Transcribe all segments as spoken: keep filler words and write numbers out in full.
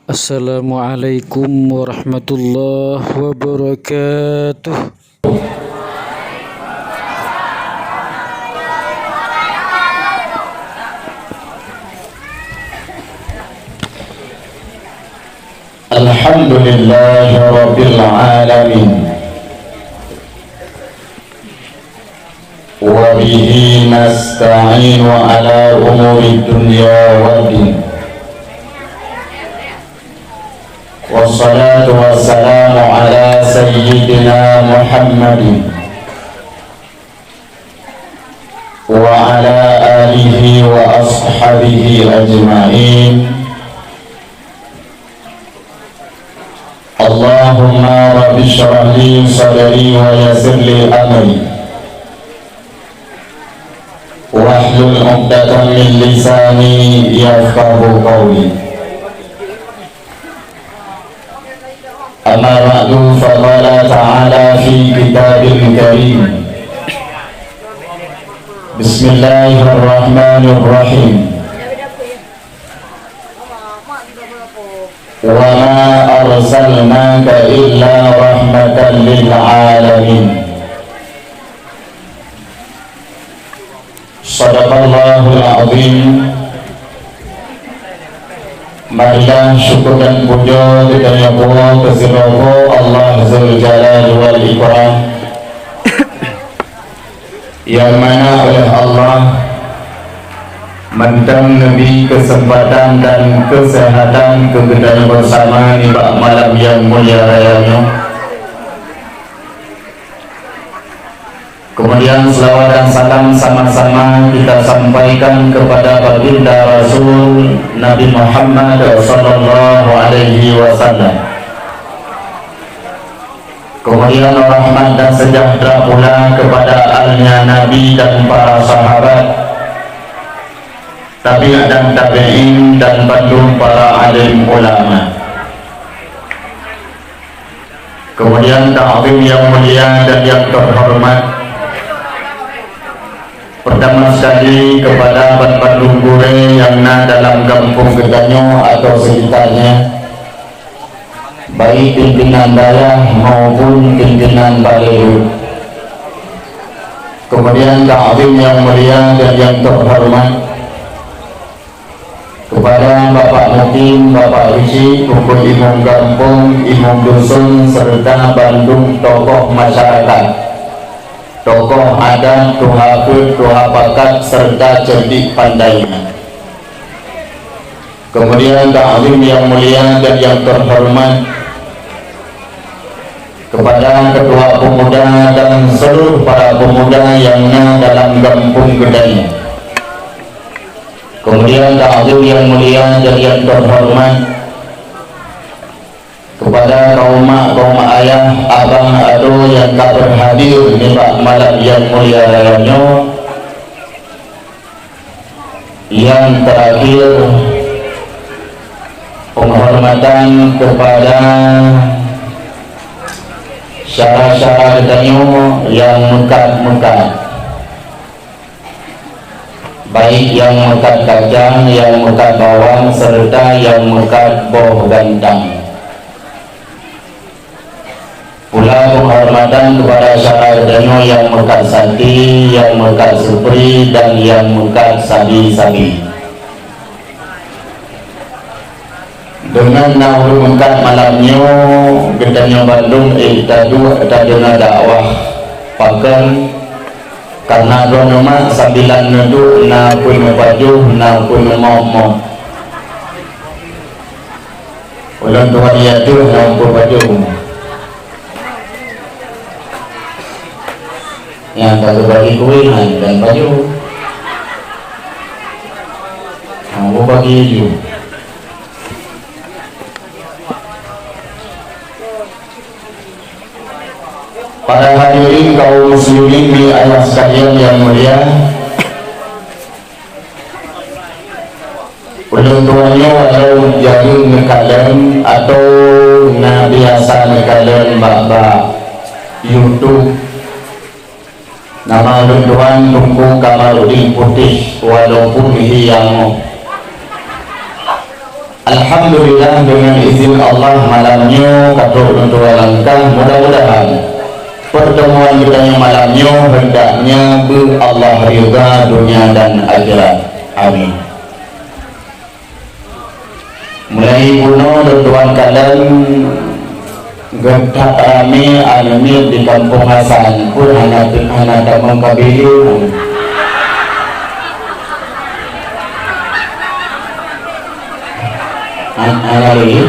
Assalamualaikum warahmatullahi wabarakatuh. Alhamdulillahirabbil alamin. Wa bihi nasta'inu ala umurid dunya waddin. Wassalatu wassalamu ala sayyidina Muhammadin wa ala alihi wa ashabihi ajma'in. Allahumma rabbi shrah li sadri wa yassir li amri. Wahlul 'uqdatam min lisani yafqahu qawli. Amma ba'du, fa qala ta'ala fi kitabil karim. Bismillahirrahmanirrahim. Wa ma arsalnaka illa rahmatan lil alamin. Shadaqallahul azim. Marilah syukur dan puja geutanyoe bawa keu sidroe Allah Zul Jalal wal Ikram, nyang mana oleh Allah mantong neubri keuseumpatan dan keuseuhatan keu geutanyoe beusama nibak malam nyang mulia raya nyoe. Kemudian selawat dan salam sama-sama kita sampaikan kepada baginda Rasul Nabi Muhammad sallallahu alaihi wasallam. Kemudian rahmat dan sejahtera pula kepada alnya Nabi dan para sahabat, tabi'in dan tabi'in dan bandum para alim ulama. Kemudian takzim yang mulia dan yang terhormat, pertama sekali kepada ban-, bandum gurée nyang na dalam gampông geutanyoe atau sekitarnya, baik pimpinan dayah maupun pimpinan balai. Kemudian takzim yang mulia dan yang terhormat kepada Bapak Mukim, Bapak Rusyid, Teungku Imum Gampông, Imum Dusun, serta bandum tokoh masyarakat, tokoh adat, tuha peuet, tuha pakat, serta cerdik pandai. Kemudian takzim yang mulia dan yang terhormat kepada ketua pemuda dan seluruh para pemuda yang na dalam gampông geutanyoe. Kemudian takzim yang mulia dan yang terhormat kepada kaum mak, kaum ayah, abang, adoe nyang ka berhadir nibak malam nyang mulia raya nyoe. Yang terakhir, penghormatan kepada syara-syara geutanyoe nyang meukat-meukat, baik nyang meukat kacang, nyang meukat bawang, serta nyang meukat boh gantang. Pula penghormatan kepada syara geutanyoe nyang meukat sati, nyang meukat supri, dan nyang meukat sabi-sabi. Deungon na ureuëng meukat malam nyoe, geutanyoe bandum ék taduek tadeungoe dakwah. Pakon? Karena droeneueh mak sambilan neuduek na peuneupajôh, na peuneumok-mok. Ulôn tuan yatim nyang peupajôh. Nyang ka geubagi kueh nyan dan pajôh. Nyang beubagi ju. Para hadirin kaum muslimin di ayah sekalian yang mulia, ulôn tuan nyoe walau jareueng neukalon atau na biasa neukalon bak-bak YouTube. Nama ulôn tuan Teungku Kamarudin Putéh, walaupun hiang. Alhamdulillah, deungon izin Allah, malam nyoe ka trok lôn tuan langkah. Mudah-mudahan pertemuan geutanyoe malam nyoe hendaknya beu Allah ridha dunia dan akhirat. Amin. Mulai bunoe lôn tuan kalon geuthat ramé aneuk miet di Kampung Hasan pun hana, hana tamong ka bilék. Han-, hana lé.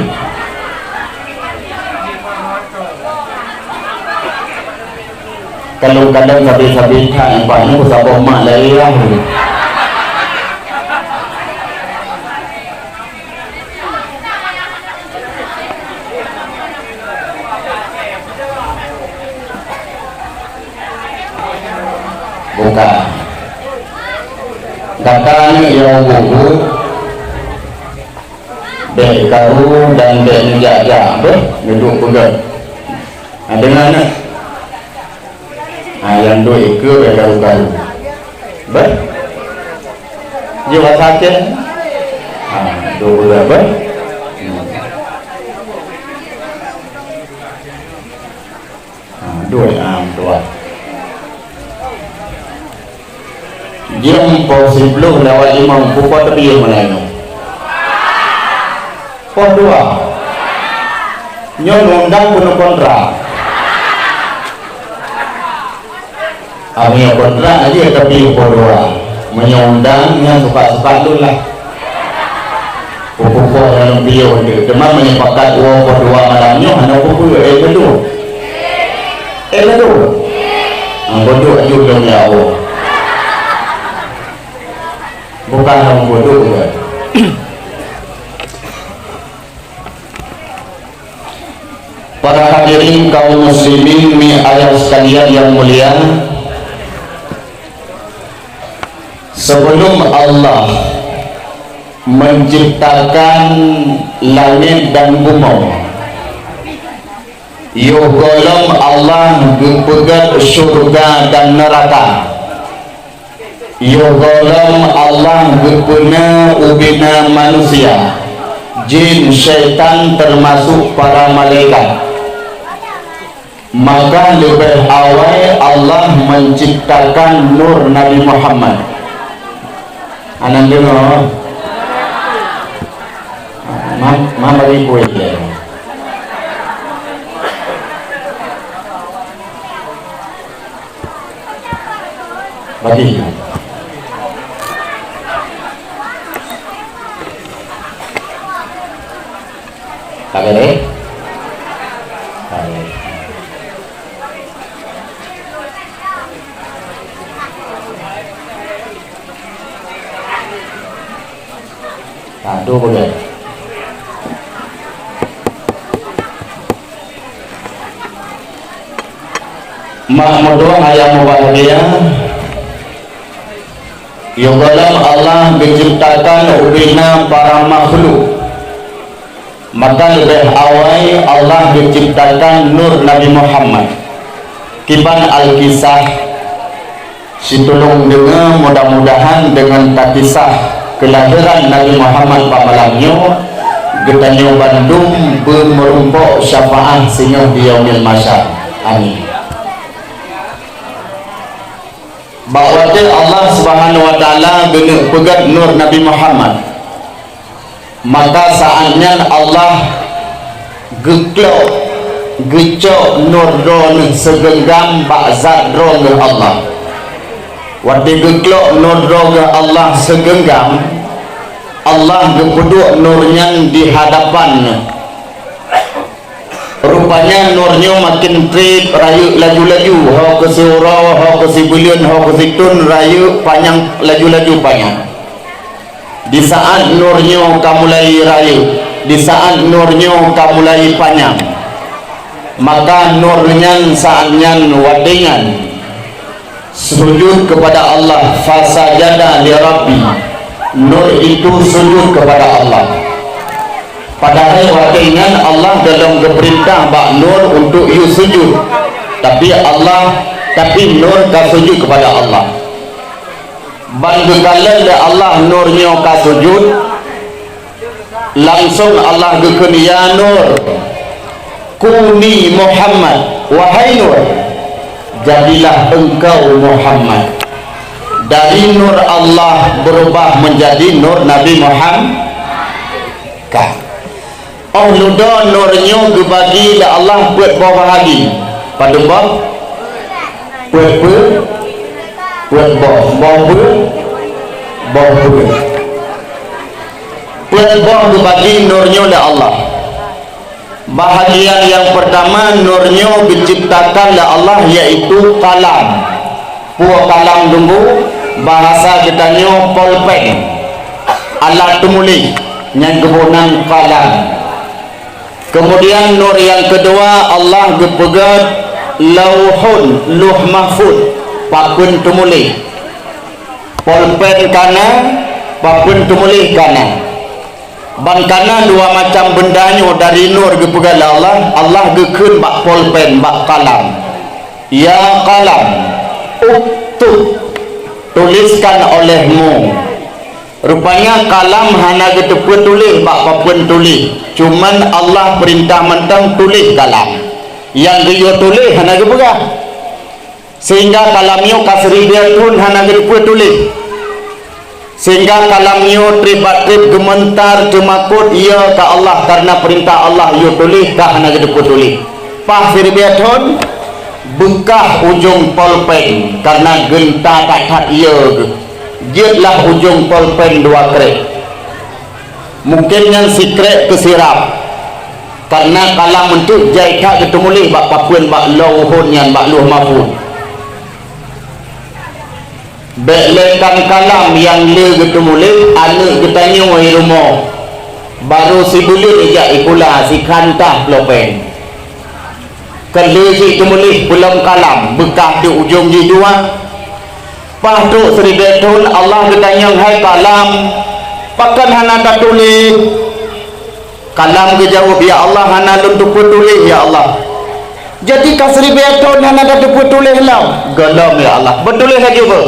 Kalon-kalon sabe-sabe that nyan, bah nyoe saboh mak lé yah. Bukan. Gata ni nyang ubu-ubu, bèk karu dan bèk neujak-jak, beuh, neuduek peugah. Ha, deungon na. Ha, nyang duek ikeue bèk karu-karu. Beuh? Jeuet basa Aceh? Ha, duek peugah, beuh? Hmm. Ha, duek, ha, meutuah. Jeuem poh siploh lewat limong, peue po teubiet malam nyoe? Poh dua. Nyoe undang peue kontrak. Ah, meunyoe kontrak aja, tapi poh dua. Meunyoe undang, nyan sukat-sukat lôn lah. Peue-peue nyang lôn piôh tu. Teuma meunyoe pakat woe poh dua malam nyoe, hana peue-peue, eh, beudôh. Eh, beudôh. Ah, beudôh aju lôn ya Allah. Bukan hana beudôh, bukan. Para hadirin kaum muslimin, mi ayah sekalian yang mulia, sebelum Allah menciptakan langit dan bumoe, yoh gohlom Allah geupeugét syeuruga dan neuraka. Yoh gohlom Allah geupeuna ubena manusia, jin, syaitan, teumasok para malaikat. Maka leubeh awai Allah menciptakan nur Nabi Muhammad. Hana deungoe? Ma, ma bagi kueh lé. Bagi. Ka bèrèh? Ka bèrèh. Ka, dua buleuen. Mak meutuah ayah mubahgia, yoh gohlom Allah geuciptakan ubena para makhluk, maka leubeh awai Allah geuciptakan nur Nabi Muhammad. Kiban Alkisah, situlông deungoe, mudah-mudahan deungon takisah keulahiran Nabi Muhammad bak malam nyoe, geutanyoe bandum beumeurumpok syafaat singoh di Yaumil Mahsyar. Amin. Bak watée Allah Subhanahu wa Taala geuneuk peugét nur Nabi Muhammad, maka saát nyan Allah geuklok, geucok nur droeneuh seugeunggam bak zat droeneuh Allah. Watée geuklok nur droeneuh Allah seugeunggam, Allah geupeuduek nur nyan di hadapan neuh. Rupanya nur nyoe maken treb rayeuk laju-laju, ho keu siuroe, ho keu sibuleuen, ho keu sithon, rayeuk panyang laju-laju panyang. Di saát nur nyoe ka mulai rayeuk, di saát nur nyoe ka mulai panyang, maka nur nyan saát nyan watée nyan sujud kepada Allah, fasajada li Rabbi. Nur itu sujud kepada Allah. Padahai watée nyan Allah gohlom geupeurintah bak nur untuk yue sujud, tapi Allah, tapi nur ka sujud kepada Allah. Ban geukalon lé Allah nur nyoe ka sujud, Langsong Allah geukheun, "Ya Nur, kuni Muhammad, wahai Nur, jadilah engkau Muhammad." Dari nur Allah berubah menjadi nur Nabi Muhammad. Ka. Oh, ludo nur nyoe geubagi lé Allah peuet boh bahagi. Padum boh? Peuet, peuet, peuet boh. Boh peuet, boh peuet. Peuet boh geubagi nur nyoe lé Allah. Bahagian nyang peurtama nur nyoe geuciptakan lé Allah, yaitu kalam. Peue kalam teungku? Bahasa geutanyoe polpen. Alat teumuléh nyang geuboh nan kalam. Keumudian nur nyang keudua Allah geupeugah lauhun, luh mahfud, papeuen teumuléh. Polpen ka na, papeuen teumuléh ka na. Ban ka na dua macam beunda nyoe dari nur geupeugah lé Allah, Allah geukheun bak polpen, bak kalam, "Ya kalam, uktub, tuliskan olehmu." Rupanya kalam hana geuteupeue tuléh bak papeuen tuléh, cuman Allah peurintah mantong tuléh kalam. Nyang geuyue tuléh hana geupeugah. Sehingga kalam nyoe ka siribèe thon hana geuteupeue tuléh. Sehingga kalam nyoe treb bak treb geumeuntar teumakot, iya ka Allah, karena peurintah Allah yue tuléh ka hana geuteupeue tuléh. Paih siribèe thon beukah ujong polpen karena geunta that-that iya geuh. Jeuetlah ujong polpen dua krek. Mungken nyan sikrek teusirab, karena kalam eunteuk jai that geuteumuléh bak papeuen, bak lauhun nyan, bak luh mahfud. Bèk lé tan kalam nyang le geuteumuléh, aneuk geutanyoe i rumoh barô sibuleuen ijak sikula, sikantah pulpen. Kon le jih teumuléh peulom kalam, beukah di ujong jih dua. Paih trok siribèe thon Allah geutanyong, "Hai kalam, pakon hana tatuléh?" Kalam geujaweueb, "Ya Allah, hana lôn teupeue tuléh, ya Allah." "Jadi ka siribèe thon hana tatupeue tuléh lom?" "Gohlom, ya Allah." "Beutuléh laju beuh."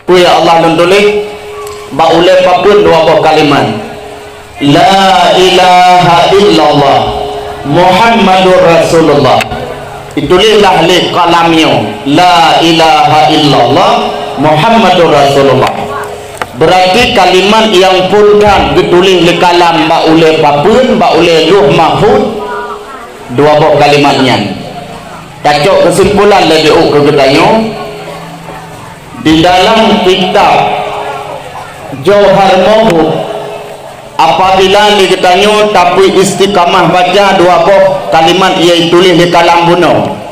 "Peue, ya Allah, lôn tuléh?" Bak ulèe papeuen dua boh kalimat. "La ilaha illallah Muhammadur Rasulullah." Ituléh lah lé kalam nyoe, "La ilaha illallah Muhammadur Rasulullah." Beurati kalimat nyang phôn that geutuléh lé kalam bak ulèe papeuen, bak ulèe luh mahfud, dua boh kalimat nyan. Tacok keusimpulan laju keu geutanyoe, di dalam kitab Jauhar Mauhub, apabila lé geutanyoe tapeu istiqamah baca dua boh kalimat nyang tuléh lé kalam bunoe.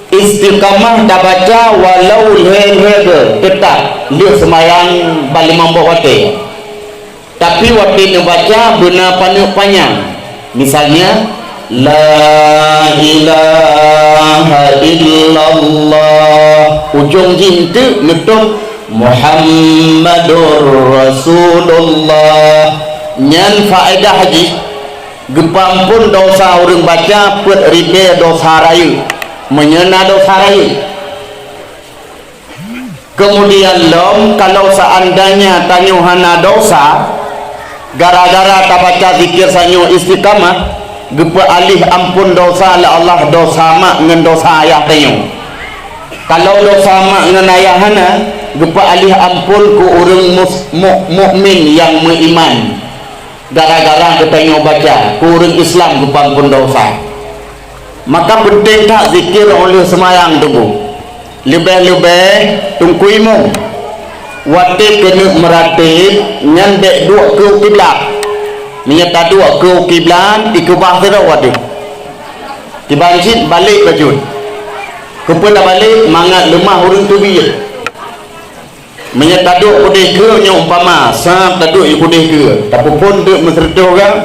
Istiqamah tabaca walau lhèe-lhèe geuh, teutap lheueh seumayang ban limong boh watèe. Tapi watèe neubaca beuna paneuk panyang. Misalnya, "La ilaha illallah." Ujong jih eunteuk neutôb, "Muhammadur Rasulullah." Nyan faedah jih, geupeuamphon desya ureueng baca peuet ribèe desya rayeuk, meunyoe na desya rayeuk. Keumudian lom, kalau seuandainya tanyoe hana desya, gara-gara tabaca zikir tanyoe istiqamah, geupeualèh amphon desya lé Allah desya mak ngon desya ayah tanyoe. Kalau desya mak ngon ayah hana, geupeualèh amphon keu ureueng mus-, mu-, mukmin nyang meuiman. Gara-gara geutanyoe baca, keu ureueng Islam geupeuamphon desya. Maka peunteng that zikir óh lheueh seumayang teungku. Leubeh-leubeh teungku imum, watèe keuneuk meuratéb nyan bèk duek keu kiblat. Meunyoe taduek keu kiblat, ikeubah sidroe watèe. Kiban cit balek bacut. Keupeue tabalek? Mangat leumah ureueng teubiet. Meunyoe taduek keudéh keue nyoe umpama, sab taduek i keudéh keue, tapeuphon deuk meuseureutoh gam.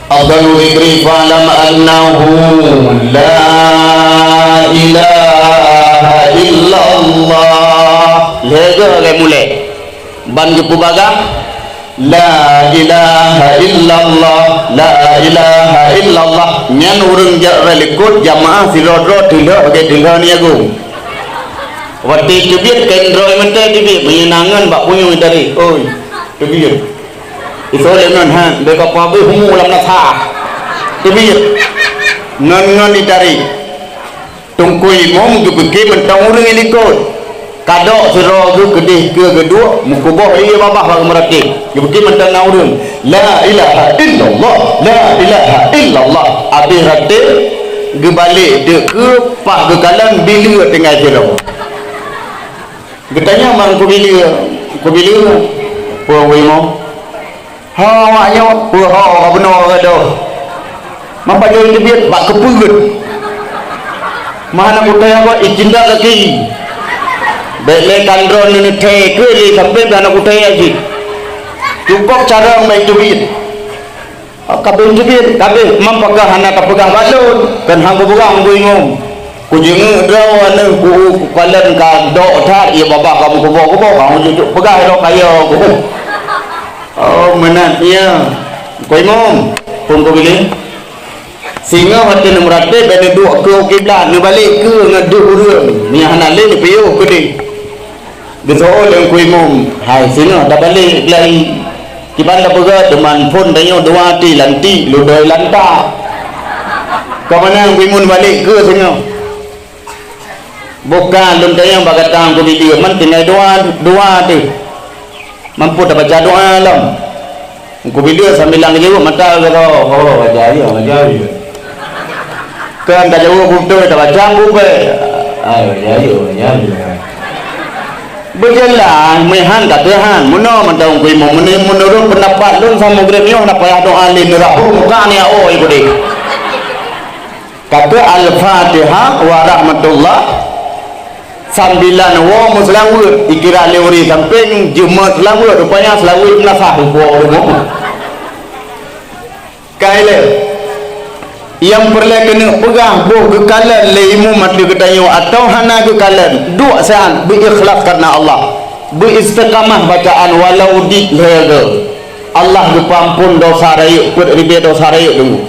Afdalu dzikri fa'lam annahu la ilaha illallah. Lhèe geuh lagèe mulèe. Ban geupeubagah, "La ilaha illallah, la ilaha illallah." Nyan ureueng jak rot likot jamaah sidroe-droe teulhok lagèe teulhok ni agung. Watèe teubiet keu indroe mantong teubiet, meunyoe na ngon bak punyueng tadi, oi, teubiet. Isoe lé ngon han, bèk kapabéh umu lam nasah. Teubiet. Ngon-ngon itarek. Teungku Imum geupike mantong ureueng likot. Kadok sidroe geuh keudeh keu geuduek, meukuboh lé babah bak meuratéb. Geupike mantong na ureueng, "La ilaha illallah, la ilaha illallah." Abéh ratéb, geubalek deuk keu paih geukalon bileue tinggai sidroe. Geutanyong bak Teungku Bileue, "Teungku Bileue, peue wéh mo?" "Ho, awak nyoe." "Peue ho, ka bunoe ka doh?" "Mapa jeuet teubiet?" "Bak keupeuet." "Mah hana kutai apa, icinta kaki." "Bèk lé kandron neuneuthe keu lé sampai hana kutai cit. Cukôp carông bèk teubiet." "Oh, ka bèk teubiet, ka bèk. Mapa ka hana tapeugah bak lôn?" "Kan han kupeugah, Teungku Imum. Kujeungeuk droe aneuk ku, kukalon ka dok that, ié babah ka meukuboh-kuboh, ka meujujuk peugah lôn kaya ku." "Oh, meunan nyan. Teungku Imum, phôn keu bilé." Singoh watèe neumeuratéb, bèk neuduek keu kiblat, neubalek keu ngon deuh ureueng. Meunyo hana lé, neupiôh keudeh. Geuseuôt lé Teungku Imum, "Hai, singoh tabalek, Blai. Kiban tapeugah, teuma phôn tanyoe dua ti lantik, ludoi lanta." Ka meunan Teungku Imum balek keu singoh. "Bukan, lôn tanyong bak gata Teungku Bileue, man tinggai dua, dua teuh. Mampu tabaca doa lom?" Teungku Bileue sambilan geujaweueb mata geuh, "Oh, baca, ya, baca, ya." Kan tajaweueb beutôi, tabaca, "Bubé." "Ah, baca, ya, baca, ya." Beujeulaih, meuhan ka teuhan. Meunoe mantong Teungku Imum, meunurot peundapat lôn, sampoe nyoe hana payah doa lé, neurahom muka ni, oh, ibu deh. Ka teuh Al-Fatihah wa rahmatullah, sambilan woe meuseulaweuet, ikira lé ureueng sampéng jeuet meuseulaweuet, rupanya seulaweuet meunasah rupa-rupa. Ka ilée, nyang peureulée keuneuk peugah boh geukalon lé imum ateueh geutanyoe atawa hana geukalon, duek saat beuikhlaih kareuna Allah, beuistiqamah bacaan walau dit lhée goe. Allah geupeuamphon desya rayeuk peuet ribée desya rayeuk deungoe.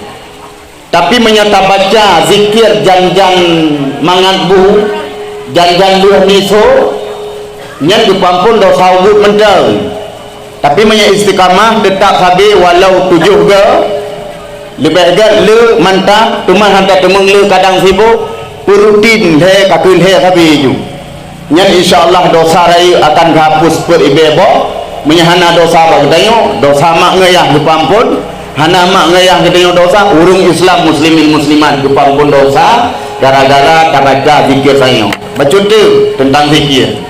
Tapi meunyoe tabaca zikir jan-jan mangat bu, jan-jan lheueh miso, nyan geupeuamphon desya ubit mantong. Tapi meunyoe istiqamah, teutap sabe walau tujoh goe, leubeh gét le mantap, teuma hana teumeung le kadang sibok, peurutin lhée ka keu lhée sabe ju. Nyan insya Allah desya rayeuk akan geuhapus peuet ribée boh. Meunyoe hana desya bak geutanyoe, desya mak ngon yah geupeuamphon. Hana mak ngon yah geutanyoe desya, ureueng Islam muslimin muslimat geupeuamphon desya gara-gara tabaca zikir tanyoe. Bacut teuh teuntang zikir.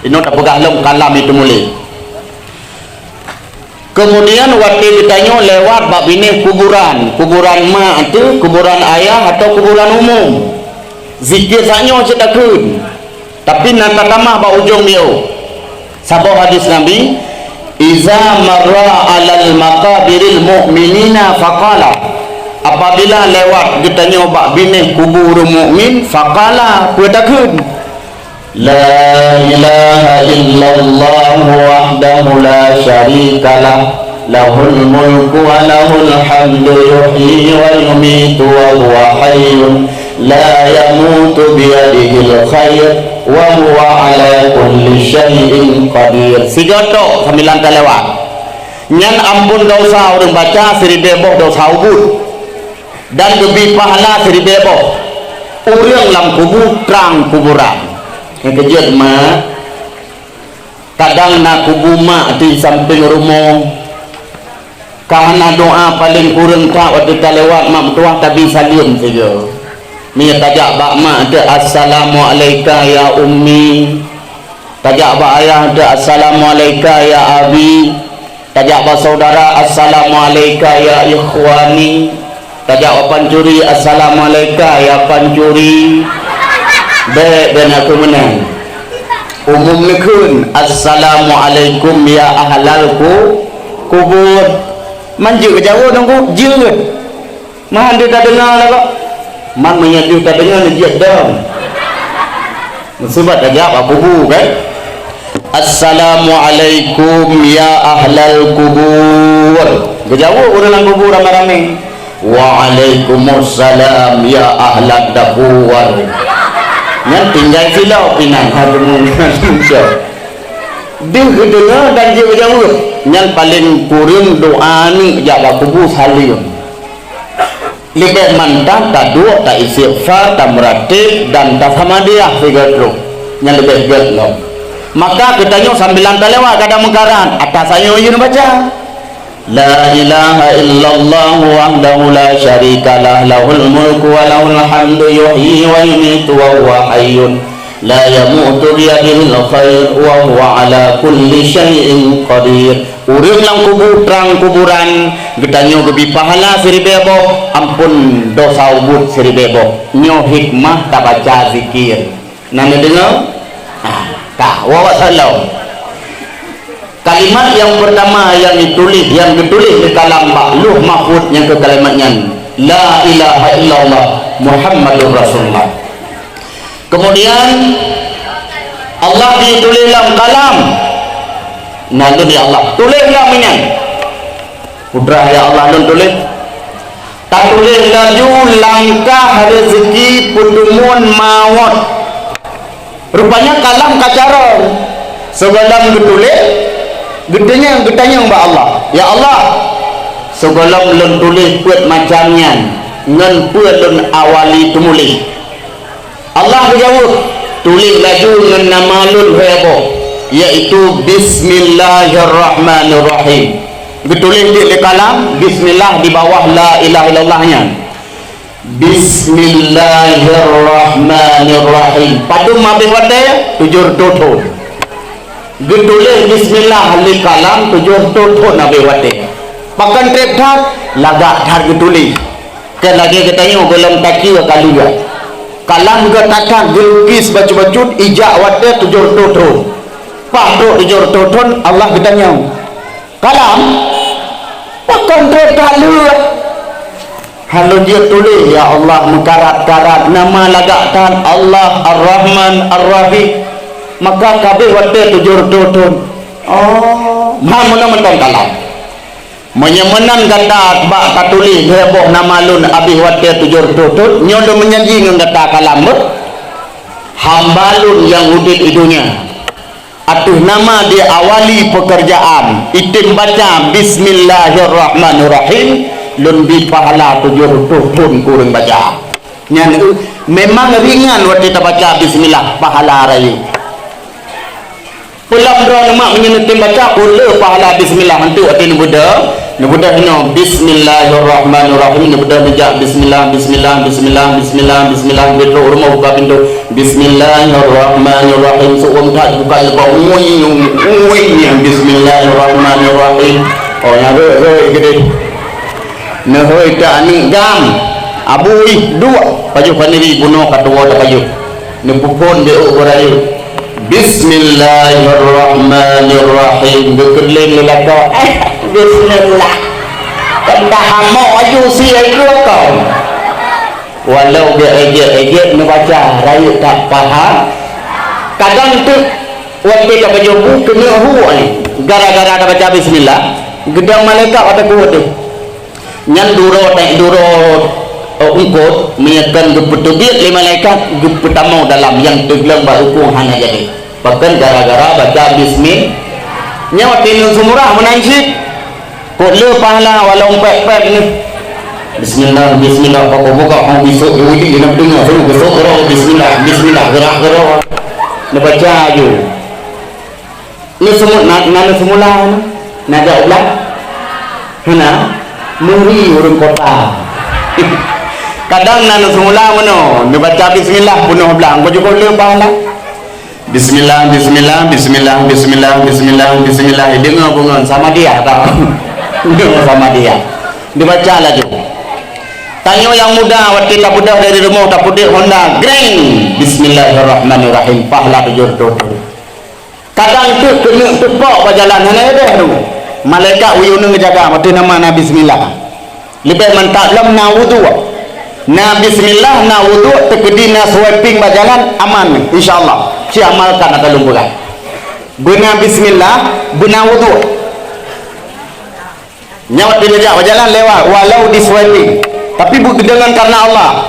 Inoe tapeugah lom kalam itu mulai. Keumudian watée geutanyoe lewat bak binéh kuburan, kuburan mak teuh, kuburan ayah atawa kuburan umum, zikir tanyoe cit takheun. Tapi na tatamah bak ujong nyoe. Saboh hadis Nabi, "Iza marra 'alal maqabiril mu'minina faqala." Apabila lewat geutanyoe bak binéh kubu ureueng mukmin, faqala, peue takheun? "La ilaha illallah wahdahu la syarika lah, lahul mulku wa lahul hamdu, yuhyi wa yumitu wa huwa hayyun la yamutu, biyadihil khair wa huwa ala kulli syai'in qadir." Sigoe tok sambilan talewat. Nyan amphon desya ureueng baca siribée boh desya ubit. Dan geubri pahala siribée boh. Ureueng lam kubu trang kuburan. Nyang keujeuet mak, kadang na kubu mak di sampéng rumoh. Ka hana doa, paléng kureueng that watée talewat mak meutuwah tabi saleuem sigoe. Meunyoe tajak bak mak teuh, "Assalamu'alaika ya ummi." Tajak bak ayah teuh, "Assalamu'alaika ya abi." Tajak bak saudara, "Assalamu'alaika ya ikhwani." Tajak bak pancuri, "Assalamu'alaika ya pancuri." Bék, bék na keuh meunan. Umum neukheun, "Assalamu'alaikum ya ahlal ku-, kubur." Man jeuet geujaweub nunggu jeuet. Man deuh tadeungoe lah kok. Man meunyoe deuh tadeungoe, neujeuet dong. Meusubat tajak bak kubu kan? "Assalamualaikum ya ahlal kubur." Geujaweub ureueng lam kubu ramé-ramé. "Waalaikumussalam ya ahlad dafur." Nyan tinggai silau pinan, ha, teuma. Deuh geudeungoe dan jeuet geujaweub. Nyan paleng kureueng doa aneuk jak bak kubu saleuem. Leubeh mantong taduek, taistighfar, tameuratib, dan tasamadiyah sigoe troh. Nyan leubeh gét lom. Maka geutanyoe sambilan talewat kadang meukarat, ata sanyoe jeuet neubaca. La ilaha illallah wahdahu la syarikalah, lahul mulku wa lahul hamdu, yuhyi wa yumitu wa huwa hayyun la yamutu, biyadihil khair wa huwa ala kulli syai'in qadir. Ureuëng lam kubu, trang kuburan, geutanyoe geubi pahala siribée boh, amphon dosa ubit siribée boh. Nyoe hikmah tabaca zikir. Na neudeungoe? Ah, ka, wa wassalam. Kalimat nyang peurtama nyang dituléh, nyang geutuléh di kalam bak Lauh Mahfuz nyang keu kalimat nyan, "La ilaha illallah Muhammadur Rasulullah." Kemudian, Allah dituléh lam kalam. Na lôn, ya Allah, tuléh lam nyan. Putra, ya Allah, lôn tuléh. Tatuléh laju langkah rezeki peuteumuan mawöt. Rupanya kalam ka carông. Sigohlom geutuléh, geutanyong, geutanyong bak Allah, "Ya Allah, sigohlom lôn tuléh peuet macam nyan, ngon peue lôn awali teumuléh?" Allah geujaweueb, "Tuléh laju ngon nama lôn lhée boh, yaitu Bismillahirrahmanirrahim." Geutuléh di kalam, bismillah di bawah la ilaha illallah nyan. Bismillahirrahmanirrahim. Padum abéh watée? Tujoh reutôh thon. Geutuléh bismillah di kalam tujoh reutôh thon abéh watée. Pakon treb that? Lagak that geutuléh. Kan lagée geutanyoe gohlom takue ka lheueh. Kalam geutatang geulukis bacut-bacut ijak watée tujoh reutôh thon. Paih trok tujoh reutôh thon Allah geutanyong, "Kalam, pakon treb that lheueh?" Hana lôn jeuet tuléh, ya Allah, meukarat-karat, nama lagak that, Allah, Ar-Rahman, Ar-Rahim. Maka ka abéh watée tujoh reutôh thon. Oh, ma meunan mantong kalam. Meunyoe meunan gata bak tatuléh lhée boh nama lôn abéh watée tujoh reutôh thon, nyoe lôn meujanji ngon gata kalam beuh, hamba lôn nyang udeb di donya. Ateueh nama diawali peukeurjaan, item baca Bismillahirrahmanirrahim, lôn bi pahala tujoh reutôh thon keu ureuëng baca. Nyan, eh, memang ringan watée tabaca bismillah, pahala rayeuk. Peulom droe neumak meunyoe neutem baca, peue le pahala bismillah, hantu watée neubeudôh. Neubeudôh inoe, Bismillahirrahmanirrahim. Neubeudôh neujak, bismillah, bismillah, bismillah, bismillah, bismillah. Neubeudôh u rumoh buka pintoe. Bismillahirrahmanirrahim. Seu'uem that buka leuba. Uing, uing, Bismillahirrahmanirrahim. Oh, nyang rhoi-rhoi keudeh. Neuhôi that aneuk gam. Abu ih, duek. Pajoh khanuri bunoe ka tuwoe tapajoh. Neupeuphon beuôk beurayeuk. Bismillahirrahmanirrahim. Geukeuleng lé lakoe. Eh, bismillah. Kan dah hamok aju si ai keu kau. Walau geuejek-ejek neubaca, rayeuk that paha. Kadang teuk watée ka pajoh bu keuneuk hu ai. Gara-gara tabaca bismillah, geudong malaikat watée kuwat teuh. Nyan duroe, duroe, eh, eungkôt, meunyoe kon geupeuteubiet lé malaikat, geupeutamong dalam nyang teugleueng bak rukung hana jadi. Pakon? Gara-gara baca bismi-, nyoe watée lôn seumurah meunan cit. Kok le pahala walau pek-pek ni. Bismillah, bismillah, pakon buka hong bisok di wudi, nak dengar, semua besok, bismillah, bismillah, gerak, gerak. Neubaca aju. Neuseumut-, na, na neuseumula, na jak u blang? Hana? Meuri ureuëng kota. Kadang na neuseumula meunoe, neubaca bismillah, bunoh blang, baju kok le pahala. Bismillah, bismillah, bismillah, bismillah, bismillah, bismillah. Deungoe bungon, sama dia, tau. Deungoe sama dia. Dibaca laju. Tanyoe nyang muda, watée tapeudeh dari rumoh, tapeuduek honda, greng. Bismillahirrahmanirrahim. Pahala tujoh reutôh. Kadang teuk keuneuk teupok bak jalan hana edeh tu. Malaikat uyuneung jaga, maté nama na bismillah. Leubeh mantap lom na wudhu. Na bismillah, na wudhu, teukeudi na swiping bak jalan, aman, insya Allah. Ci amalkan ata lôn peugah. Beuna bismillah, beuna wudhu. Nyoe watée neujak bak jalan lewat, walau di swiping, tapi beudeungon karena Allah.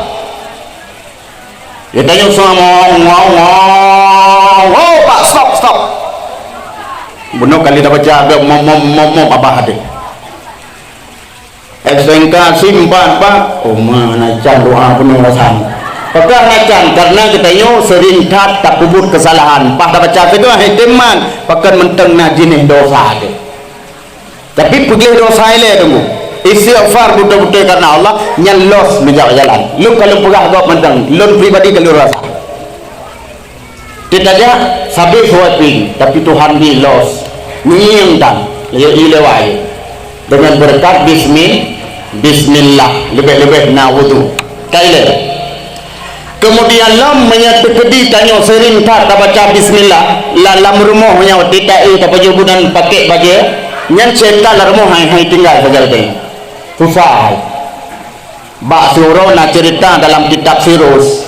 Geutanyoe sama, wong, wong, wong, wong, pak, stop, stop. Bunoe kali tabaca agak mom, mom, mom, mom, abah deh. S N K simpan, Pak. Oh, ma, na can doa bunoe rasan. Pakon na can? Karena geutanyoe sering that tapeubuet kesalahan. Paih tabaca sigoe, hai teman, pakon mantong na jinéh dosa deh. Tapi peugléh dosa ilée teunggu. Istighfar beutôi-beutôi karena Allah, nyan los meujak jalan. Lôn ka lôn peugah gob mantong, lôn pribadi ka lôn rasa. Teutajak sabe suwapin, tapi Tuhan di los. Ngieng tan, laju ilée wae. Dengan berkat bismi-, bismillah, leubeh-leubeh na wudu. Ka ilée. Kemudian lom meunyoe teukeudi tanyoe sering that tabaca bismillah, la-, lam rumoh nyoe titae tapajoh bunan pakai bajée, nyan syaitan lam rumoh hai-hai tinggai sagai teuh. Susah hai. Bak siuroe na cerita dalam kitab Sirus.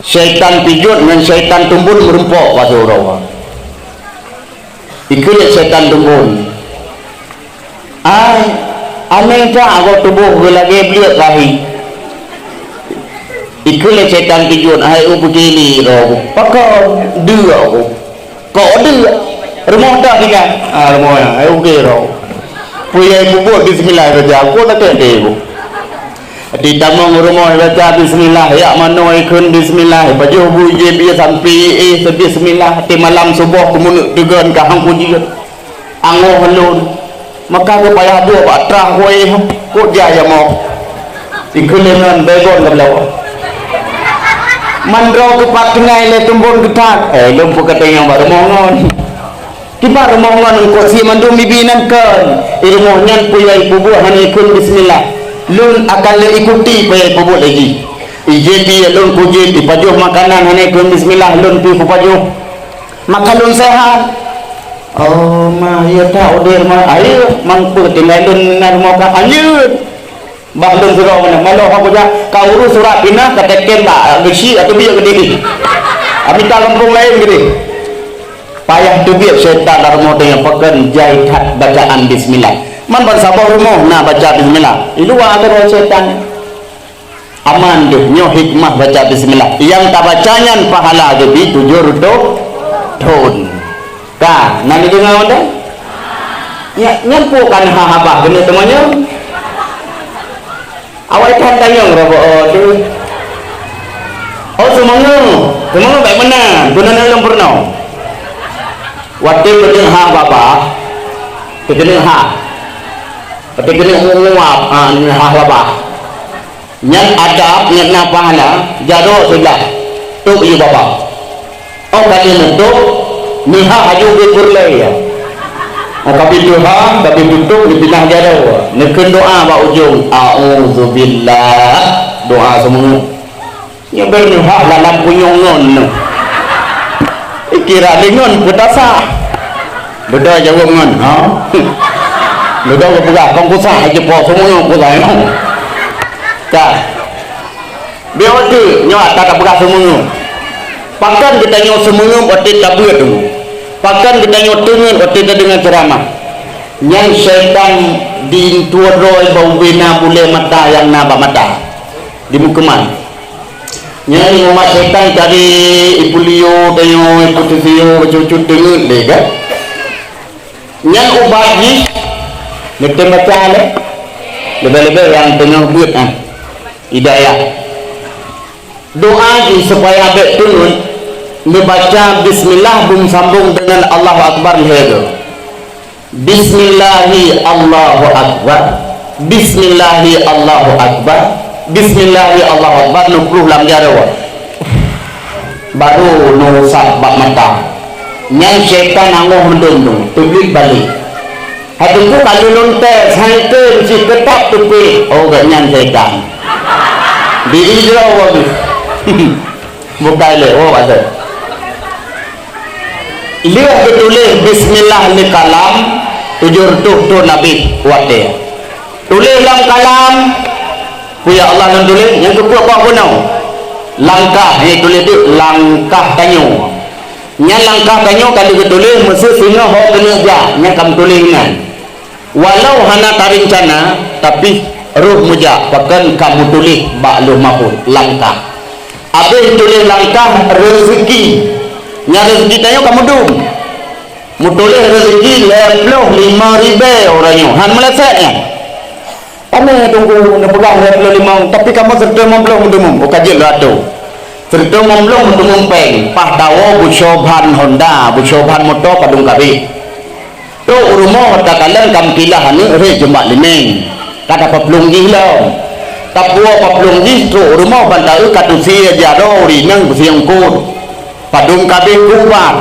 Syaitan pijot ngon syaitan tumbon meurumpok bak siuroe. Ikheun lé syaitan tumbon, "Ai, aneuëk ka agoe tuboh geulagée bleuet rahi." Ikheun lé syaitan pijot, "Hai u beutili roh, pakon deuk aku." Kok deuek? Rumoh dah tinggai. Ah, rumoh nyan. Hai, oke, roh. Peue nyang peubuet bismillah saja. Aku tak kira deh, Bu. Di tamong rumoh baca bismillah, yak manoe ikheun bismillah, pajoh bu ije bie sampai eh bismillah, di malam suboh keumeunuk teugon ka hang pujiet. Angoh lôn. Maka geupayah buet bak trah kueh, kok jai jamoe. Ikheun lé ngon baygon ka bloe. Mandroe geupat teungai lé tumbon geutat. Eh, lôn peukeuteung nyang bak rumoh ngon. Kiban rumoh ngon eungkot sie mandum bibi nan kon. Di rumoh nyan peue nyang ipeubuet hana ikheun bismillah. Lôn akan lôn ikuti peue nyang ipeubuet lé jih. Ije pie lôn pujiet, ipajoh makanan hana ikheun bismillah, lôn pih kupajoh. Maka lôn sehat. Oh, ma, ya tak udir ma. Ayo, mang peue tinggai lôn nan rumoh ka lanjut. Bah lôn suruh mana? Malah aku jak ka urus surat pinah ka teken bak besi atau biar gede. Amita kampung lain gede. Payah teubiet syaitan dalam rumoh tengah pekan jai that bacaan bismillah. Man ban saboh rumoh na baca bismillah. Di luar ada syaitan. Aman deh, nyoe hikmah baca bismillah. Nyang tabaca nyan pahala geubi tujoh reutôh thon. Ka, na neudeungoe dah? Nya, nyan peue kan ha haba keuneuk teumanyong? Awai that tanyong roh, oh, tu. Oh, seumeungeue. Seumeungeue baik meunan. Guna na lôn peurunoe. Watèe keuneuk ha babah, keuneuk ha. Watèe keuneuk nguap, ha, ha babah. Nyan adab, nyan na pahala, jaroe siblah, tôb yue babah. Oh ka lheueh neutôb, neuhah laju geupeureulèe. Oh ka bi teuhah, ka bi tutôb, neupinah jaroe. Neukheun doa bak ujong, "A'udzubillah." Doa seumeungeue. Nyoe bèk neuhah lam punyueng ngon nyoe. Ikira lé ngon peutasah. Beudôh jaweueb ngon, ha? Beudôh geupeugah, "Kong kusah aja po seumeungeue kusah nyoe." Ka. Biar waktu nyoe ata tapeugah seumeungeue. Pakon geutanyoe seumeungeue watèe tabeuet tu? Pakon geutanyoe teungeut watèe tadeungoe ceuramah? Nyan syaitan di tuwoe droe bak ubé na bulèe mata nyang na bak mata. Di mukeuman. Nyan umat setan cari ipuliyo, tanyoe, iputusiyo, bacut-cut teungeut lé, kan? Nyan ubat jih, neutem baca lé. Leubeh-leubeh nyang teungoh beuet, ah, hidayah. Doa jih supaya bèk teungeut, neubaca bismillah bum sambong deungon Allahu Akbar lhèe goe. Bismillahi Allahu Akbar. Bismillahi Allahu Akbar. Bismillahi Allahu Akbar, neupluh lam jaroe. Baru neuusap bak mata. Nyan syaitan angoh meudong-dong, teubiet balek. Hai Teungku, ka lôn tes, hai tem cit teutap teubiet. Oh, gobnyan syaitan. Di ijrau bagus. Bukai lé, oh, ada. Lheueh geutuléh bismillah lé kalam, tujoh reutôh thon abéh watèe. Tuléh lam kalam, peue ya Allah lôn tuléh, nyang keupeue bah bunoe. Langkah, nyang tuléh teuk langkah tanyoe. Nyan langkah tanyoe ka lheueh geutuléh, meuseu singoh ho keuneuk jak, nyan ka meutuléh nyan. Walau hana tarencana, tapi roh meujak pakon ka meutuléh bak Lauh Mahfuz langkah. Abéh tuléh langkah reuzeuki. Nyan reuzeuki tanyoe ka meudum. Meutuléh rezeki lhèe ploh limong ribèe uroe nyoe. Han meuleusék nyan. Pane Teungku neupeugah lhèe ploh limong, tapi kamoe seureutôh limong ploh meudumum. Oh, ka jeuet lôn atô. Seureutôh limong ploh meudumum péng. Paih tawoe beusoe ban Honda, beusoe ban moto padum kabeh. Trôk u rumoh takalon ka meupilah aneuk rhét jeumbak limeng. Ka tapaplueng jih lom. Tapuwoe paplueng jih trôk u rumoh ban taeu ka tusie jaroe ureueng inong beusieng kôt. Padum kabeh keu ubat.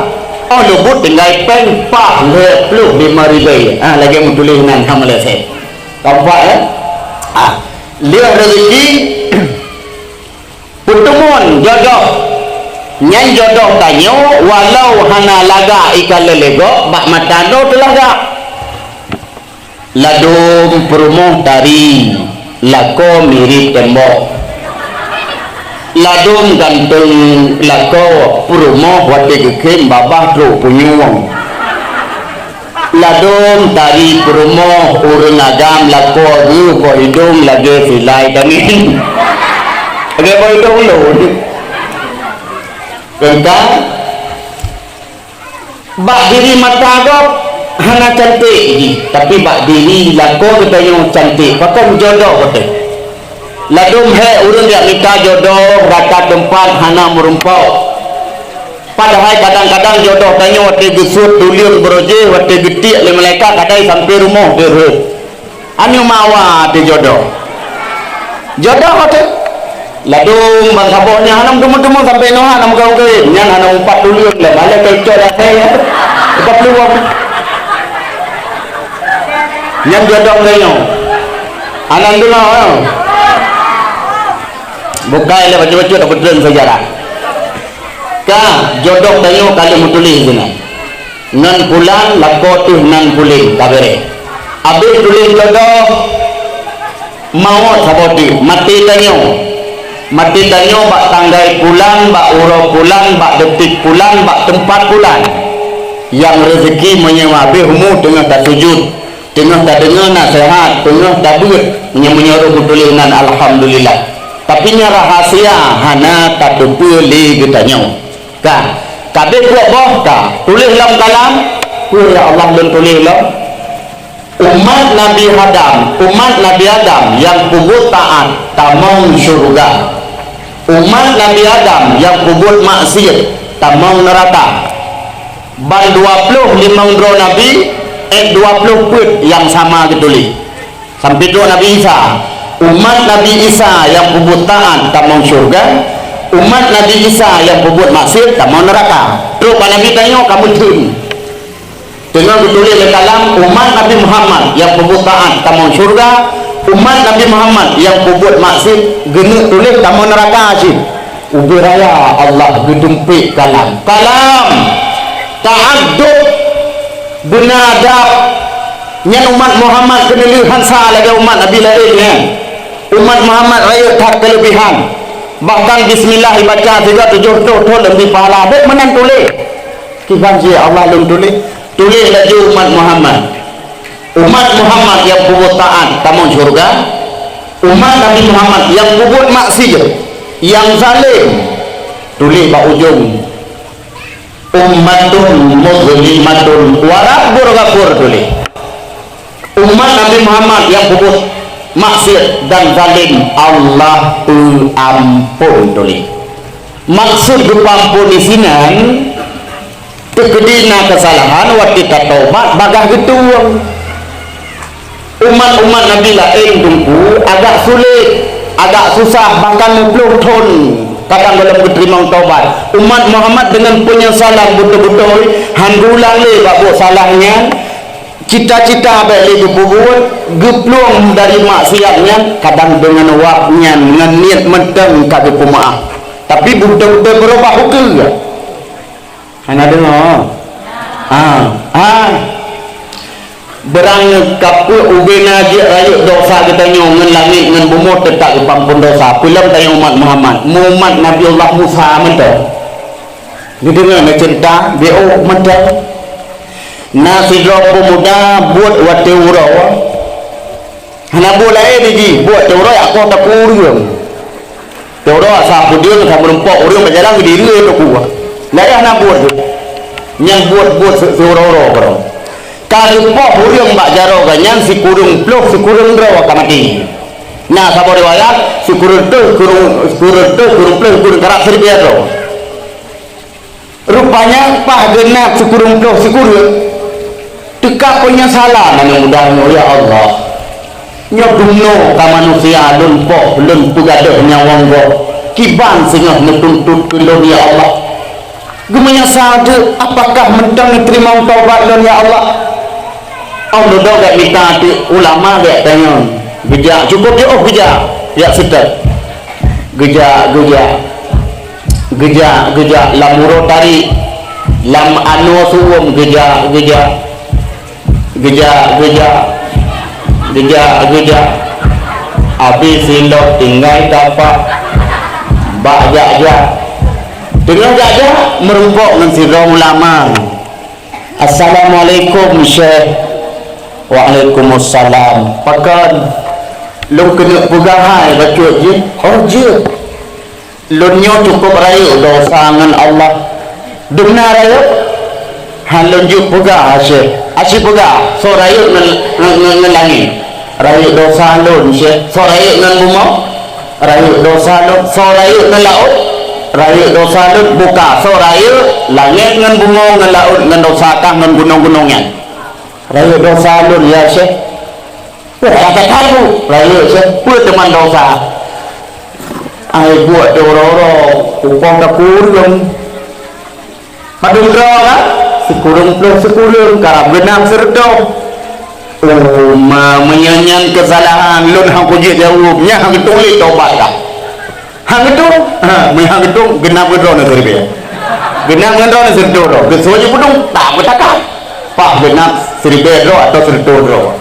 Oh lubut tinggai péng paih lhèe ploh limong ribèe. Ah, lagèe meutuléh nan hana meuleusék. Tampak, eh? Ah, lheueh rezeki Peuteumon jodoh. Nyan jodoh tanyoe walau hana lagak ikalon lé gob, bak mata droe teulagak. Ladôm peurumoh tari, lakoe mirip tembok. Ladôm ganteng lakoe peurumoh watèe geukhém babah trôk punyueng. Ladôm tari peurumoh ureueng agam lakoe geuh boh idông lagèe silai tangieng. Lagèe boh idông lôn. Teuntang bak diri mata gob hana cantik jih, tapi bak diri lakoe geutanyoe cantik. Pakon jodoh beutôi. Ladôm hék ureueng jak mita jodoh rata teumpat hana meurumpok. Padahai kadang-kadang jodoh tanyoe watèe geusuet tuleueng beurojéh, watèe geutiek lé malaikat kadai sampoe rumoh deuh rhot. Aneuk mawa teuh jodoh. Jodoh teuh. Ladôm ban saboh nyan hana meuteumé-teumé sampoe nyoe hana meugawi-gawi. Nyan hana meupat tuleueng lé, malah keu cok dah saya. Buka peluang. Nyan jodoh tanyoe. Hana deungoe, eh. Bukai lé bacut-bacut dak peutreun sejarah. Ka jodoh tanyoe ka lheueh meutuléh sinan. Ngon pulan lakoe teuh nan puléng ka beureh. Abéh tuléh jodoh, mawöt saboh teuk, maté tanyoe. Maté tanyoe bak tanggai pulan, bak uroe pulan, bak detik pulan, bak teumpat pulan. Nyang reuzeuki meunyoe abéh umu teungoh tasujut. Teungoh tadeungoe naseuhat, teungoh tabeuet nyang meunyoe rhot meutuléh nan alhamdulillah. Tapi nyan rahasia hana tateupeue lé geutanyoe. Ka, ka abéh peuet boh ka tuléh lam kalam, peue ya Allah lôn tuléh lom? Umat Nabi Adam, umat Nabi Adam nyang peubuet taat tamong syeuruga. Umat Nabi Adam nyang peubuet maksiet tamong neuraka. Ban dua ploh limong droe nabi, eh, dua ploh peuet nyang sama geutuléh. Sampoe trok Nabi Isa. Umat Nabi Isa nyang peubuet taat tamong syeuruga, umat Nabi Isa nyang peubuet maksiet tamong neuraka. Trok bak Nabi tanyoe ka meutheun. Teungoh geutuléh lé kalam, umat Nabi Muhammad nyang peubuet taat tamong syeuruga, umat Nabi Muhammad nyang peubuet maksiet geuneuk tuléh tamong neuraka cit. Ubé raya Allah geudumpék kalam. Kalam! Ta'addub! Beuna adab! Nyan umat Muhammad keuneulheueh han sa lagèe umat Nabi laén nyan. Umat Muhammad rayeuk that keuleubihan. Bahkan bismillah ibaca sigoe tujoh ploh thon leubeh pahala. Bèk meunan tuléh. Kiban jih Allah lôn tuléh. Tuléh laju umat Muhammad. Umat Muhammad nyang peubuet taat tamong syeuruga. Umat Nabi Muhammad nyang peubuet maksiet, nyang zalem, tuléh bak ujong. Ummatun muzlimatun wa rabbun ghafur tuléh. Umat Nabi Muhammad nyang peubuet maksiet dan zalem, Allah peuampon tuléh. Maksud geupeuampon disinan, teukeudi na keusalahan watèe tatobat bagaih geutueng. Umat-umat Nabi laén teungku agak sulet, agak susah, bahkan meuploh thon kadang gohlom geuteurimong tobat. Umat Muhammad deungon peunyesalan beutôi-beutôi, han geuulang lé bak buet salah nyan. Cita-cita bèk lé geupeubuet, geuplueng dari maksiat nyan, kadang deungon wab nyan ngon niet mantong ka geupeumeu'ah. Tapi beutôi-beutôi beurubah ukeue. Hana deungoe? Ha, ha. Beurang ka peuet ubé na jeuet rayeuk dosa geutanyoe ngon langét ngon bumoe teutap geupeuampon dosa. Peulom tanyoe umat Muhammad, umat Nabi Allah Musa mantong. Geudeungoe na ceurita, B O mantong. Na sidroe peumuda buet watèe uroe. Hana buet laén jih, buet watèe uroe, akoh takue ureueng. Watèe uroe asa peudeueng, asa meurumpok ureueng bak jalan geudiri teuku. Laén hana buet. Nyan buet-buet si-, siuroe-uroe keudroe. Ka geupoh ureuëng bak jaroe geuh nyan sikureueng ploh sikureueng droe ka maté. Na saboh riwayat, sikureueng ploh, sikureueng, sikureueng ploh, sikureueng ploh, sikureueng karab siribèe droe. Rupanya paih geunap sikureueng ploh sikureueng, teuka peunyesalan aneuk muda nyoe, "Ya Allah, nyoe dumnoe ka manusia lôn poh, lôn peugadôh nyawöng gob, kiban singoh neutuntot keu lôn, ya Allah." Geumeunyeusal teuk, "Apakah mantong neuteurimong taubat lôn, ya Allah?" Oh, neudoe gèt mita teuk ulama gèt tanyong. Geujak, cukôp jiôh geujak, jak seutôt. Geujak, geujak. Geujak, geujak lam uroe tarék, lam anoe suwöm geujak, geujak. Geujak, geujak. Geujak, geujak. Abéh silop tinggai tapak bak jak-jak. Teungoh jak-jak, meurumpok ngon sidroe ulama. "Assalamualaikum, Syekh." "Waalaikumsalam. Pakon?" "Lôn keuneuk peugah hai bacut jih." "Oh, jeuet." "Lôn nyoe cukôp rayeuk dosa ngon Allah." "Dumna rayeuk?" "Han lôn jeuet peugah, Syekh." "Aci peugah, soe rayeuk ngon, ngon, ngon, ngon langét?" "Rayeuk dosa lôn, Syekh." "Soe rayeuk ngon bumoe?" "Rayeuk dosa lôn." "Soe rayeuk ngon laôt?" "Rayeuk dosa lôn." "Buka, soe rayeuk langét ngon bumoe ngon laôt ngon dosa kah ngon gunong-gunong nyan?" "Rayeuk dosa lôn, ya Syekh." "Peue raya that-that, Bu?" "Rayeuk, Syekh." "Peue teuma dosa?" "Ai buet di uroe-uroe, upông takureueng." "Padum droe, kan?" "Sikureueng ploh sikureueng, karab geunam sireutôh." "Oh, ma, meunyoe nyan keusalahan, lôn han kujeuet jaweueb, nyan han geutuléh tobat kah." "Han geutuléh?" "Ha, meunyoe han geutuléh, geunam ngon droeneuh siribèe. Geunam ngon droeneuh sireutôh droe. Geusuroh jipudong, tak beutakat. Paih geunam siribèe droe atau sireutôh droe."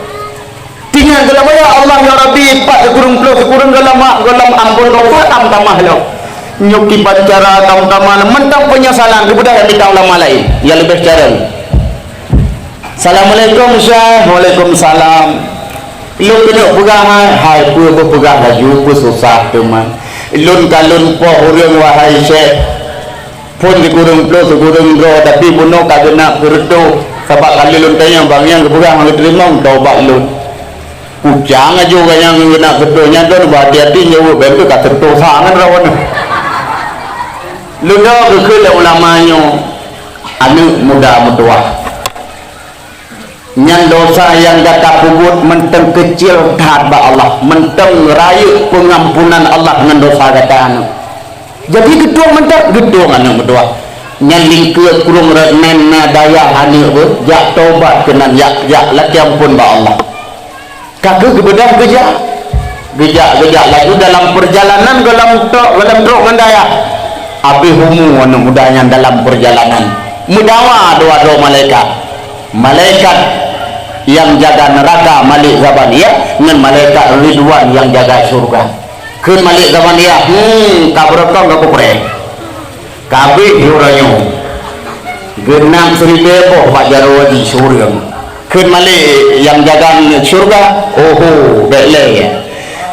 Tingat geulakèe, "Ya Allah, ya Rabbi, pat sikureueng ploh sikureueng geulam, geulam ampôn dosa tam-tamah lom." Nyoe kiban cara tam-tamah lom, mantong peunyesalan, geubeudôh mita ulama laén nyang leubeh carông. "Assalamualaikum, Syekh." "Waalaikumsalam." "Lôn keuneuk peugah hai." "Hai, peue beupeugah laju, peue susah teuma. Lôn ka lôn poh ureuëng, wahai Syekh. Phôn sikureueng ploh sikureueng droe, tapi bunoe ka geunap sireutôh. Sabab ka lheueh lôn tanyong bak nyang geupeugah han geuteurimong taubat lôn." Kucang aju gobnyan ngon geunap sireutôh nyan, lôn beuhati-hati jaweueb, bèk ka sireutôh sa ngon droeneuh. Lôn dong geukheun lé ulama nyoe, aneuk muda meutuwah. Nyan dosa nyang gata peubuet mantong keucil that bak Allah, mantong rayeuk peungampunan Allah ngon dosa gata nyoe. Jadi geutueng mantong, geutueng aneuk meutuwah. Nyan lingkeue krueng rot nan na dayah aneuk beuh, jak tobat keunan, jak, jak lakèe amphon bak Allah. Ka kheueh geubeudôh geujak. Geujak, geujak laju dalam peurjalanan gohlom trok, gohlom trok ngon dayah. Abéh umu aneuk muda nyan dalam peurjalanan. Meudawa dua droe malaikat. Malaikat nyang jaga neuraka Malik Zabaniyah ngon malaikat Ridwan nyang jaga syeuruga. Kheun Malik Zabaniyah, "Hmm, ka beureutoh ka kupreh." Ka abéh uroe nyoe. Geunam siribèe boh bak jaroe jih sikureueng. Kheun Malik nyang jaga syeuruga, "Oho, bèk lé.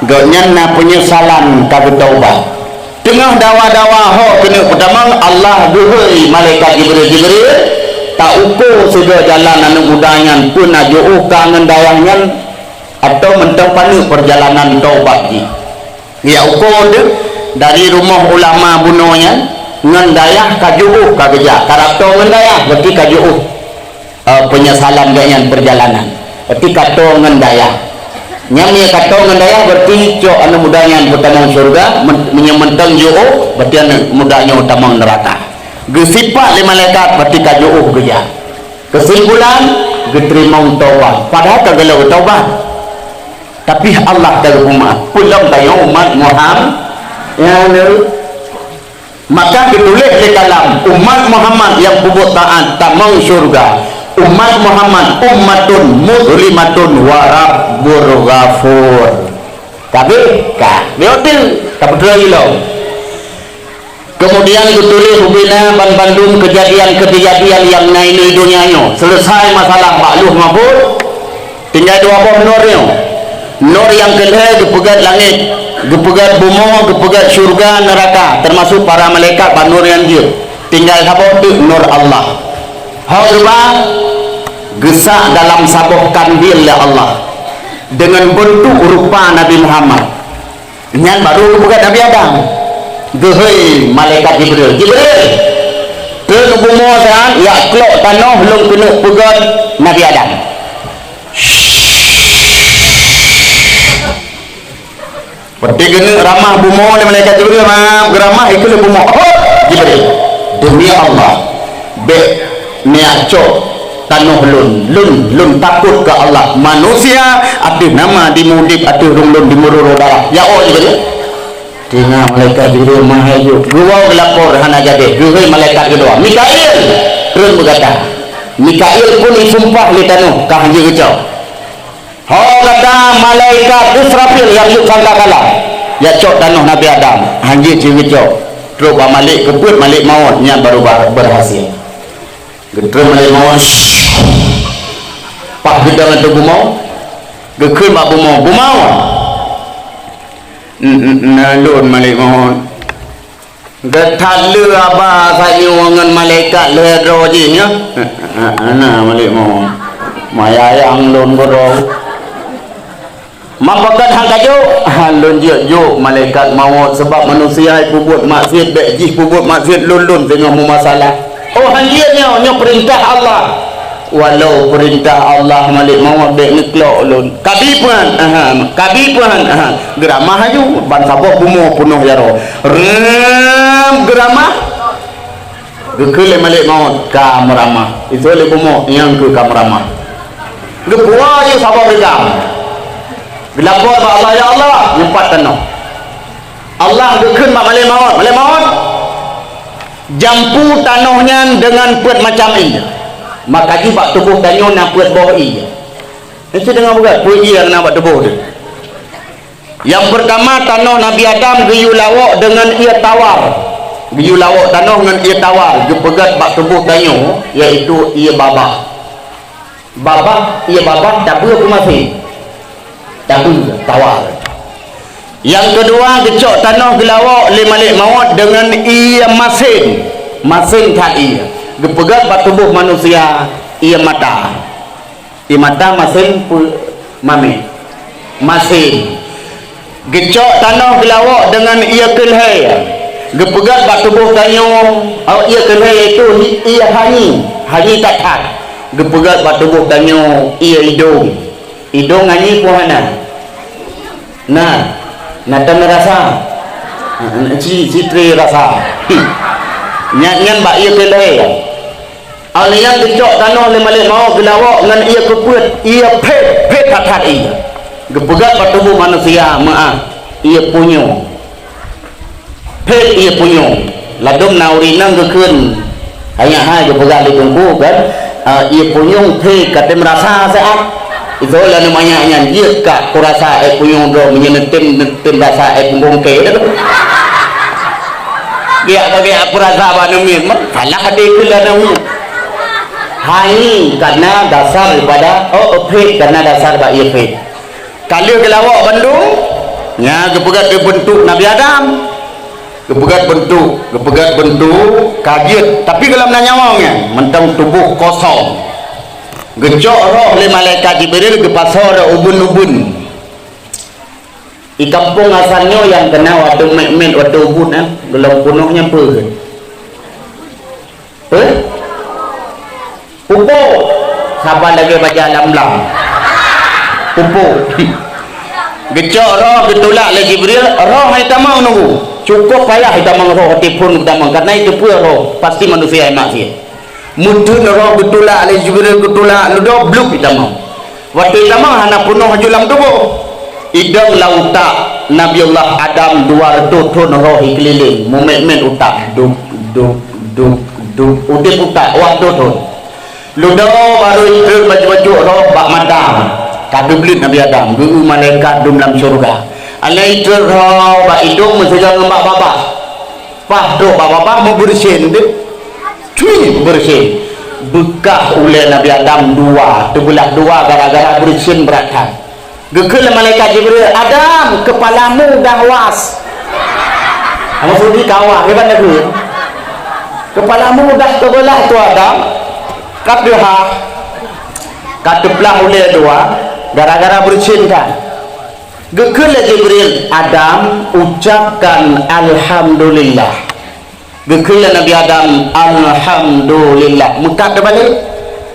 Gobnyan na peunyesalan ka geutaubat." Teungoh dawa-dawa ho keuneuk peutamong, Allah geuhôi malaikat Jibril, "Jibril, ta-uko sigoe jalan aneuk muda nyan, peue na jiôh ka ngon dayah nyan, atawa mantong paneuk peurjalanan taubat jih." Geujak uko deuh dari rumoh ulama bunoe nyan ngon dayah ka jiôh ka geujak, ka rab toe ngon dayah, berarti ka jiôh, eh, peunyesalan gobnyan peurjalanan. Berarti ka toe ngon dayah. Nyan meunyoe ka toe ngon dayah, berarti cok aneuk muda nyan peutamong syeuruga, men-, meunyoe mantong jiôh, berarti aneuk muda nyoe tamong neuraka. Geusipat lé malaikat, berarti ka jiôh geujak. Keusimpulan, geuteurimong taubat. Padahai ka geulheueh taubat. Tapi Allah ka geupeumaaf. Peulom tanyoe umat Muhammad. Ya, lé. Maka geutuléh lé kalam, umat Muhammad nyang peubuet taat tamong syeuruga. Umat Muhammad ummatun muslimatun wa rabbur ghafur. Ka abéh? Ka. Beuteuk. Ka beutôi lom. Keumudian geutuléh ubena banmandum keujadian-keujadian nyang na inoe donya nyoe. Seuleusai masalah bak Lauh Mahfuz, tinggai dua boh nur nyoe. Nur nyang keu lhèe geupeugöt langét, geupeugöt bumoe, geupeugöt syeuruga, neuraka, teumasok para malaikat bak nur nyan jeuet. Tinggai saboh teuk nur Allah. Ho geuba geusak dalam saboh kandil lé Allah deungon beuntuk rupa Nabi Muhammad. Nyan baru geupeugah Nabi Adam. Geuhôi malaikat Jibril, "Jibril, treun u bumoe nyan, jak klok tanoh lôn keuneuk peugöt Nabi Adam." Watèe geuneuk ramah bumoe lé malaikat Jibril, ma, geuramah ikheun lé bumoe. "Oh, Jibril, demi Allah, bèk neujak cok tanoh lôn. Lôn, lôn takot keu Allah. Manusia ateueh nama di Mudim, ateueh rhueng lôn di Meuroro darah." "Ya Allah, Jibril." Teungoh malaikat Jibril meuhayô, geuwoe geulapor hana jadi. Geuhôi malaikat keudua, "Mikail, treun beugata." Mikail pun jisumpah lé tanoh, ka hanjeuet geucok. "Ho gata malaikat Israfil nyang yub sangkakala, jak cok tanoh Nabi Adam." Hanjeuet jih geucok. Trok bak Malik, geupeuet Malik Mawöt, nyan baru ba-, beurhasil. Geutreun Malik Mawöt, paih geudong ateueh bumoe, geukheun bak bumoe, "Bumoe! N-, n-, na lôn Malik Mawöt." "Geuthat le haba sajoe ngon malaikat lhèe droe jih nyoe?" "Hana, Malik Mawöt. Meuyayang lôn keudroe." "Ma pakon han kajok?" "Han lôn jok-jok malaikat mawöt, sabab manusia peubuet maksiet, bèk jih peubuet maksiet lôn, lôn teungoh meumasalah." "Oh, han jeuet nyoe, nyoe peurintah Allah." "Walau peurintah Allah, Malik Mawöt, bèk neuklok lôn." "Kabi peue han?" "Aha, kabi peue han?" "Aha." Geuramah laju, ban saboh bumoe peunoh jaroe. Rem, geuramah. Geukheun lé Malik Mawöt, "Ka meuramah." Iseuôt lé bumoe, "Nyang keuh ka meuramah." Geupuwoe laju saboh reugam. Geulapor bak Allah, "Ya Allah, nyoe pat tanoh." Allah geukheun bak Malik Mawöt, "Malik Mawöt, jampu tanoh nyan deungon peuet macam ié. Maka jih bak tuboh tanyoe na peuet boh ié." Nyan cit deungon beugöt, peuet ié nyang na bak tuboh teuh. Nyang peurtama, tanoh Nabi Adam geuyue lawok deungon ié tawar. Geuyue lawok tanoh ngon ié tawar, geupeugöt bak tuboh tanyoe, yaitu ié babah. Babah, ié babah, tabeue keu masin. Tabeue, tawar. Nyang keudua, geucok tanoh geulawok lé Malik Mawöt deungon ié masin. Masin that ié. Geupeugöt bak tuboh manusia, ié mata. Ié mata masin peue mamèh? Masin. Geucok tanoh geulawok deungon ié keulhèe. Geupeugöt bak tuboh tanyoe, oh, ié keulhèe yaitu hi-, ié hanyi, hanyi that-that. Geupeugöt bak tuboh tanyoe ié idông. Idông hanyi peue hana? Na, na teumeurasa. Ci, ci tré rasa. Nyan, nyan bak ié keulhèe. Awak nyan geucok tanoh lé Malik Mawöt geulawok ngon ié keupeuet, ié phét, phét that-that ié. Geupeugöt bak tuboh manusia, meu'ah, ié punyueng. Phét ié punyueng. Ladôm na ureueng inong geukheun, "Hai, hai," geupeugah lé teungku kan, "Ah, ié punyueng phét ka teumeurasa siat." Iseuôt lé aneuk manyak nyan, "Jeuet ka kurasa ék punyueng droe meunyoe neutem, neutem rasa ék punggong kèe." Geujak bak, geujak peurasa bak aneuk miet, meusalah dikheun lé aneuk miet. Hanyi kana dasar daripada, oh, phét kana dasar bak ié phét. Ka lheueh geulawok bandum, nyan geupeugöt keu beuntuk Nabi Adam. Geupeugöt beuntuk, geupeugöt beuntuk, ka jeuet, tapi gohlom na nyawöng nyan, mantong tuboh kosong. Geucok roh lé malaikat Jibril geupasoe rot ubun-ubun. Di kampông Hasan nyoe nyang keunong watèe mèt-mèt watèe ubun, eh, gohlom peunoh nyan peue? Peue? Pupuk. Saban lagèe baja lam-lam. Pupuk. Geucok roh geutulak lé Jibril, roh hai tamong nunggu. Cukôp payah hai tamong roh, watèe phôn tamong, karena iteupeue roh pasti manusia nyang maksiet. Meutheun roh geutulak lé Jibril, geutulak ludob, blub itamong. Watèe itamong hana peunoh laju lam tuboh. Idong lam utak Nabiullah Adam dua reutôh thôn roh ikeulileng, meumèt-mèt utak, dub, dub, dub, dub, udép utak dua reutôh thôn. Ludob barô itrön bacut-bacut roh bak mata, ka geubleuet Nabi Adam, geu-eu malaikat dum lam syeuruga. Alèh itrön roh bak idông meusigoe ngon bak babah. Paih trôk bak babah meubeureusihan deuh. Cui, beureusihan. Beukah ulèe Nabi Adam dua, teubeulah dua gara-gara beureusihan brat that. Geukheun lé malaikat Jibril, "Adam, keupalamu dah was." Maksud jih ka was, kiban geukheun? "Keupalamu dah teubeulah, tu Adam." Ka teuhah, ka teuplah ulèe dua, gara-gara beureusin kan. Geukheun lé Jibril, "Adam, ucapkan alhamdulillah." Geukheun lé Nabi Adam, "Alhamdulillah." Meukat teubalek,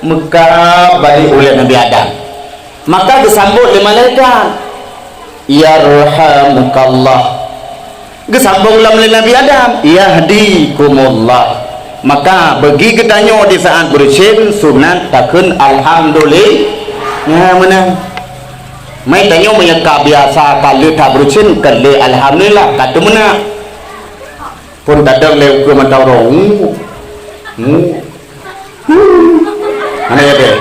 meukat balek ulèe Nabi Adam. Maka geusambot lé malaikat, "Yarhamukallah." Geusambong lom lé Nabi Adam, "Yahdikumullah." Maka bagi geutanyoe di saat beureusin sunat takheun alhamdulillah. Nyan meunan. Mai tanyoe meunyoe ka biasa ka lheueh that beureusin kheun lé alhamdulillah, ka teumeunak. Phôn tadong lé ukeue mata uroe. Ngu. Ngu. Hana ya deh.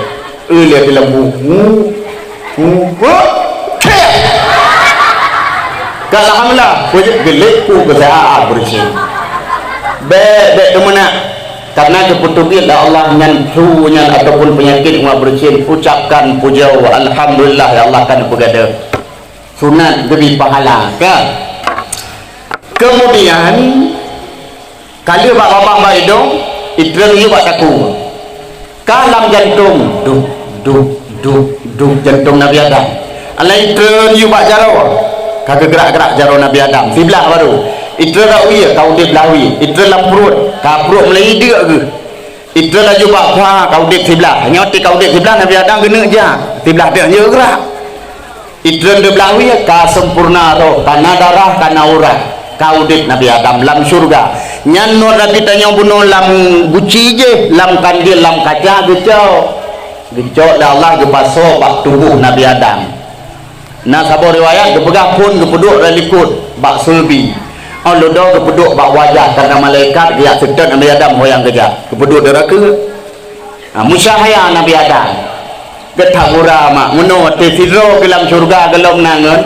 Eh, lé di lampu. Ngu. Ngu. Huh. Keh. Ka alhamdulillah, beujeuet geulék ku keusehat beureusin. Bèk, bèk teumeunak. Karena geupeuteubiet lé Allah nyan flu nyan ataupun peunyakét ngon beureusin, ucapkan pujoe, alhamdulillah, ya Allah, kan peugah deuh. Sunat geubri pahala, kan? Kemudian, ka lheueh bak babah bak idong, itreun yue bak takue. Ka lam jantong, dub, dub, dub, dub, jantong Nabi Adam. Alah itreun yue bak jaroe, ka geugrak-grak jaroe Nabi Adam. Siblah baru. Itreun bak wie, ka udeb blah wie. Itreun lam pruet, ka pruet mulai ideuk geuh. Itreun laju bak pha, ka udeb siblah. Nyoe ti ka udeb siblah, Nabi Adam geuneuk jak. Siblah teuk nyoe geugrak. Itreun dublah wie ka sempurna roh, ka na darah, ka na urat, ka udeb Nabi Adam lam syeuruga. Nyan nyoe Nabi tanyoe bunoe lam guci jih, lam kandil, lam kaca geucok. Geucok lé Allah geupasoe bak tuboh Nabi Adam. Na saboh riwayat geupeugah phon geupeuduek di likot bak sulbi. Oh, ludoe geupeuduek bak wajah, karena malaikat geujak seutôt Nabi Adam ho nyang geujak. Geupeuduek di rakeuek. Ha, musyahaya Nabi Adam. Geutanggura mak, meunoe watèe sidroe keu lam syeuruga gohlom na ngon.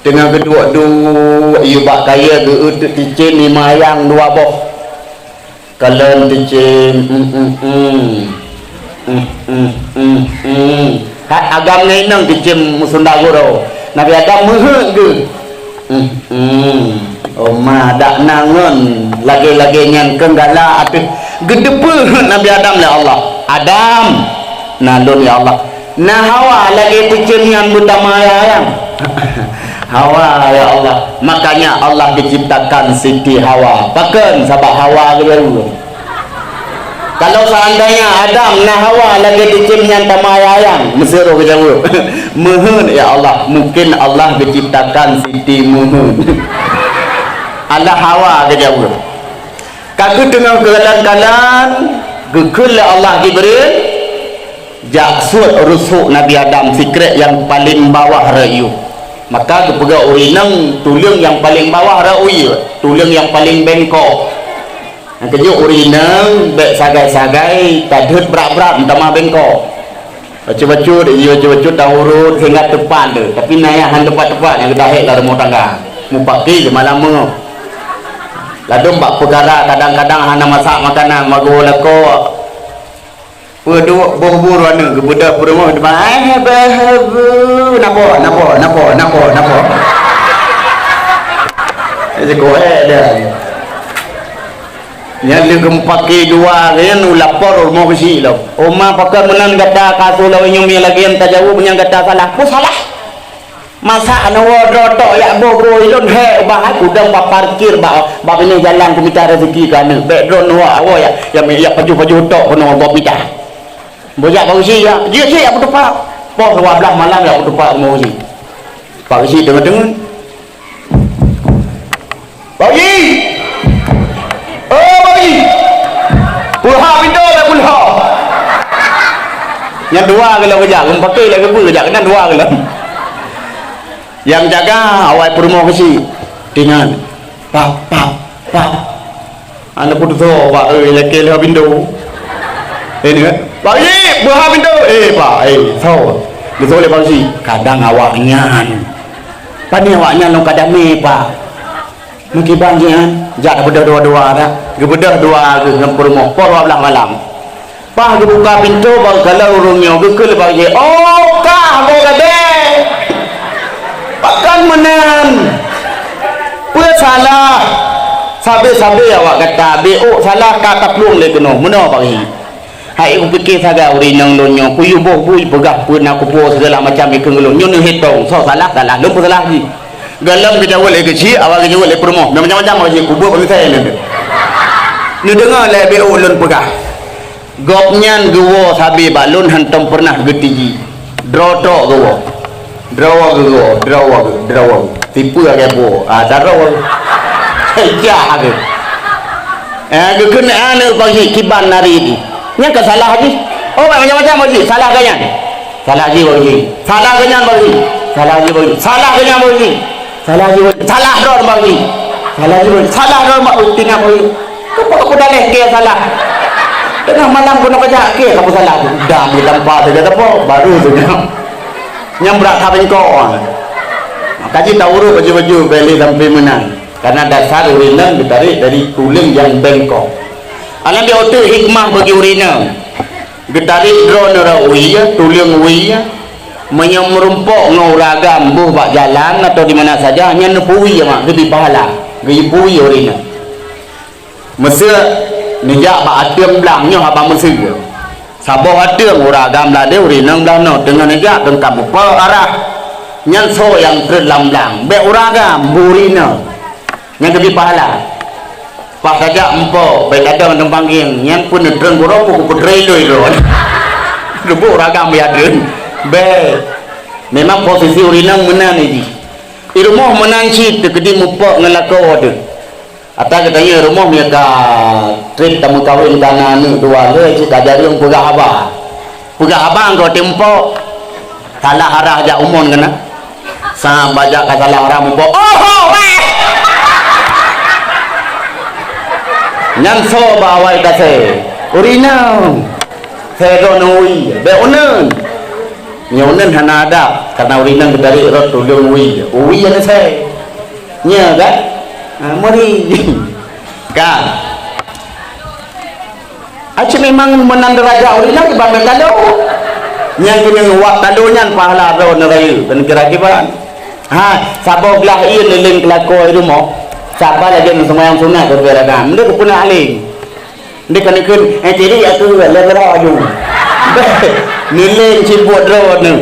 Teungoh geuduek-duek, yue bak kayèe geuôt teuk cicém limong ayang dua boh. Kalon cicém, mm, mm, mm. Mm, mm, mm, mm. That agam ngon inong cicém meusunda gurô. Nabi Adam meuheuet geuh. Hmm, hmm. Oma dak na ngon lagèe-lagèe nyan keu galak ateueh geuteupeu Nabi Adam lé Allah. "Adam, na lôn ya Allah. Na Hawa lagèe cicém nyan beutama ayang." Hawa ya Allah. Makanya Allah diciptakan Siti Hawa. Pakon? Sabab Hawa geujaweueb. Kalau seandainya Adam na Hawa lagèe cicém nyan tama ayang, meuseuroh geujaweueb, "Meuheuet ya Allah, mungkin Allah geuciptakan Siti meuheuet." Allah Hawa geujaweueb. Ka geuteungoh keukalan-kalan, geukheun lé Allah Jibril, "Jak suet rusuk Nabi Adam sikrek nyang paleng bawah rot yue." Maka geupeugah ureueng inong tuleueng nyang paleng bawah rot yue, tuleueng nyang paleng bengkok. Nyang keujeuet ureueng inong bèk sagai-sagai tadhôt brat-brat meutamah bengkok. Bacut-bacut, iya bacut-bacut taurot sehingga teupat lé. Tapi na nyang han teupat-teupat nyang geutahek lam rumoh tangga. Mupaki keumalama. Ladôm bak peukara kadang-kadang hana masak makanan, magoe lakoe. Peuduek boh bu droeneuh geubeudôh peurumoh teuma, "Eh, beuh, beuh, napa, napa, napa, napa, napa?" Jikoh, eh, dah. Nyan lheueh geumeupaké dua, nyan ulapor rumoh keuchik lom. "Oma, pakon meunan gata ka asuh lawét nyoe lagèe nyan tajaweueb nyang gata salah?" "Peue salah?" "Masa neuwoe droe tok jak boh-boh ilôn hèk ubah hai kudong bak parkir bak, bak binéh jalan kumita rezeki keu aneuk. Bèk droe neuwoe awoe jak, jak, jak pajoh-pajoh tok keunoe gob mita." Boh jak Pak Usi jak, jeuet cit jak peutupat. Poh dua blaih malam jak peutupat rumoh Usi. Pak Usi teungeut-teungeut. "Pak Usi! Oh, Pak Usi! Peuhah pintoe lé peuhah!" Nyan dua keuh lom geujak, geumeupaké lé keupeue geujak, keunan dua keuh lom. Nyang jaga awai peurumoh keuchik. Tingan. Pap, pap, pap. Aneuk putroe, Pak, eh, lakèe lheueh pintoe. Eh, ni kan? "Pak Usi, peuhah pintoe!" "Eh, Pak, eh, soe?" Geutôh lé Pak Usi. "Kadang awaknyan." "Pane awaknyan lôn ka damé, Pak?" "Meukiban jih nyan, jak tabeudôh dua-dua dah." Geubeudôh dua geuh ngon peurumoh, poh dua blaih malam. Paih geubuka pintoe bak galak ureueng nyoe, geukheun lé Pak Usi, "Oh, kah boh gadée! Pakon meunan? Peue salah? Sabe-sabe awak gata, beuôk salah ka taplueng lé keunoe." "Meunoe, Pak Usi." Hai kupike sagai ureueng inong lôn nyoe, kuyue boh bui peugah peue na kupuwoe segala macam dikeue lôn. Nyoe neuhitong, soe salah, salah, lôn peusalah jih. Gohlom geujaweueb lé keuchik, awai geujaweueb lé peurumoh. Macam-macam awai jih, kubuet peumisai nyan. Neudeungoe lé B O lôn peugah. Gobnyan geuwoe sabe bak lôn hantom peureunah geutiji. Droe trok geuwoe. Droe geuwoe, droe geu-, droe geu-. Tipeue lagèe buoe. Ah, droe. Jah geu. Eh, geukheun aneuk bagi kiban nari di. Nyan ka salah jih. Oh, macam-macam bagi. Salah geuh nyan. Salah jih bagi. Salah geuh nyan bagi. Salah jih bagi. Salah geuh nyan bagi. Salah jih bagi. Salah droe bagi. Salah jih bagi. Salah droe bagi. Tina bagi. Keupeue, keupeue daleh keu salah? Teungoh malam keunoe keujak keu kapeue salah? Dah meutampa saja teupeu, baru saja. Nyang brat ka bengkok. Maka jih taurôh baju-baju bèk lé sampai meunan. Karena dasar ureueng inong geutarek dari tuleueng nyang bengkok. Alam biasa hikmah bagi ureueng inong. Geutarek droeneuh rot wie, tuleueng wie. Meunyoe meurumpok ngon ureueng agam boh bak jalan atau di mana saja, nyan neupeuwie mak, geubri pahala. Geupeuwie ureueng inong. Meuseu neujak bak ateueng blang nyoe haba meuseu. Saboh ateueng ureueng agam ladeh ureueng inong blah noe teungoh neujak teungka mupa arah. Nyan soe nyang treun lam blang? Bèk ureueng agam, bèk ureueng inong. Nyan geubri pahala. Pas tajak mupa, bèk tadong ateueng panggieng, nyan pun neutreun gurôh pun kupeutrei lôn droe. Leubeh ureueng agam ya treun. Bèk. Memang posisi ureueng inong meunan jih. Di rumoh meunan cit teukeudi mupa ngon lakoe deuh. Ata geutanyoe rumoh meunyoe ka trép tameukawen ka na aneuk dua lhèe cit ka jareueng peugah haba. Peugah haba ngon watèe mupa. Salah arah jak umon keunan. Sa bajak ka salah arah mupa. Oho, weh! Nyan soe bak awai kasée? Ureueng inong. Sée droeneuh wie, bèk uneun. Nyoe uneun hana adab, karena ureueng inong geutarek rot tuleueng wie. Wie hana sée. Nyo kan? Ha, meuri. Kan? Aci memang meunan deurajat ureueng inong iban talo. Nyang keuneuk wak talo nyan pahala droe neurayeuk, keuneuk kira kiban. Ha, saboh glah ié neuléng keu lakoe rumoh. Saban lagèe neuseumayang sunat keu rakaat. Meunan keupeue na aléng. Ndeh ka neukheun, eh, ciri aku lé beuraju. Neuléng cibuk droe neu.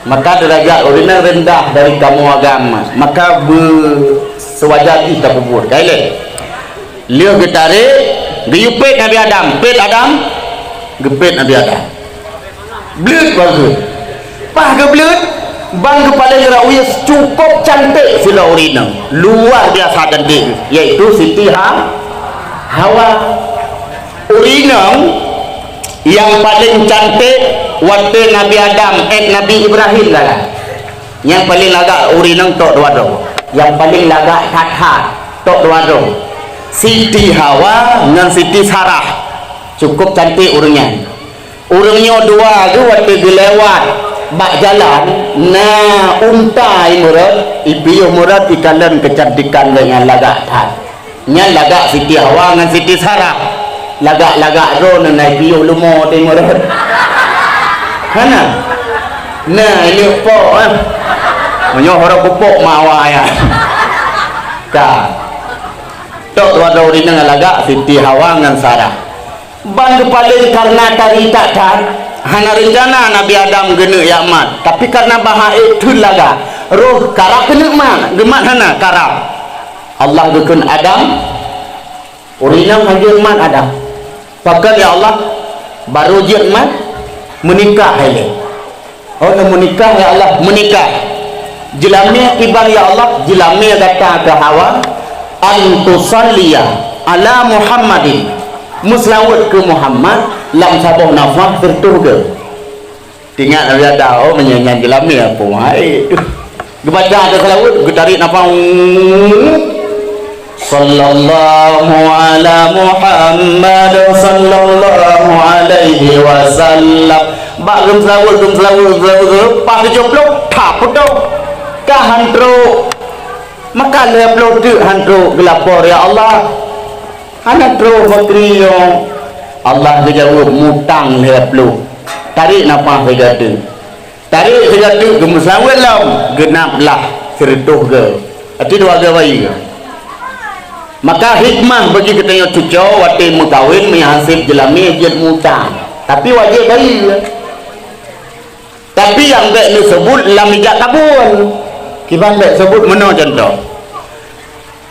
Maka deurajat ureueng inong rendah dari kamoe agam, maka beuseuwajar jih tapeubuet. Ka ilée. Lheueh geutarek, geuyue pet Nabi Adam. Pet Adam, geupet Nabi Adam. Bleuet bagoe. Paih geubleuet, ban geupaleng rot wie cukôp canték sidroe ureueng inong. Luar biasa canték, yaitu Siti Ha-, Hawa. Ureueng inong nyang paleng canték watée Nabi Adam, eh, Nabi Ibrahim lagak. Nyang paleng lagak ureueng inong tok dua droe. Nyang paleng lagak that-that tok dua droe. Siti Hawa ngon Siti Sarah. Cukôp canték ureueng nyan. Ureueng nyoe dua geuh watée geulewat bak jalan, na unta imeurot, ipiôh meurot ikalon keucantikan geuh nyan lagak that. Nyan lagak Siti Hawa ngon Siti Sarah. Lagak-lagak droeneuh na ipiôh leumo teuh imeurot. Hana? Na, ineuk pok, eh. Meunyoe huruf pupuk ma awak nyan. Ka. Tok dua droe ureueng inong lagak Siti Hawa ngon Sarah. Ban geupaleng kareuna tari that-that, hana reuncana Nabi Adam geuneuk jak mat, tapi kareuna bahai theun lagak, roh karab keuneuk mat, geumat hana karab. Allah geukheun Adam, ureueng inong hana jeuet mat Adam. Pakon ya Allah, barô jeuet mat, meunikah ilée. Oh, neumeunikah, ya Allah, meunikah. Jeulamé kiban, ya Allah, jeulamé gata keu Hawa, an tusalliya ala Muhammadin, meuseulaweuet keu Muhammad lam saboh nafah sireutoh geu. Ingat Nabi Adam, oh, meunyoe nyan jeulamé, apa hai. Geubaca ata seulaweuet, geutarek nafah. Sallallahu ala Muhammad, sallallahu alaihi wasallam. Bak geumseulaweuet, geumseulaweuet, geumseulaweuet, geumseulaweuet, pas tujoh ploh, that putôh. Ka han trok. Maka lhèe ploh teuk han trok geulapor, "Ya Allah, hana trok fakri nyoe." Allah geujaweueb, "Mutang lhèe ploh. Tarek nafah sigoe teuk." Tarek sigoe teuk geumeuseulaweuet lom, geunab lah sireutoh geu. Arti dua geu bayi geu. Maka hikmah bagi geutanyoe cucoe watée meukawen meuhaseb jeulamé jeuet mutang. Tapi wajéb bayeue. Tapi nyang bék neuseubut lam ijak kabun. Kiban bék seubut meunoe cuntoh.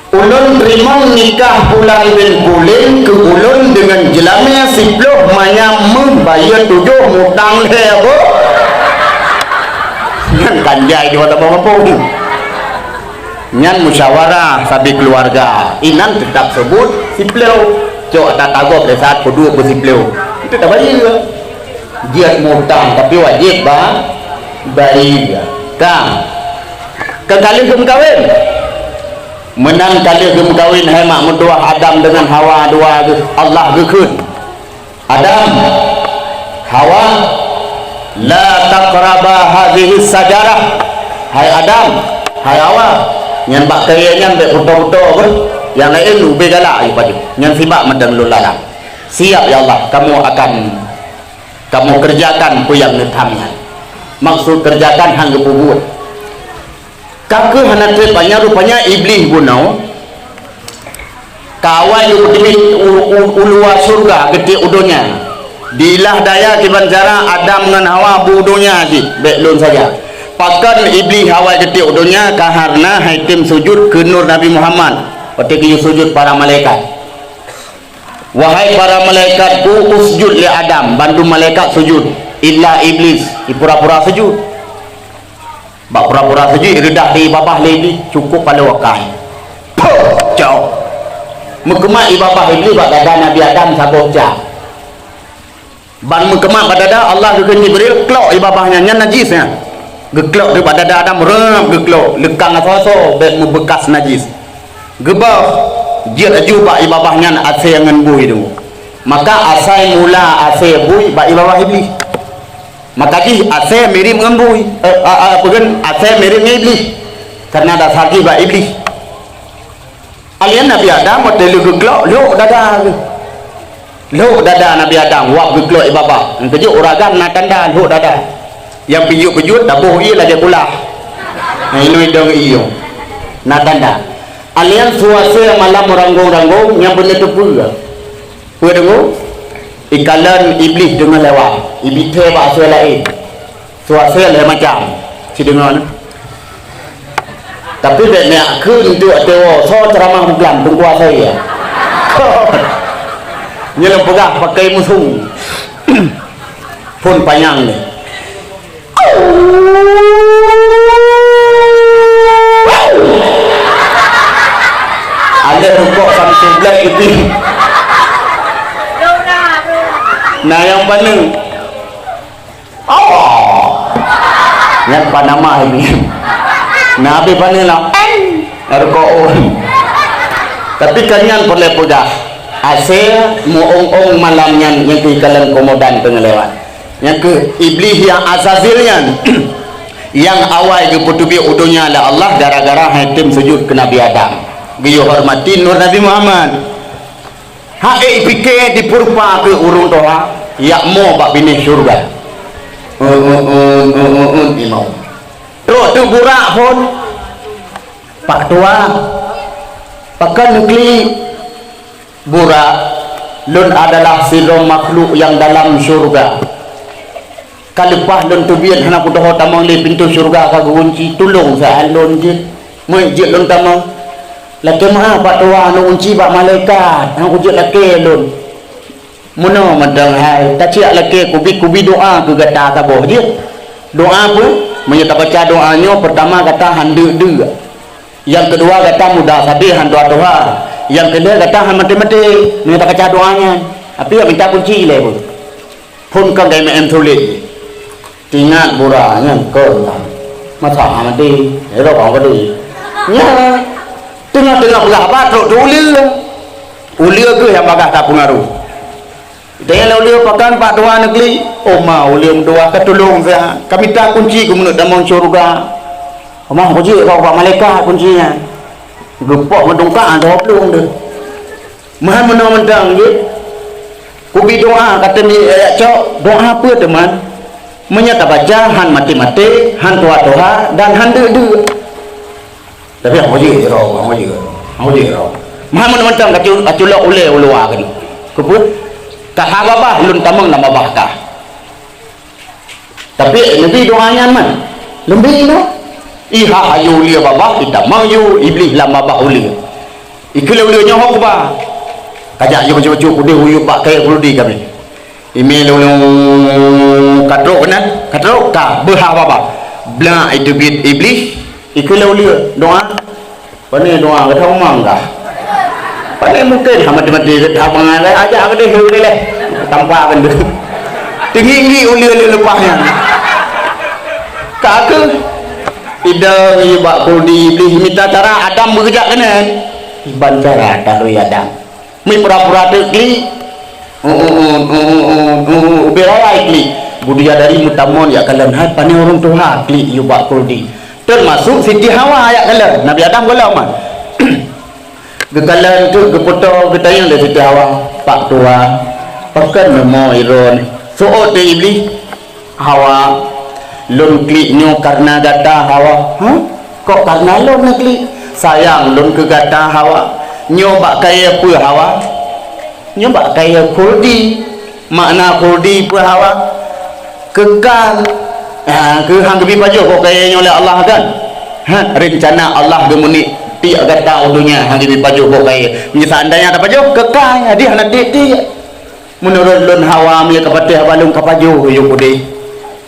Ulôn teurimong nikah Pulan bin Pulan keu ulôn deungon jeulamé siploh manyam meuh bayeue tujoh mutang lhée boh. Nyan kan jai dua tabong gampông. Nyan musyawarah sabe keuluwarga. Inan teutab seubut siploh. Cok ata tagob lé saat peuduek beusiploh. Itu tabayeue. Jeuet mutang tapi wajéb ba bayeue. Ka. Ka ka lheueh geumeukawen. Meunan ka lheueh geumeukawen hai mak meutuwah Adam deungon Hawa dua geuh Allah geukheun. Adam, Hawa, la taqraba hadhihi sajarah. Hai Adam, hai Hawa, nyan bak kayée nyan bék putôh-putôh beuh. Nyang laén ubé galak ayue pajoh. Nyan sibak mantong lôn larang. Siap ya Allah, kamoe akan kamoe keureujakan peue nyang neutham nyan. Maksud keureujakan han geupeubuet. Ka kheueh hana treb nyan rupanya Iblih bunoe ka awai geupeuteubiet u, u, u luwa syeuruga geutiek u donya. Dilah daya kiban cara Adam ngon Hawa bu donya cit, bék lôn saja. Pakon Iblih awai geutiek u donya, kareuna han tem sujut keu nur Nabi Muhammad watée geuyue sujut para malaikat. Wahai para malaikatku, usjud li Adam, bandum malaikat sujud, illa Iblis, ipura-pura sujud. Bak pura-pura sujud, ireudah di babah lé Iblih, cukup paloe wakai. Puh! Cok! Meukeumat i babah Iblih bak dada Nabi Adam saboh cak. Ban meukeumat bak dada, Allah geukheun Jibril, "Klok i babah nyan, nyan najis nyan." Geuklok di bak dada Adam, reuep geuklok, leukang asoe-asoe bék meubeukas najis. Geuboh, jeuet laju bak i babah nyan asée ngon bui deungoe. Maka asai mula asée bui bak i babah Iblih. Maka jih asée mirip ngon bui, eh, a, a, apa gen, asée mirip ngon Iblih. Karena dasar jih bak Iblih. Alian Nabi Adam watée lheueh geuklok, lhok dada geuh. Lhok dada Nabi Adam, wab geuklok i babah. Nyang keujeuet uragan na tanda lhok dada. Nyang peujeuet-peujeuet taboh ié lagée kulah. Nyang inoe idong ié. Na tanda. Alian suasée malam ranggong-ranggong nyang beuneuteupeu. Peue deungoe? Ikalon Iblih deungon lewat, ibithée bak asée laén. Suasée lhée macam, sideungoe na. Tapi bék neuk kheun teuk até woe, soe ceuramah buklam, teungku asai ya. Nyoe lôn peugah pakai musong. Phon panyang ni. Ada rukok Samsung Black itu. Nah, yang mana? Oh. Nyan panama ini. Nah, habis paneuk lah. Rukok on. Tapi kan nyan peureulée peugah. Asée meu-ong-ong malam nyan nyang keu kalon komodan teungoh lewat. Nyang keu Iblih nyang Azazil nyan. Nyang awai geupeuteubiet u donya lé Allah gara-gara han tem sujud keu Nabi Adam. Geuyue hormati nur Nabi Muhammad. Hak ék pike dipeurupa keu ureuëng tuha, yak mo bak binéh syeuruga. Eun, eun, eun, eun, eun, eun, imum. Trok teuh burak phon. Pak Tuha, pakon neuklik? Burak, lôn adalah sidroe makhluk nyang dalam syeuruga. Ka leupah lôn teubiet hana kudoho tamong lé pintoe syeuruga ka geugunci, tulông saát lôn jeuet. Meuet jeuet lôn tamong. Lakée meu'ah bak Tuhan, lôn unci bak malaikat, hana kujeuet lakée lôn. Meunoe mantong hai, taciak lakée kubi-kubi doá keu gata saboh jeuet. Doá peue? Meunyoe tabaca doá nyoe, peurtama gata han deuk-deuk. Nyang keudua gata muda sabe han tuha-tuha. Nyang keulhée gata han maté-maté. Meunyoe tabaca doá nyan, tapi jak minta kunci ilée peue? Phon ka gaya M M sulet. Tingat bura nyan kon. Masa mati, ero bang badi. Nya. Tengah-tengah peugah haba trok tu uleue. Uleue keuh nyang bagah tapeungaruh. Tanya lé uleue pakan Pak Tuha neuklik. Oh ma, uleue meudoa ka tulông saya. Ka mita kunci keu meunurot tamong syeuruga. Oh ma, kujeuet bak malaikat kunci nyan. Geupoh meudungka dua plueng deuh. Meuhan meunoe mantong jih. Kubi doa ka teumi ayat cok, doa peue teuma? Meunyoe tabaca han maté-maté, han tuha-tuha, dan han deuk-deuk. Tapi hana jeuet droe, hana jeuet. Hana jeuet droe. Meuhan mantong ka cu-, ka culok ulée u luwa keunoe. Keupeue? Ka ha babah lôn tamong lam babah kah. Tapi Nabi doa nyan man. Leumbek inoe. Iha hayeu uleue babah, itamong yue Iblih lam babah uleue. Ikheun lé uleue nyoe, "Hok ba." Kajak yue bacut-bacut udeh uyueb bak kayée khuldi kami. Imé lôn ka trok keunan, ka trok ka beuha babah. Blak iteubiet Iblih, ikheun lé uleue, "Doa." Pane doa gata umang kah? Pane mungken ha maté-maté gata bangai lé, ajak gata heu lé. Tampak kan tu. Tinggi-tinggi uleue lé leupah nyan. Ka keuh. Idong yue bak khuldi Iblih mita cara Adam beugeujak keunan. Iban cara talui Adam. Meuh pura-pura teuk klik. Ubé raya klik. Bidadari meutamong jak kalon hai pane ureuëng tuha klik yue bak khuldi. Teumasuk Siti Hawa jak kalon. Nabi Adam gohlom man. Geukalon teuk geupeutoe geutanyong lé Siti Hawa, "Pak tuha, pakon neumo iron?" Seuôt teuh Iblih. Hawa, lôn klik nyoe kareuna gata Hawa. Hah? Kok kareuna lôn neuklik? Sayang lôn keu gata Hawa. Nyoe bak kayée peue Hawa? Nyoe bak kayée khuldi. Makna khuldi peue Hawa? Kekal. Ha, keu han geubi pajoh bak kayée nyoe lé Allah kan? Ha, reuncana Allah geumeuneuk tiek gata u donya han geubi pajoh bak kayée. Meunyoe seandainya tapajoh, kekal, jadi hana tiek-tiek. Meunurot lôn Hawa meunyoe ka patéh haba lôn ka pajoh yue udeh.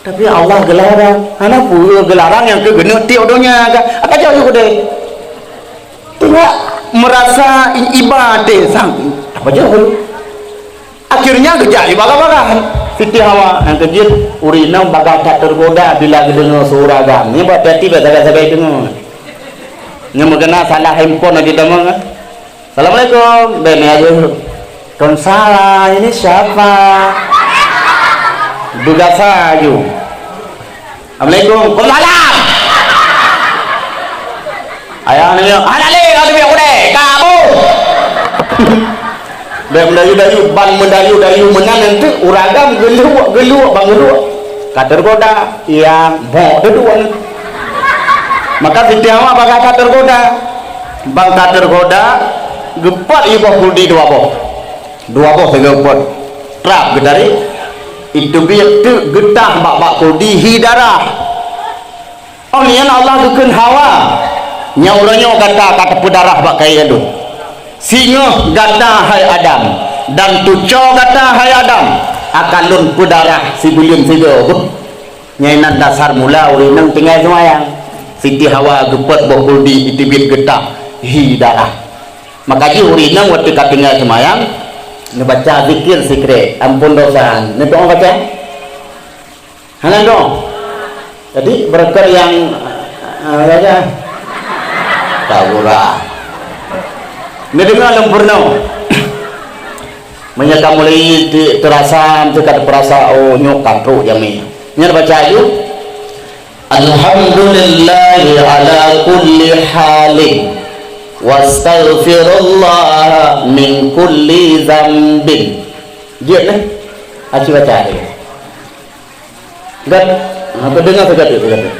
Tapi Allah geularang. Hana peue geularang nyang keu geuneuk tiek donya ka. Pajoh yue udeh. Teuma meurasa i-, iba teh sang. Pajoh. Akhirnya geujak yue bagah-bagah. Siti Hawa nyang keujeuet ureuëng inong bagah that teugoda bila geudeungoe suara agam. Nyoe bak hati-hati bak sagai-sagai deungoe. Nyang meugana salah handphone lagi tamong. Assalamualaikum. Bèk ni aja. Waalaikumsalam. Ini siapa? Bugasa aju. Assalamualaikum. Waalaikumsalam. Ayah ni, "Hana lé, hana lé, aku deh. Kamu." Bèk meudayu-dayu, ban meudayu-dayu meunan nanti uragam geuluek, geuluek, bang geuluek. Ka teugoda, iya, bok teuduek. Maka Siti Hawa bak ka teugoda. Bang ka teugoda, geupot ié boh kuldi dua boh. Dua boh teugeupot. Trap geutarek. Iteubiet teuk geutah bak-bak kuldi hi darah. Oh nyan Allah geukheun Hawa, "Nyang uroe nyoe gata ka tapeudarah bak kayée lôn. Singoh gata hai Adam, dan tucoe gata hai Adam, akan lôn peudarah sibuleuen sigoe." Nyan nan dasar mula ureuëng inong tinggai seumayang. Siti Hawa geupot boh kuldi iteubiet geutah hi darah. Maka jih ureuëng inong watée ka tinggai seumayang, neubaca zikir sikrek, ampôn dosa, neudoa baca. Hana dong. Jadi beureukat nyang, eh, raja. Tak gura. Neudeungoe lom peurunoe. Meunyoe ka mulai ti-, teurasa, teuka teupeurasa, oh, nyoe ka trok jamé. Nyan baca aju. Alhamdulillahi ala kulli halin. Wastaghfirullah min kulli zambin. Jeuet, eh? Aci baca aju. Gat, ha, peudeungoe sigateuk, sigateuk.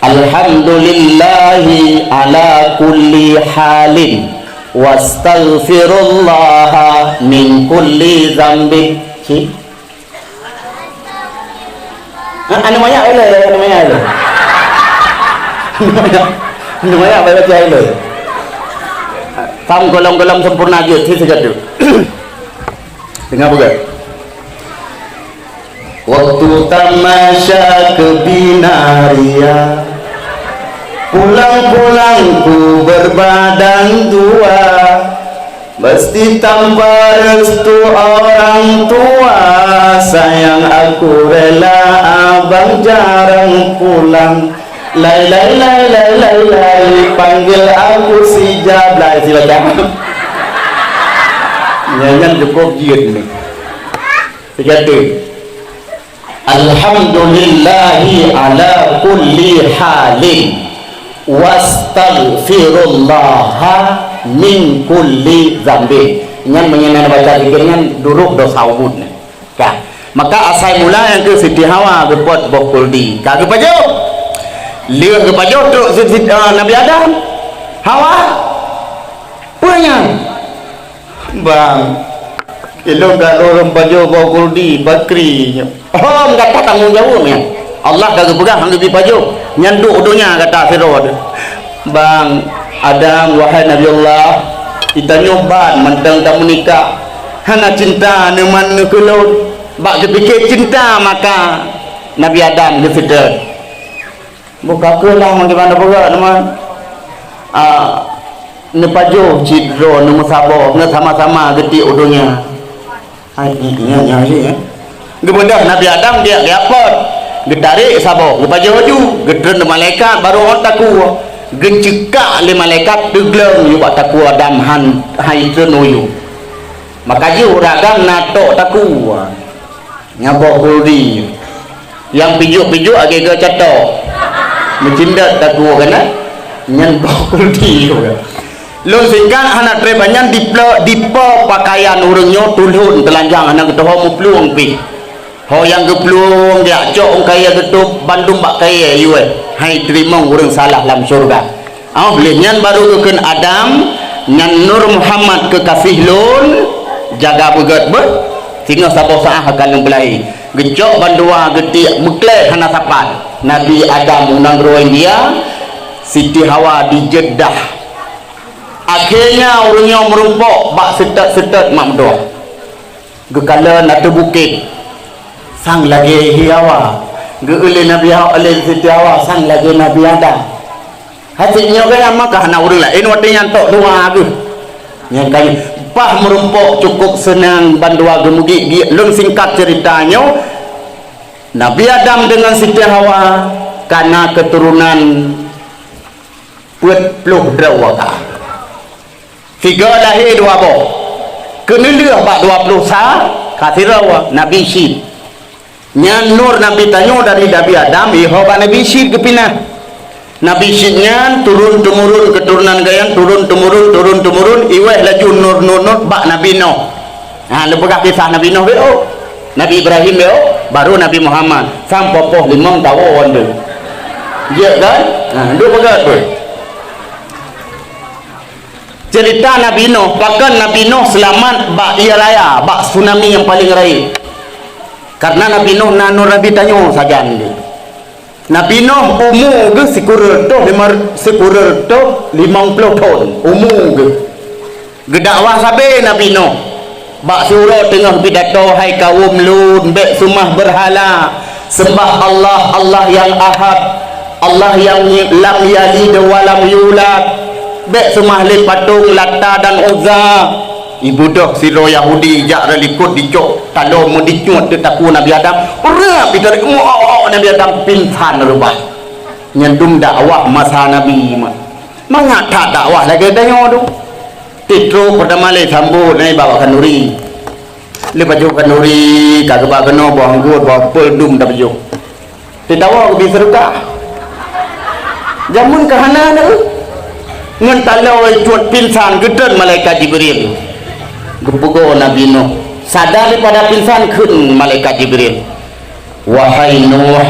Alhamdulillahi ala kulli halin, wastaghfirullaha min kulli dzambin. Ci? Ha, anu banyak ilée, anu banyak ilée. Anu banyak baca ilée. Tam golom-golom sempurna jeuet, ci sigateuk. Teungoh peugah. Waktu tamasya keu bina ria, pulang-pulang ku berbadan dua, mesti tanpa restu orang tua, sayang aku rela abang jarang pulang. Lai, lai, lai, lai, lai, lai, panggil aku si Jablay, silakan. Nyan, nyan cukup jeuet ni. Sigateuk. Alhamdulillahi ala kulli halin, wastaghfirullaha min kulli dzambin. Nyan meunyoe na baca zikir nyan, duroh dosa ubit nyan. Ka. Maka asai mula nyang keu Siti Hawa geupot boh kuldi. Ka geupajoh. Lheueh geupajoh trok Siti, Siti, eh, Nabi Adam. Hawa. Peue nyan? Bang, ilôn ka lôn pajoh boh kuldi, bakri nyoe. Hom gata tanggong jaweueb nyan. Allah ka geupeugah han geubi pajoh. Nyan duek u donya gata sidroe teuh. Bang Adam, wahai Nabi Allah, geutanyoe ban mantong tameunikah. Hana cinta neuman keu lôn. Bak geupike cinta maka Nabi Adam geuseutôt. Buka keulang bagaimana beugöt teuma. Ah, neupajoh cit droe neumeusaboh ngon sama-sama geutiek u donya. Hai, nyan, nyan, nyan, nyan. Geubeudôh Nabi Adam biak geupot. Geutarek saboh, geupajoh laju, geutreun lé malaikat, barô ôn takue. Geuceukak lé malaikat teugleueng yue bak takue Adam han, hai treun u yue. Maka jih ureueng agam na tok takue. Nyan boh kuldi. Nyang pijuek-pijuek agée-agée catok. Meucindot takue keunan. Nyan boh kuldi. Lôn singkat hana treb nyan diplok dipo pakaian ureueng nyoe tulhon teulanjang hana geutoho meuplueng pih. Ho nyang geuplueng jak cok ôn kayée geutôb bandum bak kayée yueh. Hai teurimong ureueng salah lam syeuruga. Óh lheueh nyan barô geukheun Adam, nyan Nur Muhammad keukasih lôn, jaga beugét beuh, singoh saboh saát akan lôn peulahé. Geucok bandua geutiek meuklée hana sapat. Nabi Adam u nanggroe India, Siti Hawa di Jeddah. Akhé nyan ureueng nyoe meurumpok bak seutôt-seutôt mak meudoh. Geukalon ateueh bukét, sang lagée hi Hawa. Geueu lé Nabi Hawa, lé Siti Hawa, sang lagée Nabi Adam. Hase nyoe keuh nyang maka hana ureueng laén watée nyan tok dua geuh. Nyang ka nyoe, bah meurumpok cukôp seunang bandua geumeugiek-giek. Lôn singkat ceurita nyoe, Nabi Adam deungon Siti Hawa kana keuturonan peuet ploh droe ka. Sigoe lahé dua boh. Keuneulheueh bak dua ploh sa, ka sidroe Nabi Syit. Nyan nur Nabi tanyoe dari Nabi Adam, iho bak Nabi Syit geupinah. Nabi Syit nyan turun-temurun keuturonan geuh nyan, turun-temurun, turun-temurun, iweh laju nur-nur-nur bak Nabi Noh. Ha, lôn peugah kisah Nabi Noh beu. Nabi Ibrahim beu, baru Nabi Muhammad. Sampoe poh limong tawoe wan deuh. Jeuet kan? Ha, duek peugah beutôi. Ceurita Nabi Noh, pakon Nabi Noh seulamat bak ié raya, bak tsunami nyang paleng rayeuk. Kareuna Nabi Noh na nur Nabi tanyoe sajan jih. Nabi Noh umu geuh sikureueng reutôh lima, sikureueng reutôh limong ploh thon umu geuh. Geudakwah sabe Nabi Noh. Bak siuroe teungoh pidato, "Hai kawöm lôn, bék seumah beurhala, seumbah Allah, Allah nyang Ahad, Allah nyang lam yalid wa lam yulad. Bék seumah lé patong Lata dan Uzza." Ibeudôh sidroe Yahudi jak rot likot dicok taloe meudicuet teuh takue Nabi Adam. Ureueng pitarek muok Nabi Adam pingsan reubah. Nyan dum dakwah masa Nabi mah. Mangat that dakwah lagée tanyoe tu. Titrok peurtama lé sambot nyan bak khanuri. Lé pajoh khanuri, ka geuba keunoe boh anggôt, boh apel dum tapajoh. Titawoe geubi syeuruga. Jameun ka hana na. Ngon taloe cuet pingsan geutreun malaikat Jibril. Geupeugoe Nabi Nuh. Sadar daripada pingsan kheun malaikat Jibril. Wahai Nuh,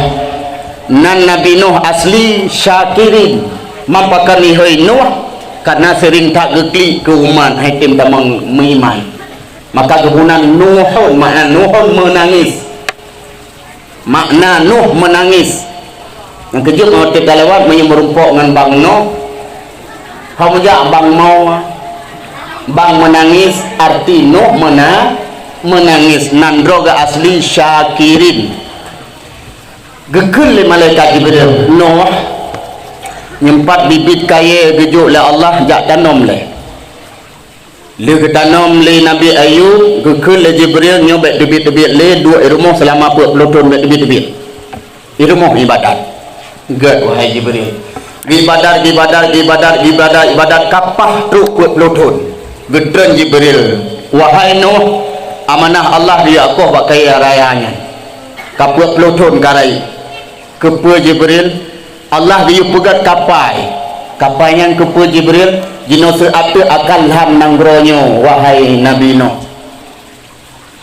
nan Nabi Nuh asli syakirin, meupakan ihôi Nuh, karena sering that geuklik keu umat hai tem tamong meuiman. Maka geubunan Nuhun, makna Nuhun meunangis. Makna Nuh meunangis. Nyang keujeuet ngon teuk ka lewat meunyoe meurumpok ngon Bang Noh. Hom jak Bang Mo. Bang meunangis, arti Nuh meuna-, meunangis. Nan droe geuh asli syakirin. Geukheun lé malaikat Jibril, "Noh, nyoe pat bibit kayée geujok lé Allah jak tanom lé." Lheueh geutanom lé Nabi Ayub, geukheun lé Jibril, "Nyoe bék teubiet-teubiet lé, duek i rumoh seulama peuet ploh thon bék teubiet-teubiet. I rumoh ibadat." Gét, wahai Jibril. Geuibadat, geuibadat, geuibadat, geuibadat, geuibadat, ka paih trok peuet ploh thon. Geutreun Jibril, "Wahai Nuh, amanah Allah geuyue akoh bak kayée raya nyan. Ka peuet ploh thon ka rayeuk." Keupeue Jibril? Allah geuyue peugét kapai. Kapai nyan keupeue Jibril? Jinoe seuateueh akan lham nanggroe nyoe, wahai Nabi Nuh.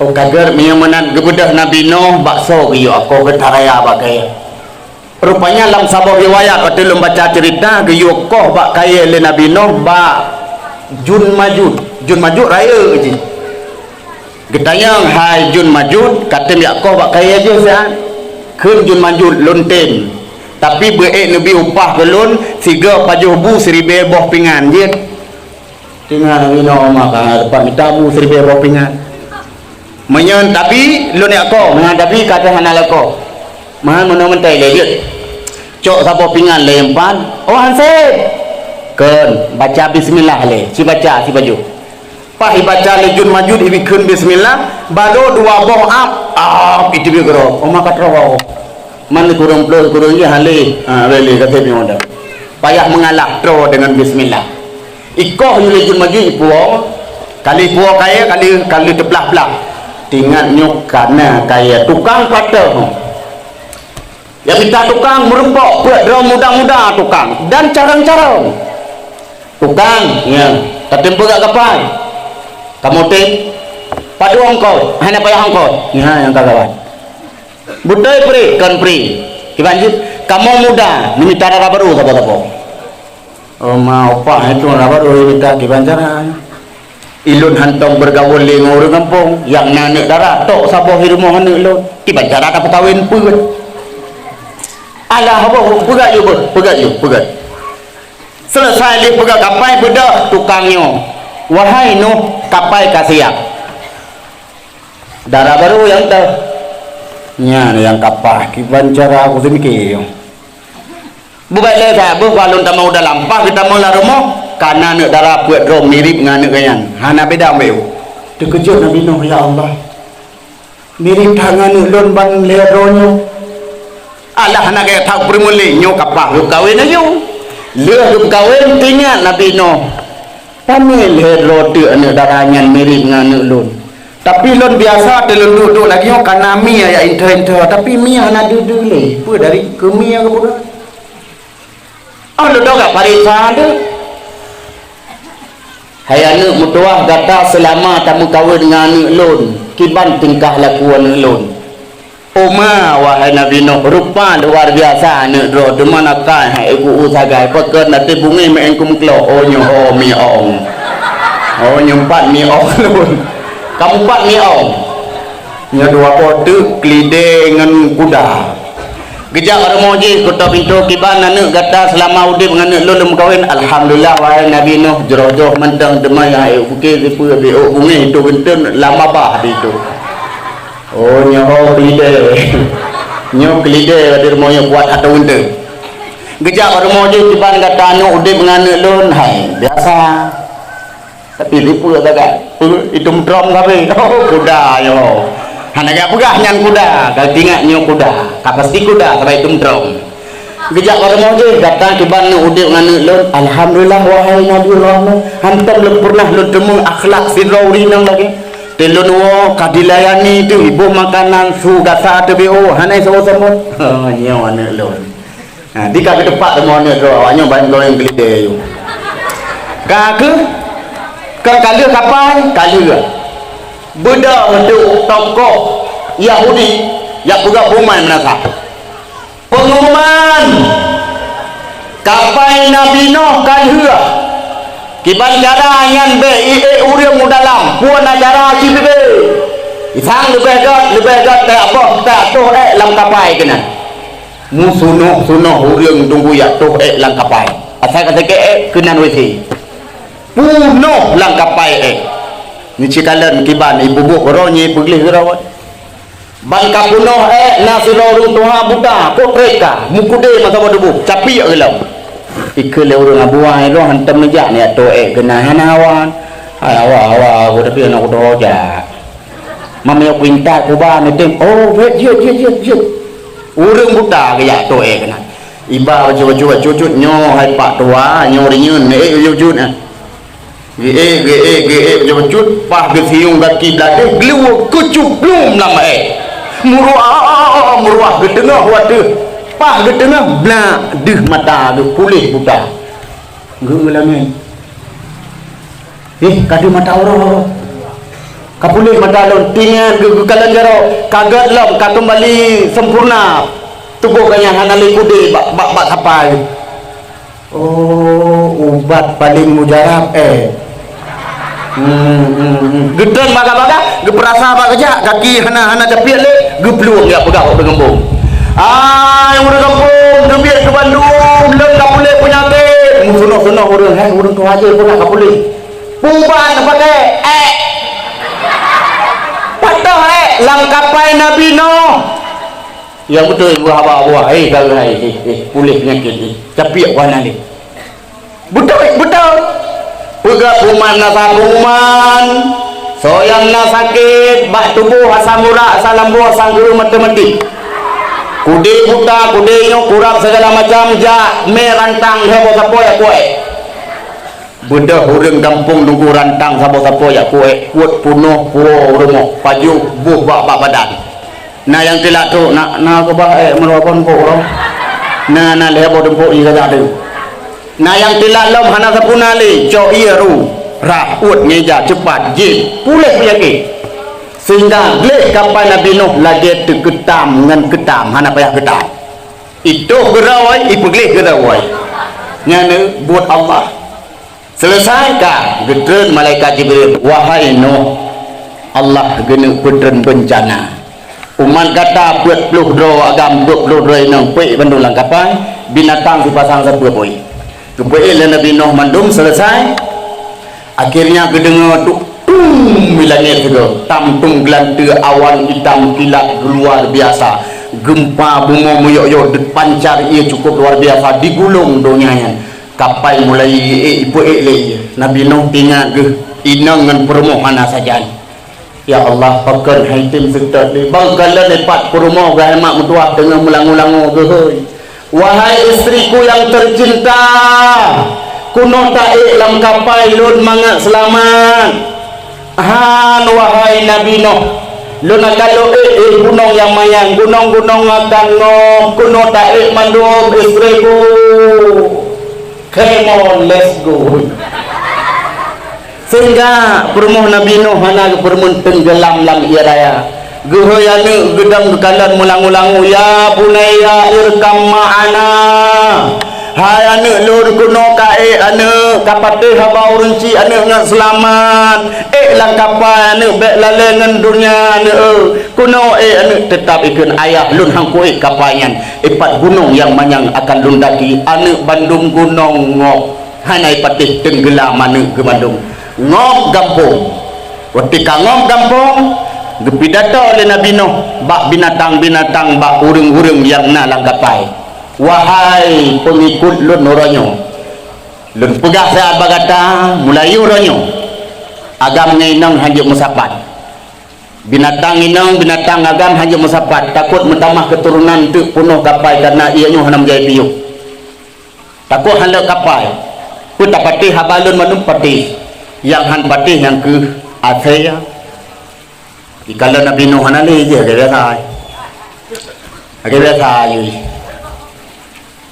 Oh ka gét, meunyoe meunan geubeudôh Nabi Nuh, bak soe geuyue akoh geutaraya bak kayée. Rupanya lam saboh riwayat, watée lôn baca ceurita, geuyue koh bak kayée lé Nabi Nuh bak Jun Majud, Jun Majud rayeuk jih. Geutanyong, "Hai Jun Majud, ka tem jak koh bak kayée jih siat?" Kheun Jun Majud, "Lôn tem. Tapi beu ék neubi upah keu lôn sigoe pajoh bu siribée boh pingan jeuet." Teungoh inoe maka teumpat mita bu siribée boh pingan. Meunyoe tabi, lôn jak koh, meunyoe tabi ka teuh hana lakoe. Meuhan meunoe meuntée lé jeuet. Cok saboh pingan lé empat, oh han sép. Kheun, baca bismillah lé, sibaca sibajoh. Paih ibaca lé Jun Majud ibi kheun bismillah, baro dua boh ap, ap itu bi keudroe. Oh maka troh. Man kureueng ploh kureueng jih haleh, ha, lé ka sép nyoe dah. Payah meungalah troh deungon bismillah. Ikoh yue lé Jun Majud ipuwoe, kali puwoe kayée, kali, kali teuplah-plah. Tingat nyoe kana kayée tukang patah. Ya mita tukang meureumpok peuet droe muda-muda tukang dan carong-carong. Tukang, ya, tatem peugah kapai. Kamoe tem, padub ongkot, hana payah ongkot. Nyan nyang ka gawat. Beutôi pri, kon pri. Kiban jih, kamoe muda, neumita dara barô saboh-saboh. Oh ma, upah itu dara barô neumita kiban cara. Ilôn hantom bergaul lé ngon ureuëng gampông, nyang na aneuëk dara, tok saboh di rumoh aneuëk lôn. Kiban cara tapeukawen peuet. Alah boh, peugah yue beuh, peugah yue, peugah. Selesai lé peugah kapai beudôh tukang nyoe. Wahai Nuh, kapai ka siap. Dara barô nyang teuh. Nyan nyang kapah, kiban cara aku seumiké. Beubaih lé saboh, bah lôn tamong u dalam, paih geutamong lam rumoh, kana aneuëk dara peuet droe mirip ngon aneuëk geuh nyan. Hana beda meubeue. Teukeujot Nabi Nuh, "Ya Allah, mirip that ngon aneuëk lôn ban lhée droe nyoe." Alah hana gaya that peureumulé nyoe kapah geukawen laju. Lheueh geukawen, teuingat Nabi Nuh. Pane lhée droe teuk aneuëk dara nyan mirip ngon aneuëk lôn. Tapi lôn biasa teulôn duek-duek lagée nyoe kana mie ya intho-intho, tapi mie hana deuh-deuh lé. Peue dari keu mie geupeugah? Oh, lôn dong gak pareksa deuh. Hai aneuëk meutuwah gata seulama tameukawen ngon aneuëk lôn, kiban tingkah laku aneuëk lôn. Oma, wahai Nabi Nuh, rupa luar biasa aneuëk droe, teuma nakal hai iku u sagai, pakon até bungéh meuén kumeuklok, oh nyoe ho miong. Oh nyoe pat miong lôn. Kamu pat miong. Nyoe dua boh teuk keulidé ngon kuda. Geujak rumoh jih kutôb pintoe kiban aneuëk gata seulama udeb ngon aneuëk lôn lôn meukawen. Alhamdulillah, wahai Nabi Nuh, jroh-jroh mantong teuma nyang ék buke sipeue biôk bungéh itu geuntén lama bah di itu. Oh, nyoe ho keulidé. Nyoe keulidé di rumoh nyoe kuat atau ente. Geujak bak rumoh jih kiban gata aneuëk udeb ngon aneuëk lôn, hai, biasa. Tapi sipeue sagai, peue, item trom sabe. Oh, kuda nyoe. Hana gaya peugah nyan kuda, ka ingat nyoe kuda. Ka pasti kuda, sabai item trom. Geujak bak rumoh jih, gata kiban aneuëk udeb ngon aneuëk lôn. Alhamdulillah, wahai Nabi Rahman, hantom lôn pernah lôn teumé akhlak sidroe ureuëng inong lagée. Teulôn woe ka dilayani teuh, iboh makanan su gasa teubiôh, hana isoe sambot. Ha, nyoe aneuëk lôn. Ha, di ka geuteupah rumoh aneuëk droe, awak nyoe ban goyang keulidé yue. Ka keuh, ka, ka lheueh kapai, ka lheueh. Beudôh duek tokoh Yahudi nyang peugah bumai meunasah. Peungumuman, kapai Nabi Nuh ka lheueh. Kiban cara nyan bék iék ureuëng u dalam, peue na cara cit beubaih. Sang leubeh gét, leubeh gét teuboh, teutoh ék lam kapai keunan. Meusunoh-sunoh ureuëng tunggu jak toh ék lam kapai. Asai ka sakét ék keunan W C. Punoh lam kapai ék. Nyoe cikalon kiban ibubuet keudroe nyoe peugleh keudroe. Ban ka punoh ék na sidroe ureuëng tuha buta, kok trép ka, meukeudeh masa boh tuboh, capiek geulom. Ikheun lé ureuëng abuai lôn hantom neujak nyan toh ék keunan hana hawa. Hai hawa, hawa, aku tapi aneuk kutoh jak. Mamiyok pinta kuba neutem, oh, jeuet, jeuet, jeuet, jeuet, jeuet. Ureuëng buta geujak toh ék keunan. Iba bacut-bacut, bacut-bacut, nyoe hai pak tuha, nyoe rinyeun, ék jeuet-jeuet nyan. Geuék, geuék, geuék, bacut-bacut, paih geusiyueng gaki bladeh, geuleue keucuplum lam aé. Meuruah, meuruah geuteungoh wateuh. Paih geuteungoh, blak, deuh mata geupuléh buta. Geuulangi. Eh, ka deuh mata uroe. Ka puléh mata lôn, tingat geu-, geukalon jaroe, ka gét lom, ka keumbali sempurna. Tuboh geuh nyan hana lé keudeh bak, bak, bak sapai. Oh, ubat paleng mujarab, eh. Geutreun bagah-bagah, geupeurasa bak geujak, kaki hana, hana capiet lé, geuplueng jak peugah bak ureueng gampông. "Hai ureueng gampông, teubiet keu bandum, lôn ka puléh peunyakét." Meusunoh-sunoh ureueng, "Hai ureueng tuha jih, peue ka puléh?" "Puban pakè, ék." "Pat toh ék?" "Lam kapai Nabi Nuh." Nyang beutôi buah haba buah, "Hei, ka hai, hei, hei, puléh peunyakét jih. Capiet ku hana lé." "Beutôi, beutôi." "Peugah pengumuman, na sa pengumuman. Soe nyang na sakét bak tuboh, asam urat, asam lambung, asam geureum, matematik. Kudé buta, kudé nyoe, kurap, segala macam, jak mé rantang, lhèe boh sapo jak kuék." Beudôh ureueng gampông nunggu rantang saboh sapo jak kuék, kuet punoh puwoe rumoh, pajoh boh bak, bak badan. Na nyang teulat trok, na, na keubah ék meurokok kok roh. Na, na lhèe boh tumpôk ié gata tu. Na nyang teulat lom hana sapeue na lé, cok ié ru, rah, uet ngeja, ceupat, jép, puléh peunyakét. Sehingga gleh kapai Nabi Nuh lagèe teukeutam ngon keutam, hana payah keutam. Itoh geurawai, ipeugleh geurawai. Nyan buet Allah. Seuleusai ka, geutreun malaikat Jibril, "Wahai Nuh, Allah geuneuk peutreun beuncana. Umat gata peuet ploh droe agam, peuet ploh droe inong, peuék bandum lam kapai, binatang sipasang sapeue peuék." Geupeuék lé Nabi Nuh mandum seuleusai. Akhirnya geudeungoe tuk tum di langét sigoe, tam tum geulanteue awan itam kilat luar biasa. Geumpa bumoe meuyok-yok, pancar ié cukup luar biasa, digulong donya nyan. Kapai mulai ié, ipeuék lé ié. Nabi Nuh teuingat geuh, inong ngon peurumoh hana sajan. Ya Allah, pakon hai tem seutôt lé. Bang kalon ipat peurumoh geuh mak meutuah teungoh meulangu-langu geuhôi. Wahai istriku yang tercinta, keunoe taék lam kapai lôn mangat seulamat. Han, wahai Nabi Nuh, lôn akan lôn ék, ék gunong nyang manyang, gunong-gunong akan ngop, keunoe taék mandum istriku. Come on, let's go. Sehingga peurumoh Nabi Nuh hana geupeureumeun teunggelam lam ié raya. Geuhôi aneuk geudong geukalon meulangu-langu, "Ya bunayya irkam ma'ana." Hai aneuk lôn, keunoe ka ék aneuk, ka patéh haba ureueng chik aneuk ngon seulamat. Ék lam kapai aneuk, bèk lalè ngon donya aneuk. Keunoe ék aneuk, teutap ikheun ayah lôn han kuék kapai nyan. Ipat gunong nyang manyang akan lôn daki, aneuk bandum gunong ngop. Hana ipatéh teunggeula maneuk geuh bandum. Ngop gampông. Watèe ka ngop gampông, geupidato lé Nabi Nuh bak binatang-binatang, bak ureueng-ureueng nyang na lam kapai. Wahai peungikut lôn uroe nyoe, lôn peugah siat bak gata, mulai uroe nyoe, agam ngon inong hanjeuet meusapat. Binatang inong, binatang agam hanjeuet meusapat, takot meutamah keuturonan teuk peunoh kapai, kareuna ié nyoe hana meujai piôh. Takot hana lé kapai. Peue tapatéh haba lôn mandum patéh. Nyang han patéh nyan keuh asèe. Ikalon Nabi Nuh hana lé jih, lagèe biasa. Lagèe biasa jih.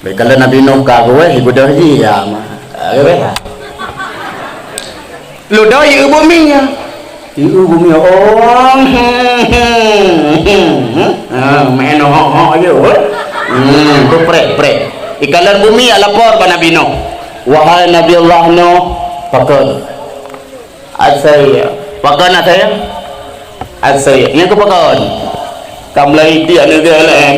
Ikalon Nabi Nuh ka geuwèh, ibeudôh jih, ya, ma. Lagèe biasa. Ludoe ieu bumi nyan. Ieu bumi, oh. Ha, main ho-ho je, weh. Hmm, tu prek, prek. Ikalon bumi jak lapor bak Nabi Nuh. "Wahai Nabi Allah Nuh, pakon asèe." "Pakon asèe?" "Asèe." Nyan keuh pakon. Ka mulai tiek aneuk G L M.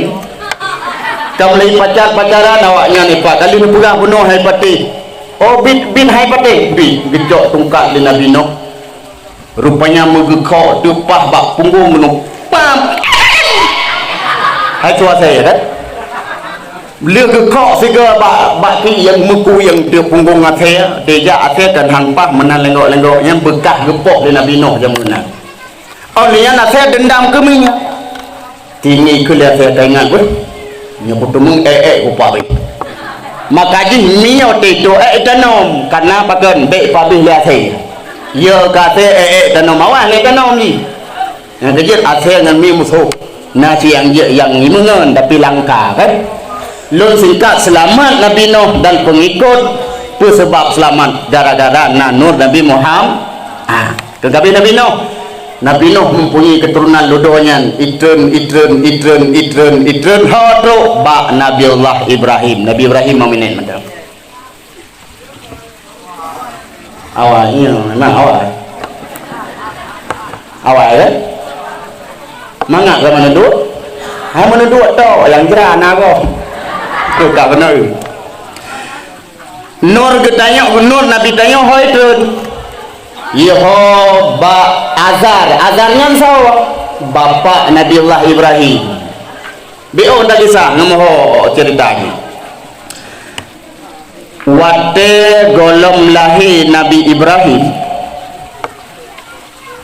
Ka mulai pacar-pacaran awak nyan ipat. Kali neupeugah bunoe hai patéh. "Oh, bit, bit hai patéh." Bit, geucok tungkat lé Nabi Nuh. Rupanya meugeukhok teupah bak punggong gunong. Pam! Hai suasai, ya kan? Lheueh geukhok sigoe bak, bak tiek nyang meukuyang teuk punggong asèe, dijak asèe kan hang pah meunan lenggok-lenggok nyang beukah geupoh lé Nabi Nuh jameun na. Oh, lheueh nyan asèe deundam keu minyeuk. Tinggi keu lheueh asèe taingat weh. Nyoe kuteumèe ék-ék kupabéh. Maka jih miyueb teuh ék tanom, kana pakon bèk pabéh lheueh asèe. Yö ka asèe ék-ék tanom, awai lé tanom jih. Nyang keujeuet asèe ngon miyueb musoh. Na siang jeuet nyang meungon tapi langka kan. Lôn singkat seulamat Nabi Nuh dan peungikot, peue seubab seulamat gara-gara na nur Nabi Muham-, ah. Keu Nabi, Nabi Nuh. Nabi Nuh mempunyai keturunan ludoe nyan, itreun, itreun, itreun, itreun, itreun, ho trok bak Nabi Allah Ibrahim. Nabi Ibrahim meuminet mantong. Awai, iya, memang awai. Awai kan? Mangat ka meuneudok? Hai meuneudok tok, nyang jra na gob. Tu ka beuna. Nur geutanyoe, nur Nabi tanyoe hôi treun. Yoh bak Azar. Azar nyan soe? Bapak Nabiullah Ibrahim. Biôh takisah ngon meuho ceurita jih. Watée gohlom lahé Nabi Ibrahim,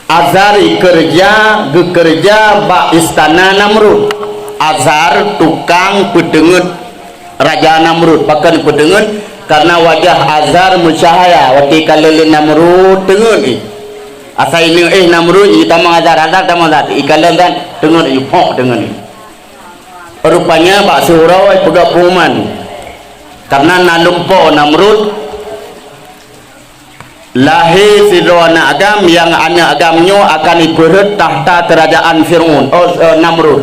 Azar ikeureuja, geukeureuja bak istana Namrud. Azar tukang peuteungeut Raja Namrud. Pakon peuteungeut? Kareuna wajah Azar meucahya watée ikalon lé Namrud teungeut jih. Asai neuéh Namrud, itamong Azar, Azar tamong Azar, ikalon dan teungeut jih, phok teungeut jih. Rupanya bak siuroe peugah pengumuman, kareuna na lumpoe Namrud, lahé sidroe aneuëk agam, nyang aneuëk agam nyoe akan ipeurhot takhta keurajaan Fir'aun, oh, eh, Namrud.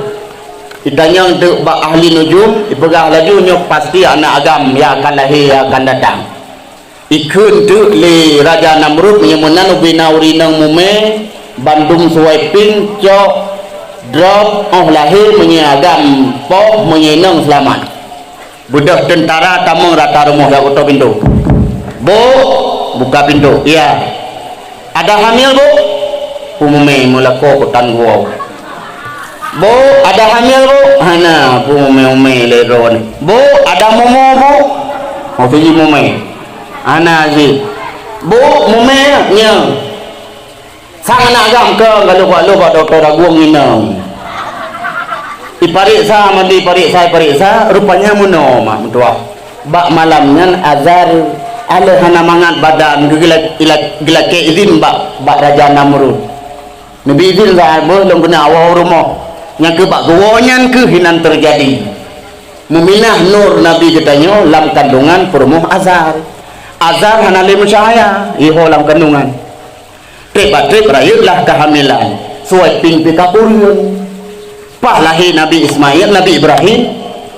Itanyong teuk bak ahli nujum, ipeugah laju nyoe pasti aneuëk agam nyang akan lahé, nyang akan datang. Ikheun teuk lé Raja Namrud, meunyoe meunan ubé na ureuëng inong mumè, bandum suwai pieng cok drob óh lahé, meunyoe agam poh, meunyoe inong seulamat. Beudôh teuntara tamong rata rumoh jak keutôk pintoe. "Bu, buka pintoe." "Iya." "Ada hamil, Bu?" Peumumè meulakoe keu tan guwoe. "Bu, ada hamil, Bu?" "Hana," peumumè-umè lé droeneuh. "Bu, ada mumu, Bu?" Maksud jih mumè. "Hana jih." "Bu, mumè nyoe." Sang aneuëk agam keu galôh bak lôh bak dokto dagueng inong. Ipareksa, mandi ipareksa, ipareksa, rupanya meunoe mak meutuah. Bak malam nyan Azar alèh hana mangat badan, geugila-, ila-, geulakèe izin bak, bak Raja Namrud. Neubi izin Azar, "Beuh, lôn keuneuk awoe u rumoh." Nyang keuh bak geuwoe nyan keuh hinan teujadi. Meuminah nur Nabi geutanyoe lam kandungan peurumoh Azar. Azar hana lé meucahya, iho lam kandungan. Treb bak treb rayeuk lah keuhamilan, suwai pieng pih ka kureueng. Paih lahé Nabi Ismail, Nabi Ibrahim,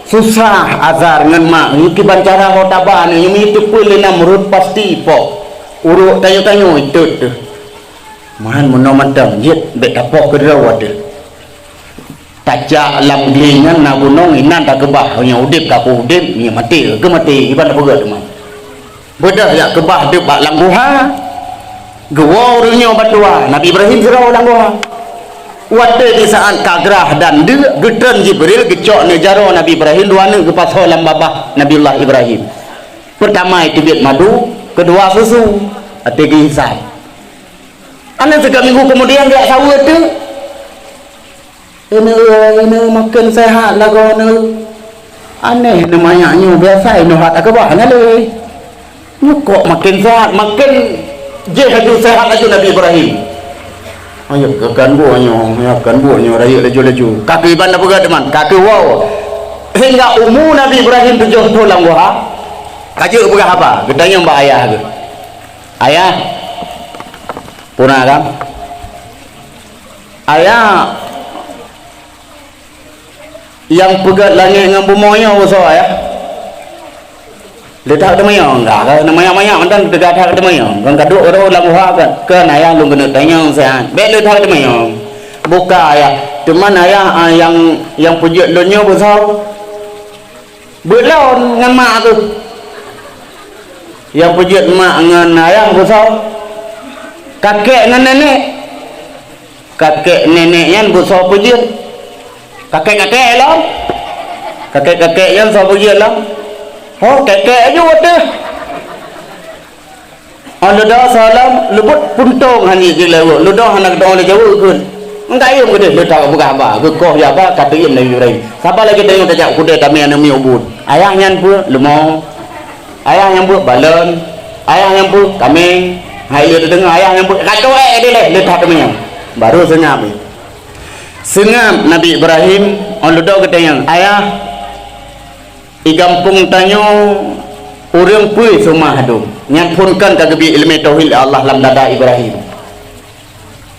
susah Azar ngon mak nyoe kiban cara ho taba nyoe, nyoe meunyoe teupeue lé Namrud pasti poh. Uruek tanyoe-tanyoe itot teuh. Meuhan meunoe mantong jeuet bèk tapoh keudroe watèe. Tajak lam glé nyan na gunong, inan takeubah, nyang udép ka udép, nyang maté ka maté, iban tapeugah teuma. Beudôh jak keubah deuek bak lam guha. Geuwoe ureueng nyoe bandua, Nabi Ibrahim sidroe lam guha. Watèe di saat ka grah dan deuk, geutreun Jibril geucok neujaroe Nabi Ibrahim dua neuk geupasoe lam babah Nabiullah Ibrahim. Peurtama iteubiet madu, keudua susu, watèe geuhisab. Hana sigoe minggu keumudian geujak saweue teuk. Ineuk, ineuk maken seuhat lagoe neuh. Aneh, neuh manyak nyoe biasa ineuk hat takeubah hana lé. Nyoe kok maken seuhat, maken jih laju seuhat laju Nabi Ibrahim. Ayo, keu kan buet nyoe, ya kan buet nyoe, rayeuk laju-laju. Ka keuh iban tapeugah teuma, ka keuh woe. Sehingga umu Nabi Ibrahim tujoh thon lam guha, ka jeuet peugah haba, geutanyong bak ayah geuh. "Ayah, peue na kan?" "Ayah, nyang peugöt langét ngon bumoe nyoe beusoe, Ayah?" "Lé that teumanyong, enggak ka, na manyak-manyak mantong teuga that teumanyong. Kon ka duek rot lam uha kan, kon Ayah lôn keuneuk tanyong siat. Bèk lé that teumanyong." "Buka, Ayah. Teuma Ayah, ah, nyang, nyang peujeuet lôn nyoe beusoe?" "Beuet lôn ngon mak keuh." "Nyang peujeuet mak ngon ayah beusoe?" "Kakek ngon nenek." "Kakek nenek nyan beusoe peujeuet?" "Kakek-kakek lom." "Kakek-kakek nyan soe peujeuet lom?" "Ho, kek-kek aju teuh." Oh, leudoh salam, leubut puntông hana jilewok. Leudoh hana geudoh lé jaweueb kheun. Enggak iem keudeh leutak peugah haba, geukoh ya ba ka teuiem Nabi Ibrahim. Saban lagèe tanyoe tajak kudée tamé aneuk miet ubit. Ayah nyan peue? Leumo. Ayah nyan peue? Balon. Ayah nyan peue? Kaméng. Hai lé teudeungoe ayah nyan peue? Rato ék dileh leutak teumé. Baru seungab. Seungab Nabi Ibrahim, oh leudoh geutanyong, "Ayah, di gampông tanyoe ureueng peue seumah dum nyang phon kon ka geubri ileumé tauhid lé Allah lam dada Ibrahim?"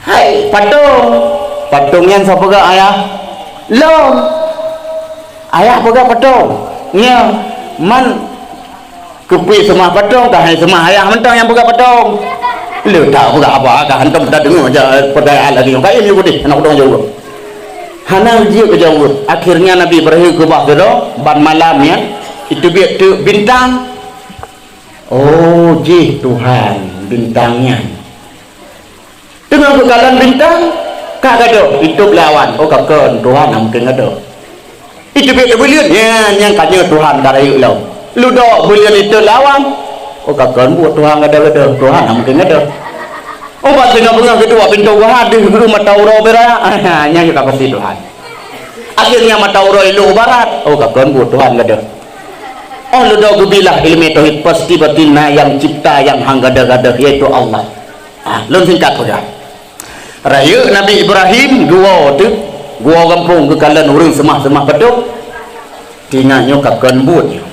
"Hai, patong." "Patong nyan soe peugöt, Ayah?" "Lôn." "Ayah peugöt patong?" "Nyo, man keupeue seumah patong, ka hai seumah ayah mantong nyang peugöt patong." Le that peugah haba ka hantom tadeungoe ja peugah lagèe nyoe. Ka ini udeh aneuk udong jaweueb. Hana jeuet keu jaweueb. Akhirnya Nabi Ibrahim keubah keudroe ban malam nyan iteubiet teuk bintang. Oh, jih Tuhan bintang nyan. Teungoh geukalon bintang, ka gadôh, itôb lé awan. Oh, ka kon, Tuhan hana mungken gadôh. Iteubiet lé buleuen, nyan nyang ka nyoe Tuhan ka rayeuk lom. Ludok buleuen itôb lé awan. Oh, ka kon buet Tuhan gadôh-gadôh, Tuhan hana mungken gadôh. Oh, bak teungoh beungoh geuduek pintoe geuhadeh geu mata uroe beu raya. Nyan ka pasti Tuhan. Akhirnya mata uroe ilok u barat. Oh, ka kon buet Tuhan gadôh. Oh, ludok geubilah ileumèe tauhid, pasti batin na nyang cipta nyang han gadôh-gadôh, yaitu Allah. Ah, lôn singkat peugah. Rayeuk Nabi Ibrahim geuwoe teuk, geuwoe gampông geukalon ureueng seumah-seumah patong. Tingat nyoe ka kon buet nyoe.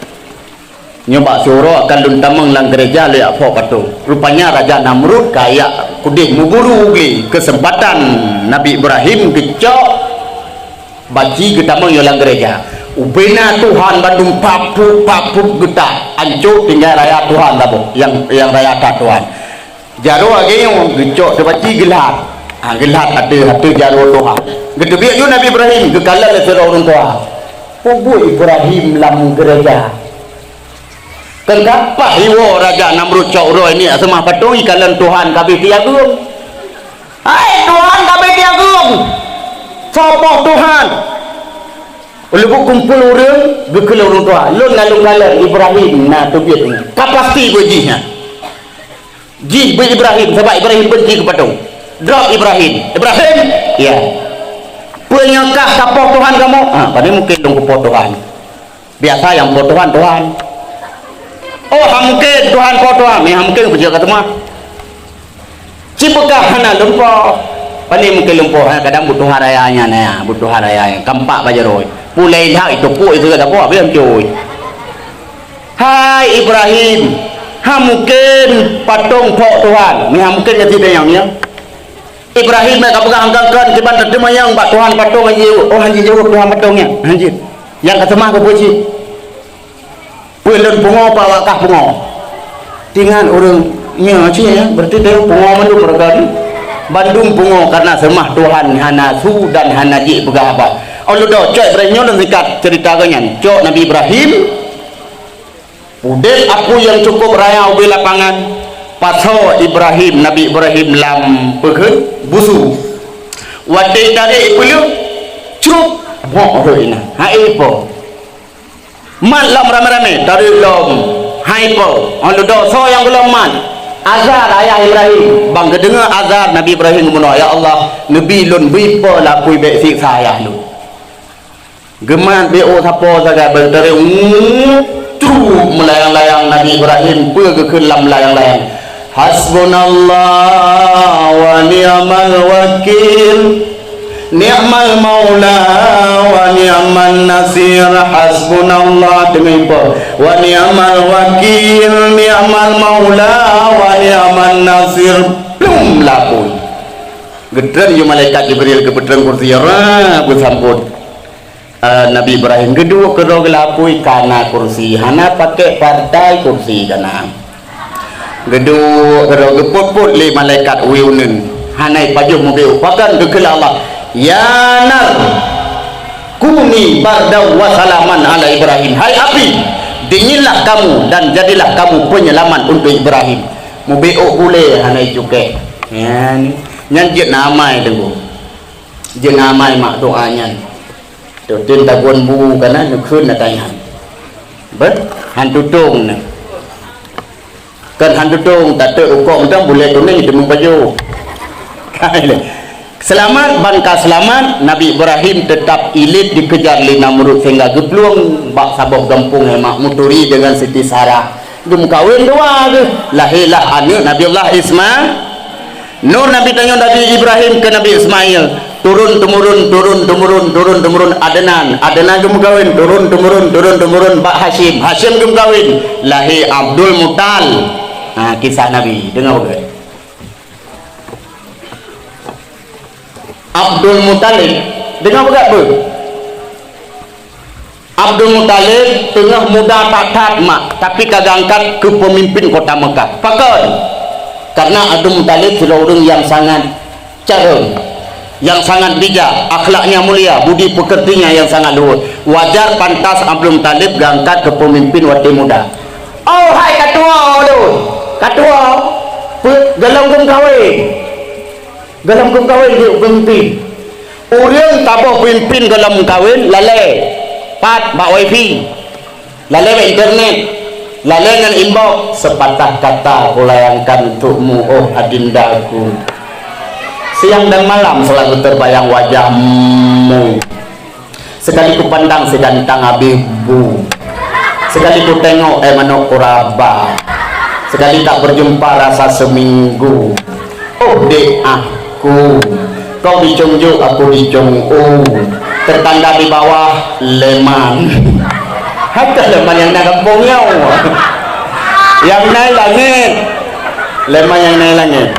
Nyoe bak siuroe akan lôn tamong lam gereja lé jak phok patong. Rupanya Raja Namrud ka jak keudeh meuburu glé keuseumpatan Nabi Ibrahim geucok baci geutamong nyoe lam gereja. Ubena Tuhan bandum papup-papup geutak, ancô tinggai raya Tuhan saboh, nyang, nyang raya that Tuhan. Jaroe lagèe nyoe geucok teubaci geulhat. Ha, geulhat ateueh, ateueh jaroe Tuhan. Geuteubiet ju Nabi Ibrahim geukalon lé sidroe ureueng tuha. Peue buet Ibrahim lam gereja? Keu kapah iwoe Raja Namrud cok uroe nyoe seumah patong ikalon Tuhan ka abéh teuageung. Hai Tuhan ka abéh teuageung! Soe poh Tuhan? Lubuk kumpul ureueng geukheun lé ureueng tuha. Lôn na lôn kalon Ibrahim na teubiet nyoe. Ka pasti buet jih nyan. Jih beu Ibrahim, sabab Ibrahim benci keu patong. Drop Ibrahim. Ibrahim! Ya. Peue nyang kah tapoh Tuhan kamoe? Ha, pane mungken lôn kupoh Tuhan. Biasa nyang poh Tuhan, Tuhan. Oh, han mungken Tuhan poh Tuhan. Meuhan mungken peue ka teuma. Ci peugah hana lôn poh. Pane mungken lôn poh, ha, kadang buet Tuhan raya nyan, ya, buet Tuhan raya nyan. Kampak bak jaroe. Pulai lhak itu puk itu kata poh, habéh hancô. Hai Ibrahim, han mungken patong phok Tuhan. Meuhan mungken nyan sideh nyang nyan. Ibrahim ka peugah angkangkan kiban teuteumanyong bak Tuhan patong hanjeuet. Oh, hanjeuet jaweueb Tuhan patong nyan. Hanjeuet. Nyang ka seumah keu peue cit? Peue lôn pungo, peue awak kah pungo? Tingat ureueng nyoe cit, ya, berarti teuh pungo mandum regan. Bandum pungo karena seumah Tuhan hana su dan hana jeuet peugah haba. Oh, lôn cok Ibrahim nyoe lôn singkat cerita geuh nyan. Cok Nabi Ibrahim, udeb apui nyang cukup raya ubé lapangan, pasoe Ibrahim, Nabi Ibrahim lam peukheun busu. Watèe tarek ipeuleuek, cup, mok rhot inan. Hai po. Mat lom ramé-ramé, tarek lom. Hai po. Oh, leudo soe nyang geulom mat? Azar, ayah Ibrahim. Ban geudeungoe azar Nabi Ibrahim geumeunyoe, "Ya Allah, neubi lôn bri po lapui bèk siksa ayah lôn." Geumat bèk ôk sapo sagai, ban tarek, truk meulayang-layang Nabi Ibrahim, peue geukheun lam layang-layang? "Hasbunallah wa ni'mal wakil, ni'mal maula wa ni'man nasir, hasbunallah," deungon po, "wa ni'mal wakil, ni'mal maula wa ni'man nasir." Plum lapui. Geutreun ju malaikat Jibril, geupeutreun kursi, ra, beusambot. Eh, Nabi Ibrahim geuduek keudroe geulapui, kana kursi, hana pakai partai kursi kana. Geuduek keudroe geupot-pot lé malaikat wie uneuen, hana ipajoh mubeuek, pakon geukheun lé Allah, "Ya nar, kuni bardan wa salaman ala Ibrahim." Hai api, dinginlah kamu dan jadilah kamu penyelamat untuk Ibrahim. Mubeuek bulèe hana icukèe. Nyan, nyan jeuet na amai teungku. Jeuet na amai mak doa nyan. Teuteun tagon bu kana neukheun na tanyan. Beuh, han tutong na. Kan han tutong, tateuk rukok mantong bulèe kunéng teumeupajoh. Seulamat, ban ka seulamat, Nabi Ibrahim teutap ilét dikejar lé Namrud sehingga geuplueng bak saboh gampông nyang mak meuturi deungon Siti Sarah. Geumeukawen dua geuh, lahé lah aneuk Nabiullah Isma-, Nur Nabi tanyoe Nabi Ibrahim keu Nabi Ismail, turun temurun, turun temurun, turun temurun Adnan, Adnan geumeukawen, turun temurun, turun temurun bak Hasyim, Hasyim geumeukawen, lahé Abdul Muttalib. Ha, kisah Nabi, deungoe beugèt. Abdul Muttalib, deungoe beugèt beuh. Abdul Muttalib teungoh muda that-that mak, tapi ka geuangkat keu peumimpin kota Mekah. Pakon? Karena Abdul Muthalib sidroe ureuëng nyang sangat carông, nyang sangat bijak, akhlaknya mulia, budi pekertinya yang sangat luhur. Wajar pantas Abdul Muthalib geuangkat keu peumimpin watée muda. Oh hai ka tuwoe ulôn, ka tuwoe, peue gohlom geumeukawen. Gohlom geumeukawen jeuet peumimpin. Ureuëng saboh peumimpin gohlom meukawen lalée, pat bak wifi, lalée bak internet, lalée ngon inbox, sepatah kata kulayangkan untukmu, oh adindaku. Siang dan malam selalu terbayang wajahmu. Sekali kupandang segantang Habib Bu. Sekali kutengok, eh, manok kuraba. Sekali tak berjumpa rasa seminggu. Oh dek aku, kau dicunjuk, aku dicungu. Tertanda di bawah leman. Haka leman nyang na gampông nyoe. Nyang na langét. Leman nyang na langét.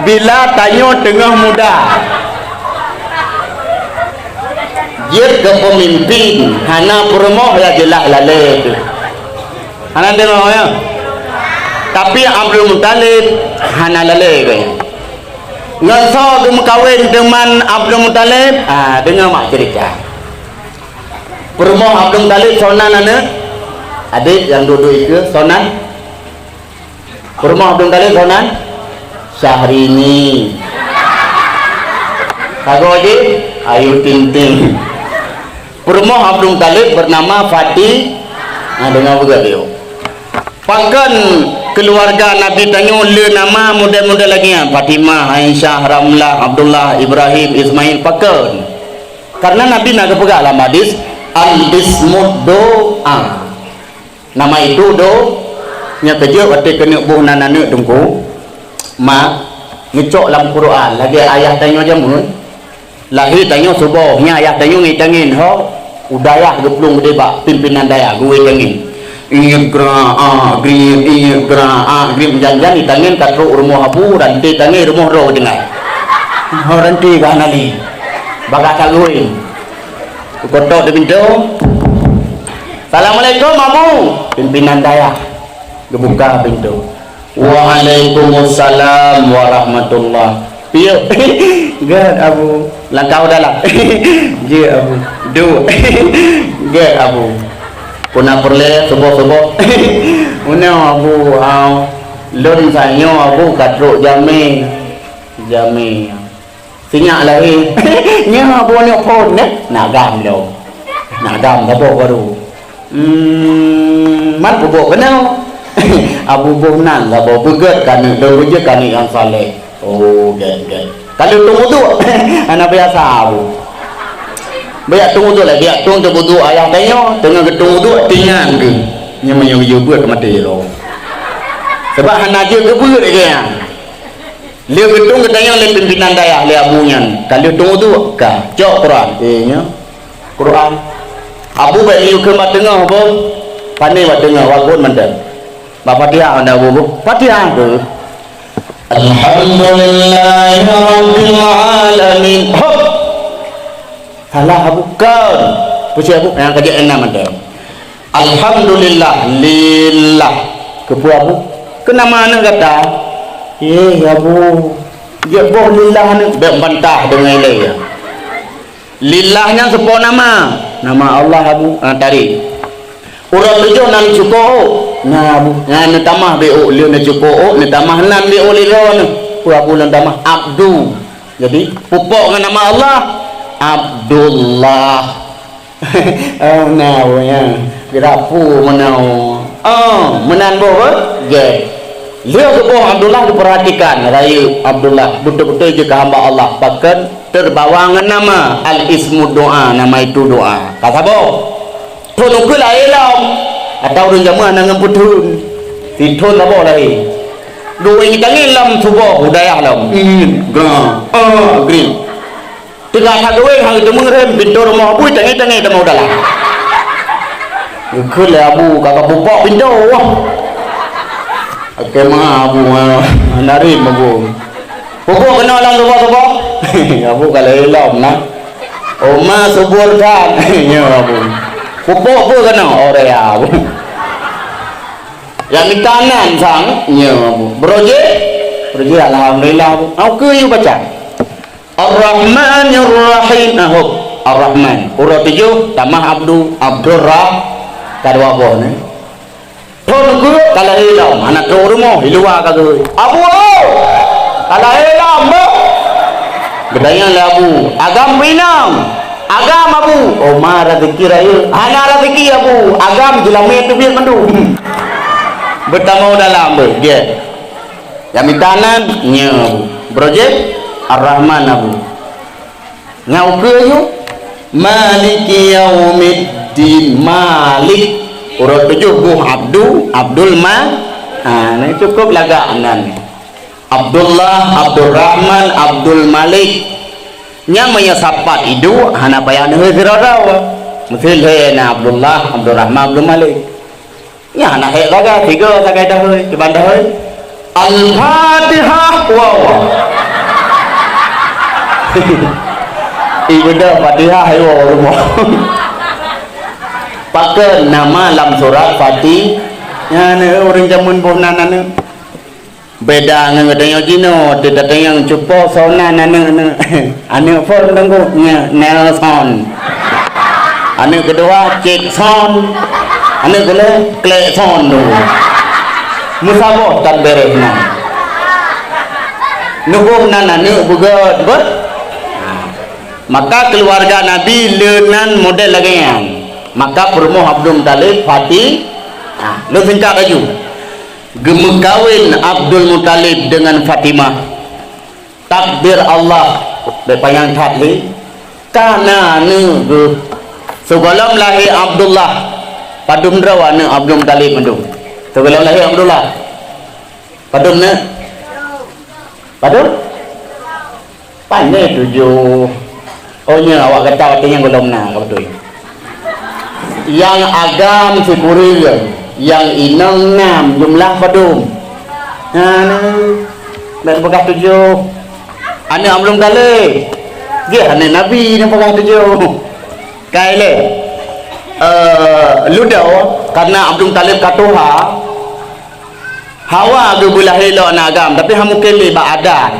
Bila tanyoe teungoh muda, jeuet keu peumimpin, hana peurumoh ya jeulaih lalée teuh. Hana deungoe ya. Tapi Abdul Muthalib hana lalée keu nyan. Ngon soe geumeukawen teuma Abdul Muthalib? Ah, deungoe mak ceurita. Peurumoh Abdul Muthalib soe nan aneuk? Adék nyang duek-duek ikeue soe nan? Peurumoh Abdul Muthalib soe nan? Syahrini. Sagoe jih? Ayu Ting Ting. Peurumoh Abdul Muthalib bernama Fati-, nah, deungoe beugét yuk. Pakon keuluwarga Nabi tanyoe le nama model-model lagée nyan? Fatimah, Aisyah, Ramlah, Abdullah, Ibrahim, Ismail. Pakon? Karena Nabi na geupeugah lam hadis, "Al-ismud doa." Nama itu do-, nyoe keujeuet watée keuneuk boh nan aneuk teungku, ma, neucok lam Quran, lagée ayah tanyoe jameun. Lahé tanyoe suboh, nyan ayah tanyoe ngieng tangieng, ho, u dayah geuplueng geude bak pimpinan dayah, geuwé tangieng. Iet gra, a, griet, iet gra, a, griet, jan-jan itangieng ka trok rumoh abu, ranté tangieng rumoh droe tinggai. Ho ranté ka hana lé. Bagah ka geuwé. Kukotok di pintoe. "Assalamualaikum, Abu." Pimpinan dayah geubuka pintoe. "Waalaikumsalam warahmatullah." "Piye?" "Gét, Abu." "Langkah u dalam." "Jeuet, Abu." "Duek." "Gét, Abu." "Peue na peureulée suboh-suboh?" "Meunoe, Abu, a, lôn tanyoe, Abu, ka trok jamé." "Jamé?" "Sinyak lahé." "Nyoe bunoe phon neh, na gam lom. Na gam saboh baru." "Hmm, man peubuet keunoe?" "Abu boh nan saboh, beugét keuneuk, lôn beujeuet keuneuk nyang saleh." "Oh, gét, gét." "Ka lheueh tueng uduk?" "Hana biasa, Abu." Biak tueng uduk lé, biak tueng teuk uduk ayah tanyoe, teungoh geutueng uduk, tingan geuh. Nyoe meunyoe geujeuet beuet ka maté lom. Sabab hana jeuet geubeuet lagée nyan. Lheueh geutueng geutanyong lé pimpinan dayah lé abu nyan, "Ka lheueh tueng uduk?" "Ka." "Cok Quran." Eh, nyoe Quran. "Abu, bék miyueb kheun bak teungoh, boh." "Pane bak teungoh, bak phon mantong." "Bak Fatihah mantong, Abu, boh." "Fatihah keuh." "Alhamdulillahirabbil alamin." Hop! Salah, Abu, kon. Peue cit, Abu? Nyang ka jeuet enam mantong. "Alhamdulillah, lillah." "Keupeue, Abu?" "Keu nama aneuk gata." "Eh, Abu, jeuet boh lillah aneuk." "Bék bantah deungon ilée nyan. Lillah nyan soe po nama?" "Nama Allah, Abu." "Ah, tarék." "Uroe tujoh na neucuko ôk?" "Na, Abu." "Na neutamah bak ôk, lheueh neucuko ôk, neutamah nan bak ôk lhèe droeneuh." "Peue, Abu, lôn tamah?" "Abdu." "Jadi, pupok ngon nama Allah?" "Abdullah." "Oh, na, Abu, nyan. Geurapu meunoe." "Oh, meunan boh, eh?" "Jeh." Lheueh geuboh Abdullah, geupeurhatikan rayeuk Abdullah, beutôi-beutôi jeuet keu hamba Allah, pakon terbawa ngon nama, al-ismu doa, nama itu doa. Ka saboh. Thon ukeue lahé lom. Ata ureueng jameun hana ngon peuthon. Sithon saboh lahé. Duek tangieng lom suboh u dayah lom. Ingin, gra, ah, green. Teuka that geuwéng hana teumeureum, pintoe rumoh bui tangieng-tangieng teuma u dalam. Geukheun lé abu ka, ka pupok pintoe. Oke ma abu, ma, hana rem abu. Pupok keunoe lam suboh-suboh. Abu ka lheueh lom na. Oma subur that. Nyoe abu. Pupok peue keunoe? Orea abu. Nyang mita nan sang, nyoe, Bu. Beurojek? Beurojek, alhamdulillah, Bu. Au keu yue baca. Ar-Rahmanir Rahim. Ah, hop. Ar-Rahman. Uroe tujoh, tamah Abdu, Abdurrah. Ka dua boh ni. Thon keu ka lahé lom, hana trok rumoh, di luwa ka geuh. Abu, oh! Ka lahé lom, Bu. Geutanyong lé Abu, "Agam peu inong?" "Agam, Abu." "Oh, ma raseuki rayeuk?" "Hana raseuki, Abu. Agam jeulamé teubiet mandum." Beutamong dalam beuh, gét. Nyang mita nan, nyoe, Abu. Beurojek, Ar-Rahman, Abu. Nyang ukeue nyoe, Maliki Yaumiddin, Malik. Uroe tujoh boh Abdu, Abdul Ma-, ha, nyan cukôp lagak nan. Abdullah, Abdurrahman, Abdul Malik. Nyan meunyoe sapat iduek, hana payah neuhôi sidroe-droe. Meusti lhèe na Abdullah, Abdurrahman, Abdul Malik. Nyan hana hék sagai, tiga sagai dahôi, kiban dahôi. Al-Fatihah, wow. Ibadah Fatihah, ayo rumoh. Pakon nama lam surat Fatihah? Nyan ureueng jameun boh nan aneuk. Beda ngon geutanyoe jinoe, teutatanyong cupo soe nan aneuk-aneuk. Aneuk phon teungku, nyoe Nelson. Aneuk keudua, Cek Son. Aneuk keulhèe, Klek Son tu. Meusaboh tan beureh nan. Neuboh nan aneuk beugöt, beuh? Maka keuluwarga Nabi le nan model lagèe nyan. Maka peurumoh Abdul Muthalib, Fati-, ah, lôn singkat laju. Geumeukawen Abdul Muthalib deungon Fatimah. Takdir Allah, bèk panyang that lé. Ka na aneuk geuh. Sigohlom lahé Abdullah, padum droe aneuk Abdul Muthalib mandum. Sigohlom lahé Abdullah, padum neuk? Padum? Pane tujoh. Oh, nyoe awak gata watèe nyan gohlom na, ka beutôi. Nyang agam sikureueng, nyang inong nam, jumlah padum? Nah, bèk peugah tujoh. Aneuk Abdul Muthalib. Jih aneuk Nabi nyang peugah tujoh. Ka ilèe. Eh, ludoe, karena Abdul Muthalib ka tuha, hawa geuh beulahé lom aneuk agam, tapi han mungken lé bak adat.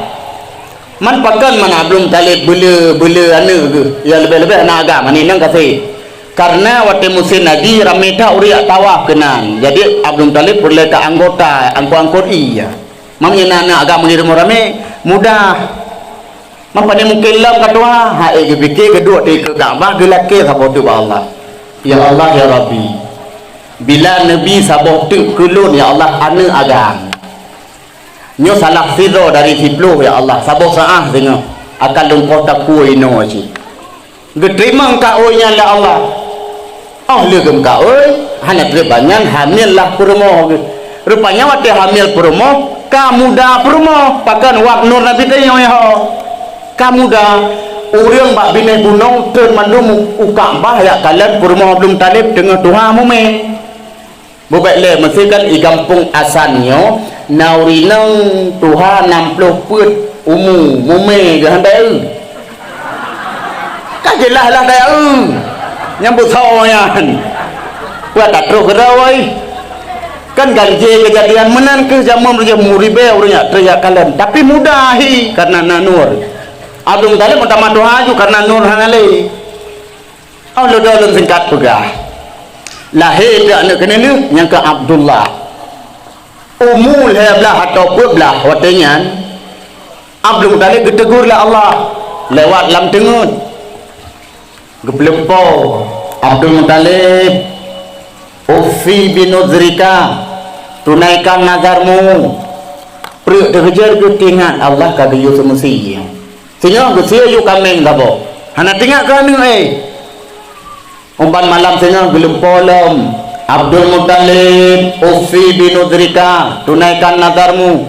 Man pakon man Abdul Muthalib beule, beule aneuk geuh, ya leubeh-leubeh aneuk agam, aneuk inong ka sép. Karena watèe musém haji ramé that ureueng jak tawaf keunan. Jadi Abdul Muthalib peureulèe ka anggota, angkot-angkot ie. Man meunyoe na aneuk agam di rumoh ramé, mudah. Man pane mungken lom ka tuha, hai geupike geuduek di keu Ka'bah geulakèe saboh teuk bak Allah. Ya Allah, ya Rabbi, bila neubi saboh teuk keu lôn, ya Allah, aneuk agam. Nyoe salah sidroe dari siploh, ya Allah, saboh saát singoh akan lôn poh takue inoe cit. Geuteurimong kaôi nyan lé Allah. Óh lheueh geumeukaôi, hana trép banyan, hamil lah peurumoh geuh. Rupanya watèe hamil peurumoh, ka muda peurumoh, pakon wab nur Nabi tanyoe ho. Ka muda, ureueng bak binéh gunong treun mandum u Ka'bah jak kalon peurumoh Abdul Muthalib teungoh tuha mumè. Bubek lé, meusé kan i gampông Asan nyoe, na ureueng inong tuha nam ploh peuet umu, mumè geuh han dayeuh. Ka jeulaih lah dayeuh. Nyang beusoe nyan. Peue ka troh keudroe. Kan ganjé keujadian meunan keuh jameun meureuja muribée ureueng nyan teuyak kalon. Tapi muda hi karena na nur. Abdul Muthalib meutamah tuha ju karena nur hana lé. Oh, lôn, lôn singkat peugah. Lahé teuk aneuk keuneulheueh nyang keu Abdullah. Umu lhèe blaih atau peuet blaih watèe nyan, Abdul Muthalib geuteugor lé Allah lewat lam teungeut. Geupeuleumpô, "Abdul Muthalib, ufi binuzrika, tunaikan nazarmu." Pruet teukeujot geuh teuingat Allah ka geuyue seumeusie. Singoh geusie yue kaméng saboh. Hana teuingat keu aneuk, eh. Uban malam singoh geulumpo lom, "Abdul Muthalib, ufi binuzrika, tunaikan nazarmu."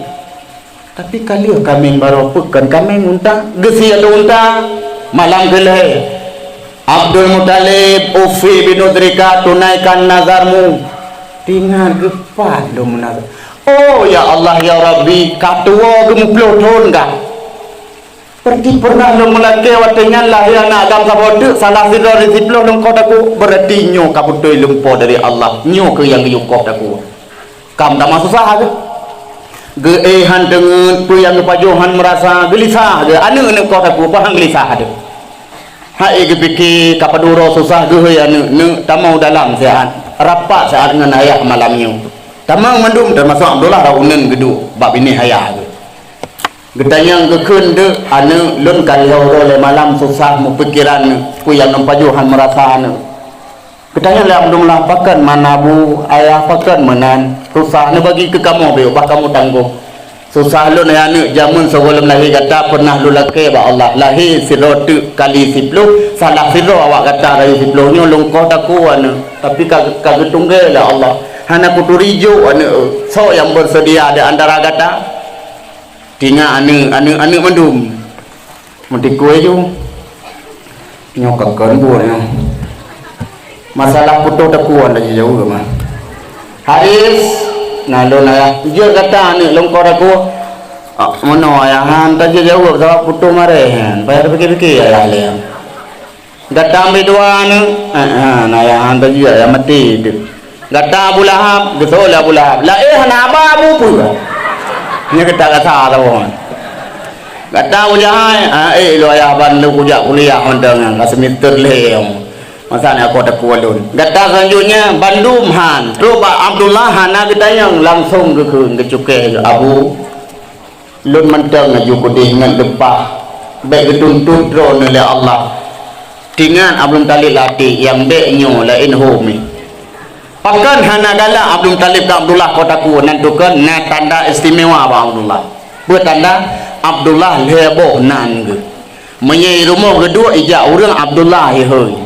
Tapi ka lheueh kaméng barô, peue kon kaméng, unta, geusie ateueh unta. Malam keu lhèe, "Abdul Muthalib, ufi binuzrika, tunaikan nazarmu." Teuingat geuh pat lom meunazar. Oh, ya Allah, ya Rabbi, ka tuwoe geumeuplôh thon kah. Berarti pernah lôn meulakée watée nyan lahé aneuk agam saboh teuk, salah sidroe di siplôh lôn koh takue, berarti nyoe ka beutôi lumpo dari Allah, nyoe keuh nyang geuyue koh takue. Kam tamah susah geuh. Geu-éh han teungeut, peue nyang geupajoh han meurasa, geulisah geuh. Aneuk-aneuk koh takue, peue han geulisah geuh. Hai geupike, ka padub uroe susah geuh, hai aneuk, neuk tamong dalam siat, rapat siat ngon ayah malam nyoe. Tamong mandum, teumasok Abdullah, rot uneun geuduek bak binéh ayah geuh. Geutanyong geukheun, "Deuk, aneuk, lôn ka lhèe uroe lhèe malam susah meupikeran, peue nyang lôn pajoh han meurasa aneuk." Geutanyong lé Abdullah, "Pakon mana bu, ayah, pakon meunan? Susah neubagi keu kamoe beu, bah kamoe tanggong. Susah lôn, hai aneuk, jameun sigohlom lahé gata peunah lôn lakée bak Allah. Lahé sidroe teuk kali siploh, salah sidroe awak gata rayeuk siploh. Nyoe lôn koh takue aneuk, tapi ka, ka geutunggée lé Allah. Hana kuturi jok aneuk, soe nyang beuseudia di antara gata?" Tingat aneuk, aneuk, aneuk mandum. Meutikui ju. Nyoe ka kon buet nyoe. Masalah putôh takue han tajijaweueb mah. Haris, na lôn ayah. Jeuet gata aneuk lôn koh takue. Ah, meunoe ayah han tajijaweueb sabab putôh mareh nyan. Payah tapike-pike ayah lé. Gata ambek dua aneuk, eh, eh, na nyang han tajak, nyang maté teuk. Gata Abu Lahab, geutôi lé Abu Lahab. Laén hana haba Abu peue? Nyan gata rasa saboh. Gata Abu Jahal, ah, eh, lôn ayah ban lôn kujak kuliah mantong nyan, ka semester lhèe. Masa nyan aku takue lôn. Gata selanjutnya, bandum han. Trok bak Abdullah hana geutanyong, langsung geukheun, geucukée, "Abu, lôn mantong laju keudeh ngon leupah, bék geutuntot droeneuh lé Allah. Tingat Abdul Muthalib lam até, nyang bék nyoe laén ho mih." Pakon hana galak Abdul Muthalib keu Abdullah koh takue, nan tukon na tanda istimewa bak Abdullah. Peue tanda? Abdullah lhèe boh nan geuh. Meunyoe i rumoh geuduek, ijak ureueng Abdullah ihôi.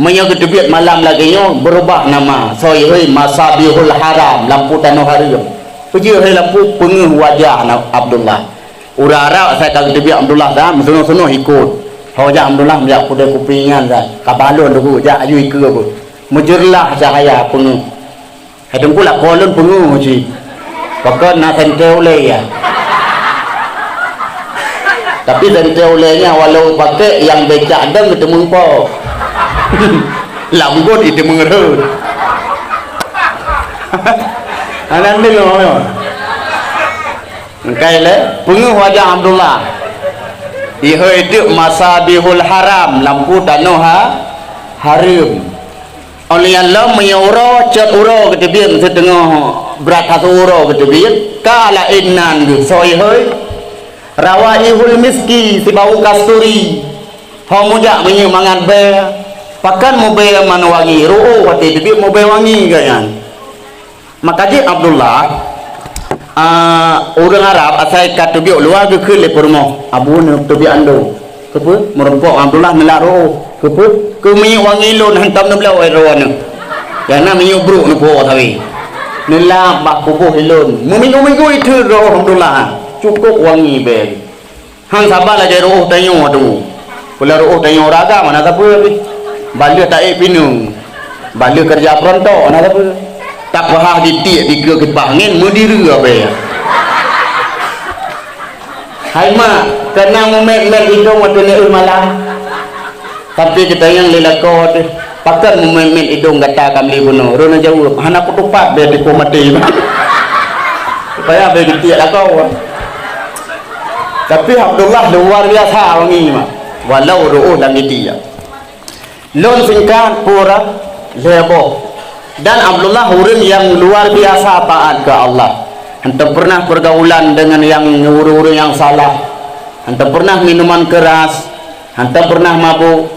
Meunyoe geuteubiet malam lagée nyoe, beurubah nama, soe ihôi Masabihul Haram, lampu tanoh hareuem. Peue jeuet hai lampu, peungeuh wajah na Abdullah. Ureueng Arab asai ka geuteubiet Abdullah, sa meusunoh-sunoh ikot. Ho wajah Abdullah meujak pudée kupi nyan, sa ka balon teuk jak aju ikeue beuh. Meujeurlah cahya peungeuh. Hai Teungku, lakoe lôn peungeuh cit. Pakon na sentée ulée ya. Tapi sentée ulée nyan walau pakék nyang becak dong geuteumeung po. Lam got iteumeung rhot. Hana deungoe. Engkai lé, peungeuh wajah Abdullah. Ihôi teuk Masabihul Haram, lampu tanoh ha-, hareuem. Óh lheueh nyan lom meunyoe uroe, cot uroe geuteubiet, siteungoh brat hase uroe geuteubiet, ka laén nan geuh, soe ihôi? Rawaihul miski, sibau kasturi. Ho mujak meunyoe mangat bée, pakon mubée man wangi, rôh watée teubiet mubée wangi geuh nyan. Maka jih Abdullah, a, ureuëng Arab asai ka teubiet luwa geukheun lé peurumoh, "Abu, neuteubiet ando." Keupeue? Meurumpok Abdullah neulak rôh. Keupeue? Keu minyeuk wangi lôn hantom neubloe droeneuh. Nyang na minyeuk brôk neupuwoe sabe. Neulak bak kuboh ilôn. Meuminggu-minggu itheun rôh Abdullah. Cukôp wangi bée. Han saban lagée rôh tanyoe tu. Pula rôh tanyoe ureuëng agam hana sapeue pih. Ban lheueh taék pineung. Ban lheueh keureuja peurontok hana sapeue. Tapeuhah ditiek dikeue kipaih angén meudireue abée. Hai mak, keunan mumét-mét idong watée neuéh malam. Tapi geutanyong lé lakoe teuh, "Pakon mumét-mét idong gata ka meuligoe bunoe?" Droeneuh jaweueb, "Hana kutupat bée tipu maté." Supaya bée geutiek lakoe. Tapi Abdullah luar biasa wangi mak, walau rôh lam geutiek. Lôn singkat peue lhée boh. Dan Abdullah ureuëng nyang luar biasa taát keu Allah. Hantom peureunah peurgaulan deungon nyang ureuëng-ureuëng nyang salah. Hantom peureunah minuman keuras. Hantom peureunah mabök.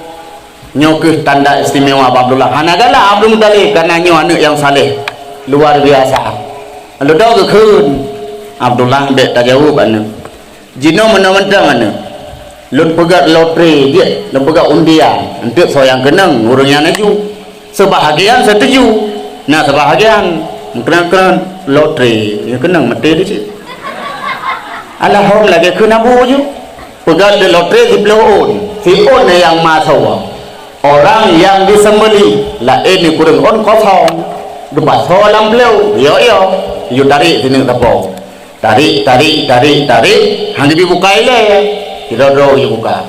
Nyoe kheueh tanda istimewa bak Abdullah. Hana galak Abdul Muthalib kareuna nyoe aneuëk nyang saleh, luar biasa. Lalu dong geukheun, "Abdullah, bék tajaweueb aneuëk. Jinoe meunoe mantong aneuëk. Lôn peugét lotre jeuet, lôn peugét undian. Eunteuk soe nyang keunong, ureuëng nyan laju." Seubahagian seutuju, na seubahagian meukeunong-keunong lotre, nyang keunong maté di cit. Alahom lagée kheun abu ju. Peugét di lotre siploh ôn, si ôn nyang masoe. Orang nyang disembelih laén di kureueng ôn kosong, geupasoe lam ploh, yo-yo, yue tarék sineuk sapo. Tarék, tarék, tarék, tarék, han jibi buka ilée. Sidroe-droe jibuka.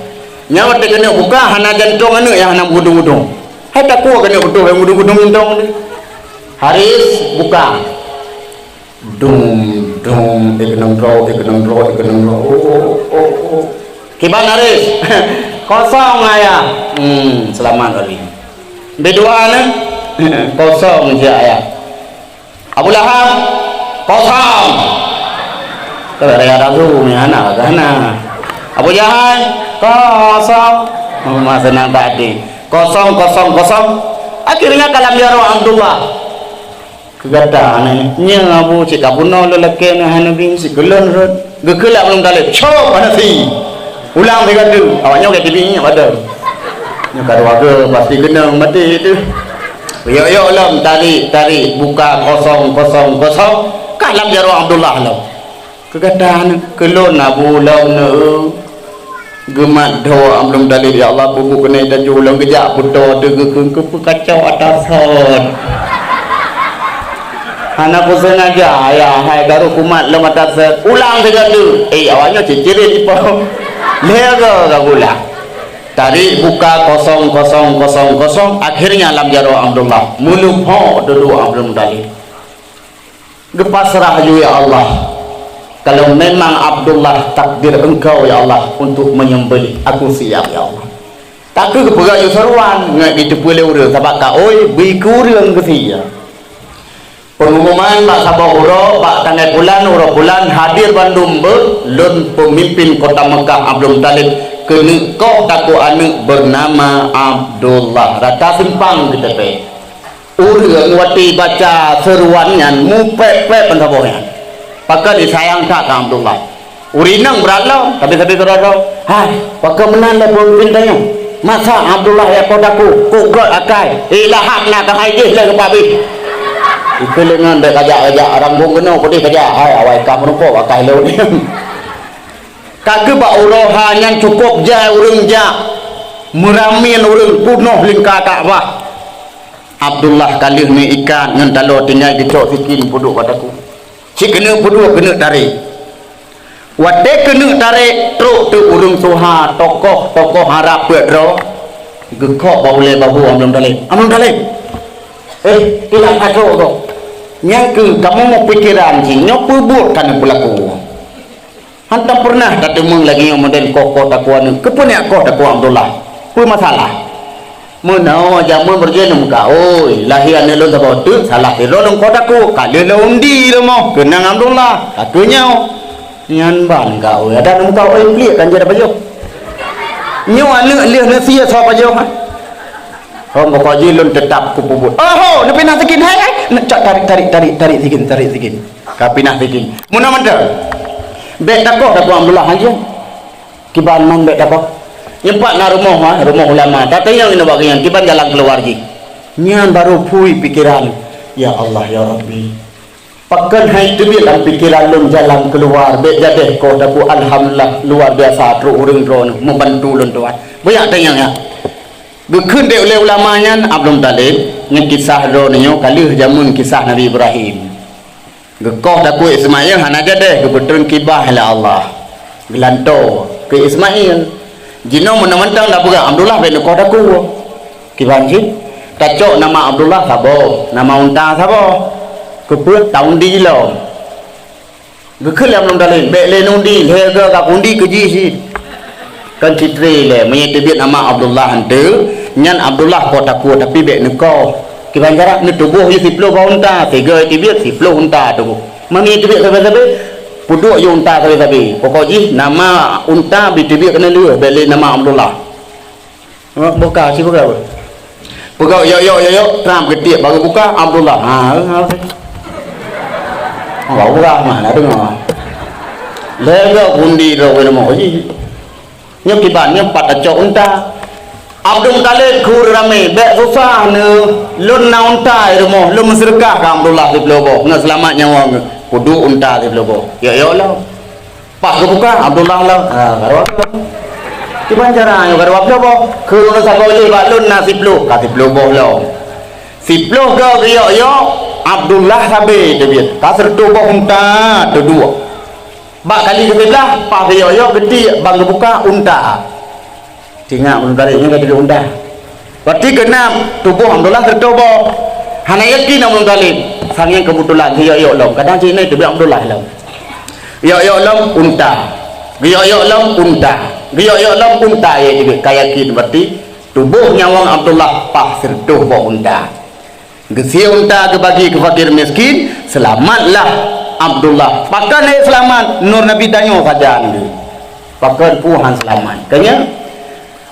Nyan watée keuneuk buka, hana jantong aneuëk nyang hana meugudong-gudong. Hai takue keuneuk beutôi hai meugudong-gudong jantong teuh. Haris buka. Dung, dung, eh, keunong droe, eh, keunong droe, eh, keunong droe. Oh, oh, oh, oh. Kiban Haris. Kosong, Ayah. Hmm, seulamat kali. Bidua nyan. Kosong, ya, Ayah. Abu Lahab. Kosong. Keu raya ragu ni, hana, hana. Abu Jahal. Kosong. Oh, masa nang tadi. Kosong, kosong, kosong. Akhirnya kalam ya roh Abdullah. Keu gata nyoe, nyoe Abu cit ka bunoe lôn lakée nyoe hana bingsi keu lôn rot. Geukheun lé Abdul Muthalib, "Cok hana si! Ulang sigoe teuk!" Awak nyoe ka teubiet nyoe padub. Nyoe ka dua goe pasti keunong maté teuh. Yok-yok lom, tarék, tarék, buka kosong, kosong, kosong. Ka lam jaroe Abdullah lom. Keu gata nyoe, keu lôn Abu lôn nyoe. Geumat dho Abdul Muthalib, "Ya Allah, peubuet keunoe tajak ulôn geujak peutoe teuh geukheun keu peukacau ata sot. Hana kusengaja, ya, hai barô kumat lom ata sot. Ulang sigoe teuk." Eh, awak nyoe cit-cirit ipo. Lhée goe ka gula. Tarék buka kosong, kosong, kosong, kosong, akhirnya lam jaroe Abdullah. Meuleuphok dudoe Abdul Muthalib. Geupasrah laju, "Ya Allah, kalau memang Abdullah takdir Engkau, ya Allah, untuk menyembelih, aku siap, ya Allah." Tapi geupeugah yue seruan, ngat jiteupeue lé ureuëng, sabab ka oi bri keu ureuëng geusia. Pengumuman bak saboh uroe, bak tanggai pulan, uroe pulan, hadir bandum beuh, lôn peumimpin kota Mekah Abdul Muthalib, keuneuk koh takue aneuëk bernama Abdullah. Rata simpang geuteupeue. Ureuëng watée baca seruan nyan mupék-pék ban saboh nyan. Pakon disayang that keu Abdullah. Ureuëng inong brat lom, tapi sabe keudroe-droe, "Hai, pakon meunan lé peumimpin tanyoe? Masa Abdullah jak koh takue, kok gét akai, eh, lahab na keuhai jih lé geupabéh." Ikeu leungon dek kajak-kajak, rambong keunoe peudeh kajak, hai, awai ka meurumpok akai lôn. Ka keuh bak uroe ha nyan cukôp jai ureuëng jak, meuramien ureuëng peunoh lingka Ka'bah. Abdullah ka lheueh neuikat ngon taloe tinggai geucok sikin peuduek bak takue. Cit keuneuk peuduek keuneuk tarék. Watée keuneuk tarék, trok teuk ureuëng tuha, tokoh-tokoh Arab peuet droe, geukhok bak ulée bahu Abdul Muthalib. "Abdul Muthalib! Eh, ilak ka trok gob. Nyang keuh kamoe meupikeran jih nyoe peubuet ka neupeulaku." Hantom peureunah tateumeung lagée nyoe model koh-koh takue aneuëk. Keupeue neujak koh takue Abdullah? Peue masalah? Meunoe jameun beureujeuen lôn meukaôi, lahé aneuëk lôn saboh teuk, salah sidroe lôn koh takue, ka lheueh lôn undi rumoh, keunong Abdullah, ka keuh nyoe. Nyan ban kaôi, adak lôn meukaôi pliek kan jeuet pajoh. Nyoe aneuëk lheueh neusie soe pajoh, ha? Hom pokok jih lôn teutap kupeubuet. Oho, neupinah sikin, hai, hai. Neuk cok tarék, tarék, tarék, tarék sikin, tarék sikin. Ka pinah sikin. Meunan mantong. Bék takoh takue Abdullah, hai jih. Kiban man bék takoh. Nyoe pat na rumoh, ha, rumoh ulama. Tatanyong inoe bak geuhnyan, kiban jalan keuluar jih. Nyan barô phui pikeran, "Ya Allah, ya Rabbi. Pakon hai teubiet lam pikeran lôn jalan keuluar, bék jadeh koh takue, alhamdulillah, luar biasa, trok ureuëng droeneuh meubantu lôn tuan." Banyak tanyong, ya. Geukheun dek ulée ulama nyan, Abdul Muthalib, ngon kisah droeneuh nyoe ka lheueh jameun kisah Nabi Ibrahim. Geukoh takue Ismail hana jadeh, geupeutreun kibah lé Allah. Geulantoe keu Ismail. Jinoe meunan mantong tapeugah Abdullah bék neukoh takue. Kiban cit, tacok nama Abdullah saboh, nama unta saboh. Keupeue? Taundi lom. Geukheun lé Abdul Muthalib, "Bék lé neundi, lhée goe ka kundi keu jih cit." Kon sitré lé, meunyoe teubiet nama Abdullah han teuh, nyan Abdullah koh takue, tapi bék neukoh. Kiban cara? Neutuboh jih siploh boh unta, sigoe teubiet siploh unta tuboh. Meunyoe teubiet sabe-sabe, peuduek jih unta sabe-sabe. Pokok jih nama unta bi teubiet keuneuk lheueh, bék lé nama Abdullah. Buka, ci buka apa? Peugah, "Yok, yok, yok, yok." Trump geutiek baru buka, Abdullah. Ha, ha, ha. Oh, baru buka, mana dengar. Lega kundi tu, kena mau ji. Nyoe kiban, nyoe pat tacok unta. Abdul Muthalib kheun ramé, "Bék susah neuh, lôn na unta di rumoh, lôn meuseudeukah keu Abdullah siploh boh, ngon seulamat nyawa geuh." Peuduek unta siploh boh. Yok, yok lah. Pas geubuka, Abdullah lom. Ha, ka dua ploh. Kiban cara nyoe ka dua ploh boh. Kheun lôn sagoe lé bak lôn na siploh, ka siploh boh lom. Siploh goe geuyok-yok, Abdullah sabe teubiet. Ka sireutoh boh unta teuduek. Bak kali keusiblah, pas geuyok-yok geutiek ban geubuka unta. Teuingat Abdul Muthalib nyan ka tiga unta. Berarti keunan tuboh Abdullah sireutoh boh. Hana yakin Abdul Muthalib. Sang nyang keubeutulan geuyok-yok lom. Kadang cit nyoe teubiet Abdullah lom. Geuyok-yok lom unta. Geuyok-yok lom unta. Geuyok-yok lom unta, ya, teubiet ka yakin berarti tuboh nyawöng Abdullah paih sireutôh boh unta. Geusie unta geubagi keu fakir miskin, seulamatlah Abdullah. Pakon hana seulamat? Nurul Nabi tanyoe sajan geuh. Pakon peue hana seulamat? Ka nyan,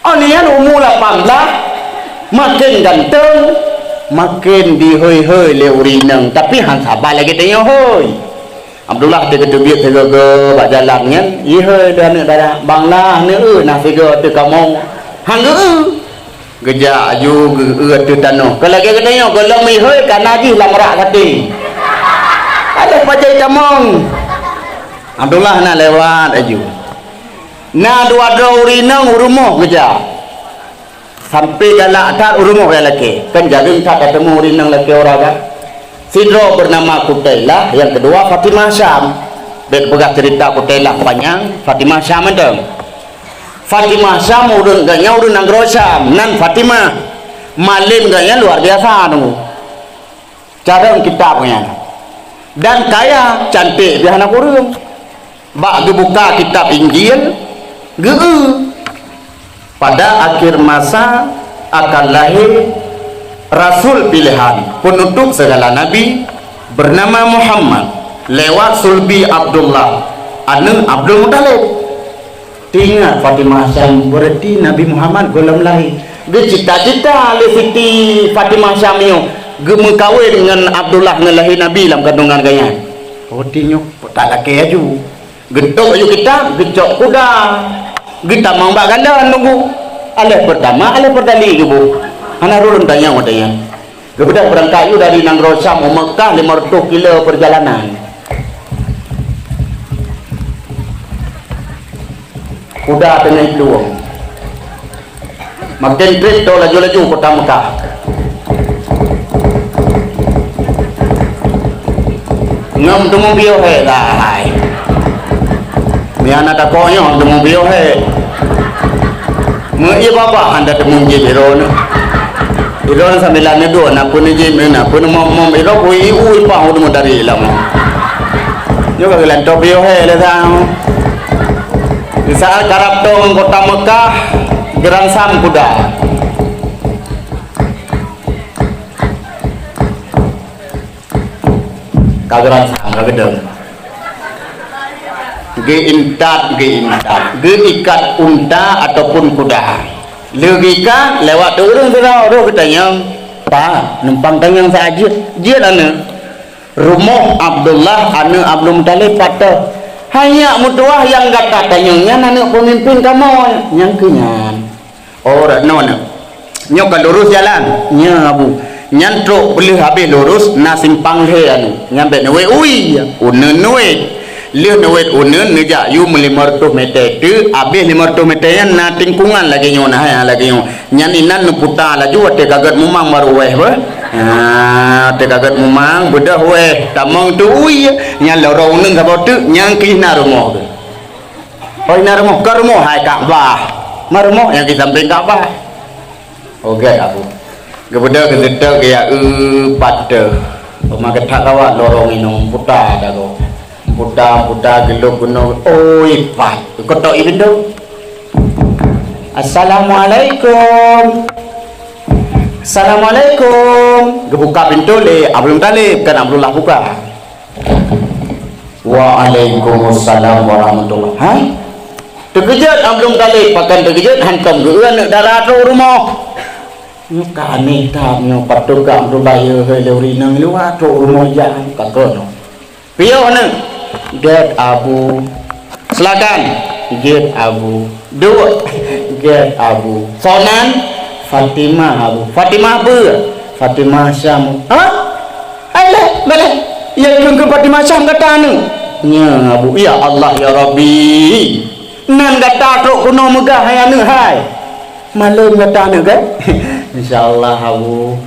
oh, nyan umu lapan blaih, maken ganteng, maken dihôi-hôi lé ureueng inong, tapi hana saba lagèe tanyoe hôi. Abdullah teuka teubiet sigoe-goe bak jalan nyan, ihôi lé aneuk dara, "Bang lah, aneuk eu, na sigoe ateueh kamoe." Han geu-eu. Geujak aju geu-eu ateueh tanoh. Kon lagèe geutanyoe, gohlom ihôi ka na jih lam rak saté. Adak pajan tamong. Abdullah na lewat aju. Na dua droe ureueng inong u rumoh geujak. Sampai galak that u rumoh nyang lakèe. Kan jareueng that tateumé ureueng inong lakèe ora kan? Sidroe beunama Kutailah, nyang keudua Fatimah Syam. Bèk peugah ceurita Kutailah panyang, Fatimah Syam mantong. Fatimah Syam ureueng geuh nyan ureueng nanggroe Syam, nan Fatimah. Malem geuh nyan luar biasa nunggu. Carông kitab nyan. Dan kaya, cantik pih hana kureueng. Bak geubuka kitab Injil, geu-eu. Pada akhir masa akan lahir Rasul pilihan, penutup segala nabi, bernama Muhammad, lewat sulbi Abdullah, aneuk Abdul Muthalib. Teuingat Fatimah Syam, berarti Nabi Muhammad gohlom lahé. Geucita-cita lé Siti Fatimah Syam nyoe geumeukawen ngon Abdullah ngon lahé Nabi lam kandungan geuh nyan. Oh, tinyoe tak lakèe aju. Geutôp aju kitab, geucok kuda. Geutamong bak ganda nunggu. Aléh peurtama, aléh peurdali geuboh. Hana rôh lôn tanyong watèe nyan. Geubeudôh beurangkat yue dari nanggroe Syam u Meukah lima reutôh kilo peurjalanan. Kuda teungoh iplueng. Maken trép tô laju-laju kota Meukah. Ngon teumeupiôh hé, hai. Meunyo na takok nyoe teumeupiôh hé. Meu ié babah hana teumeujieb droeneuh. Droeneuh sambilan neuduek, na peue neujieb, na peue neumom-mom, droe kui-ui pah u teumeu dari lama. Nyoe ka geulantoe piôh hé lé sang. Di saat karab tô ngon kota Meukah, geurangsam kuda. Ka geurangsang, ka geudong. Geuintat, geuintat. Geuikat unta ataupun kuda. Lheueh geuikat, lewat tu ureueng sidroe, roh geutanyong, "Pa, numpang tanyong saát jeuet?" "Jeuet, aneuk." "Rumoh Abdullah, aneuk Abdul Muthalib, pat?" "Hai nyak meutuwah, nyang gata tanyong nyan aneuk peumimpén kamoe." "Nyang keuh nyan." "Oh, rat nona. Nyoe ka lurus jalan." "Nya, Abu." "Nyan trok lheueh habéh lurus, na simpang lhèe anu. Nyan bèk neuwét ui, uneuen neuwét. Lheueh neuwét uneuen, neujak yue meulimong reutôh mètè teuk, habéh limong reutôh mètè nyan na tingkungan lagèe nyoe, na hai lagèe nyoe. Nyan inan neuputa laju, watèe ka gèt mumang baru wéh beuh. Ha, watèe ka gèt mumang, beudôh wéh, tamong teuk ui, nyan lorong uneuen saboh teuk, nyan keuh na rumoh geuh." "Oh, inan rumoh, ka rumoh hai Ka'bah." "Ma rumoh?" "Nyang di sampéng Ka'bah." "Oh, gèt, Abu." Geubeudôh geuseutôt geuya eu pat teuh. Teuma geuthat lawat lorong inong puta dagoe. Puta, puta, geulok keunoe. Oi, pat. Geukeutôk ie pintoe. "Assalamualaikum." "Assalamualaikum." Geubuka pintoe lé Abdul Muthalib, kon Abdullah buka. "Waalaikumsalam warahmatullah." Hai? Teukeujot Abdul Muthalib, pakon teukeujot, hantom geu-eu aneuk dara trok u rumoh. Nyoe ka aneh that nyoe, patôt ka Abdullah yue lé ureueng inong luwa trok u rumoh jak ka keunoe. "Piôh aneuk." "Gèt, Abu." "Silakan." "Gèt, Abu." "Duek." "Gèt, Abu." "Soe nan?" "Fatimah, Abu." "Fatimah peue?" "Fatimah Syam." "Hah? Alah, baleh. Nyang kheun keu Fatimah Syam gata aneuk?" "Nya, Abu." "Ya Allah, ya Rabbi. Nan gata trok keunoe meugah hai aneuk hai. Malém gata aneuk kan?" "Insya Allah, Abu."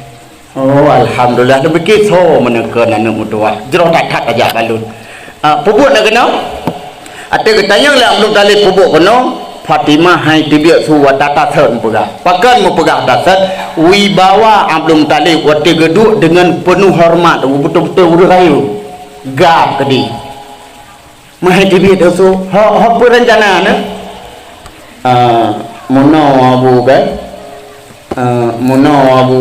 Oh, alhamdulillah, teupiké soe meuneukon aneuk meutuwah. Jroh that-that tajak balon. Ah, peubuet na keunoe? Watèe geutanyong lé Abdul Muthalib peubuet keunoe, Fatimah hai teubiet su watée tasot meupeugah. Pakon meupeugah tasot, wibawa Abdul Muthalib watée geuduek deungon peunoh horeumat, beutôi-beutôi ureuëng rayeuk. Gab keudeh. Meuhai teubiet su, ho, ho peue reuncana neuh? Ah, meunoe Abu kan? Ah, meunoe Abu.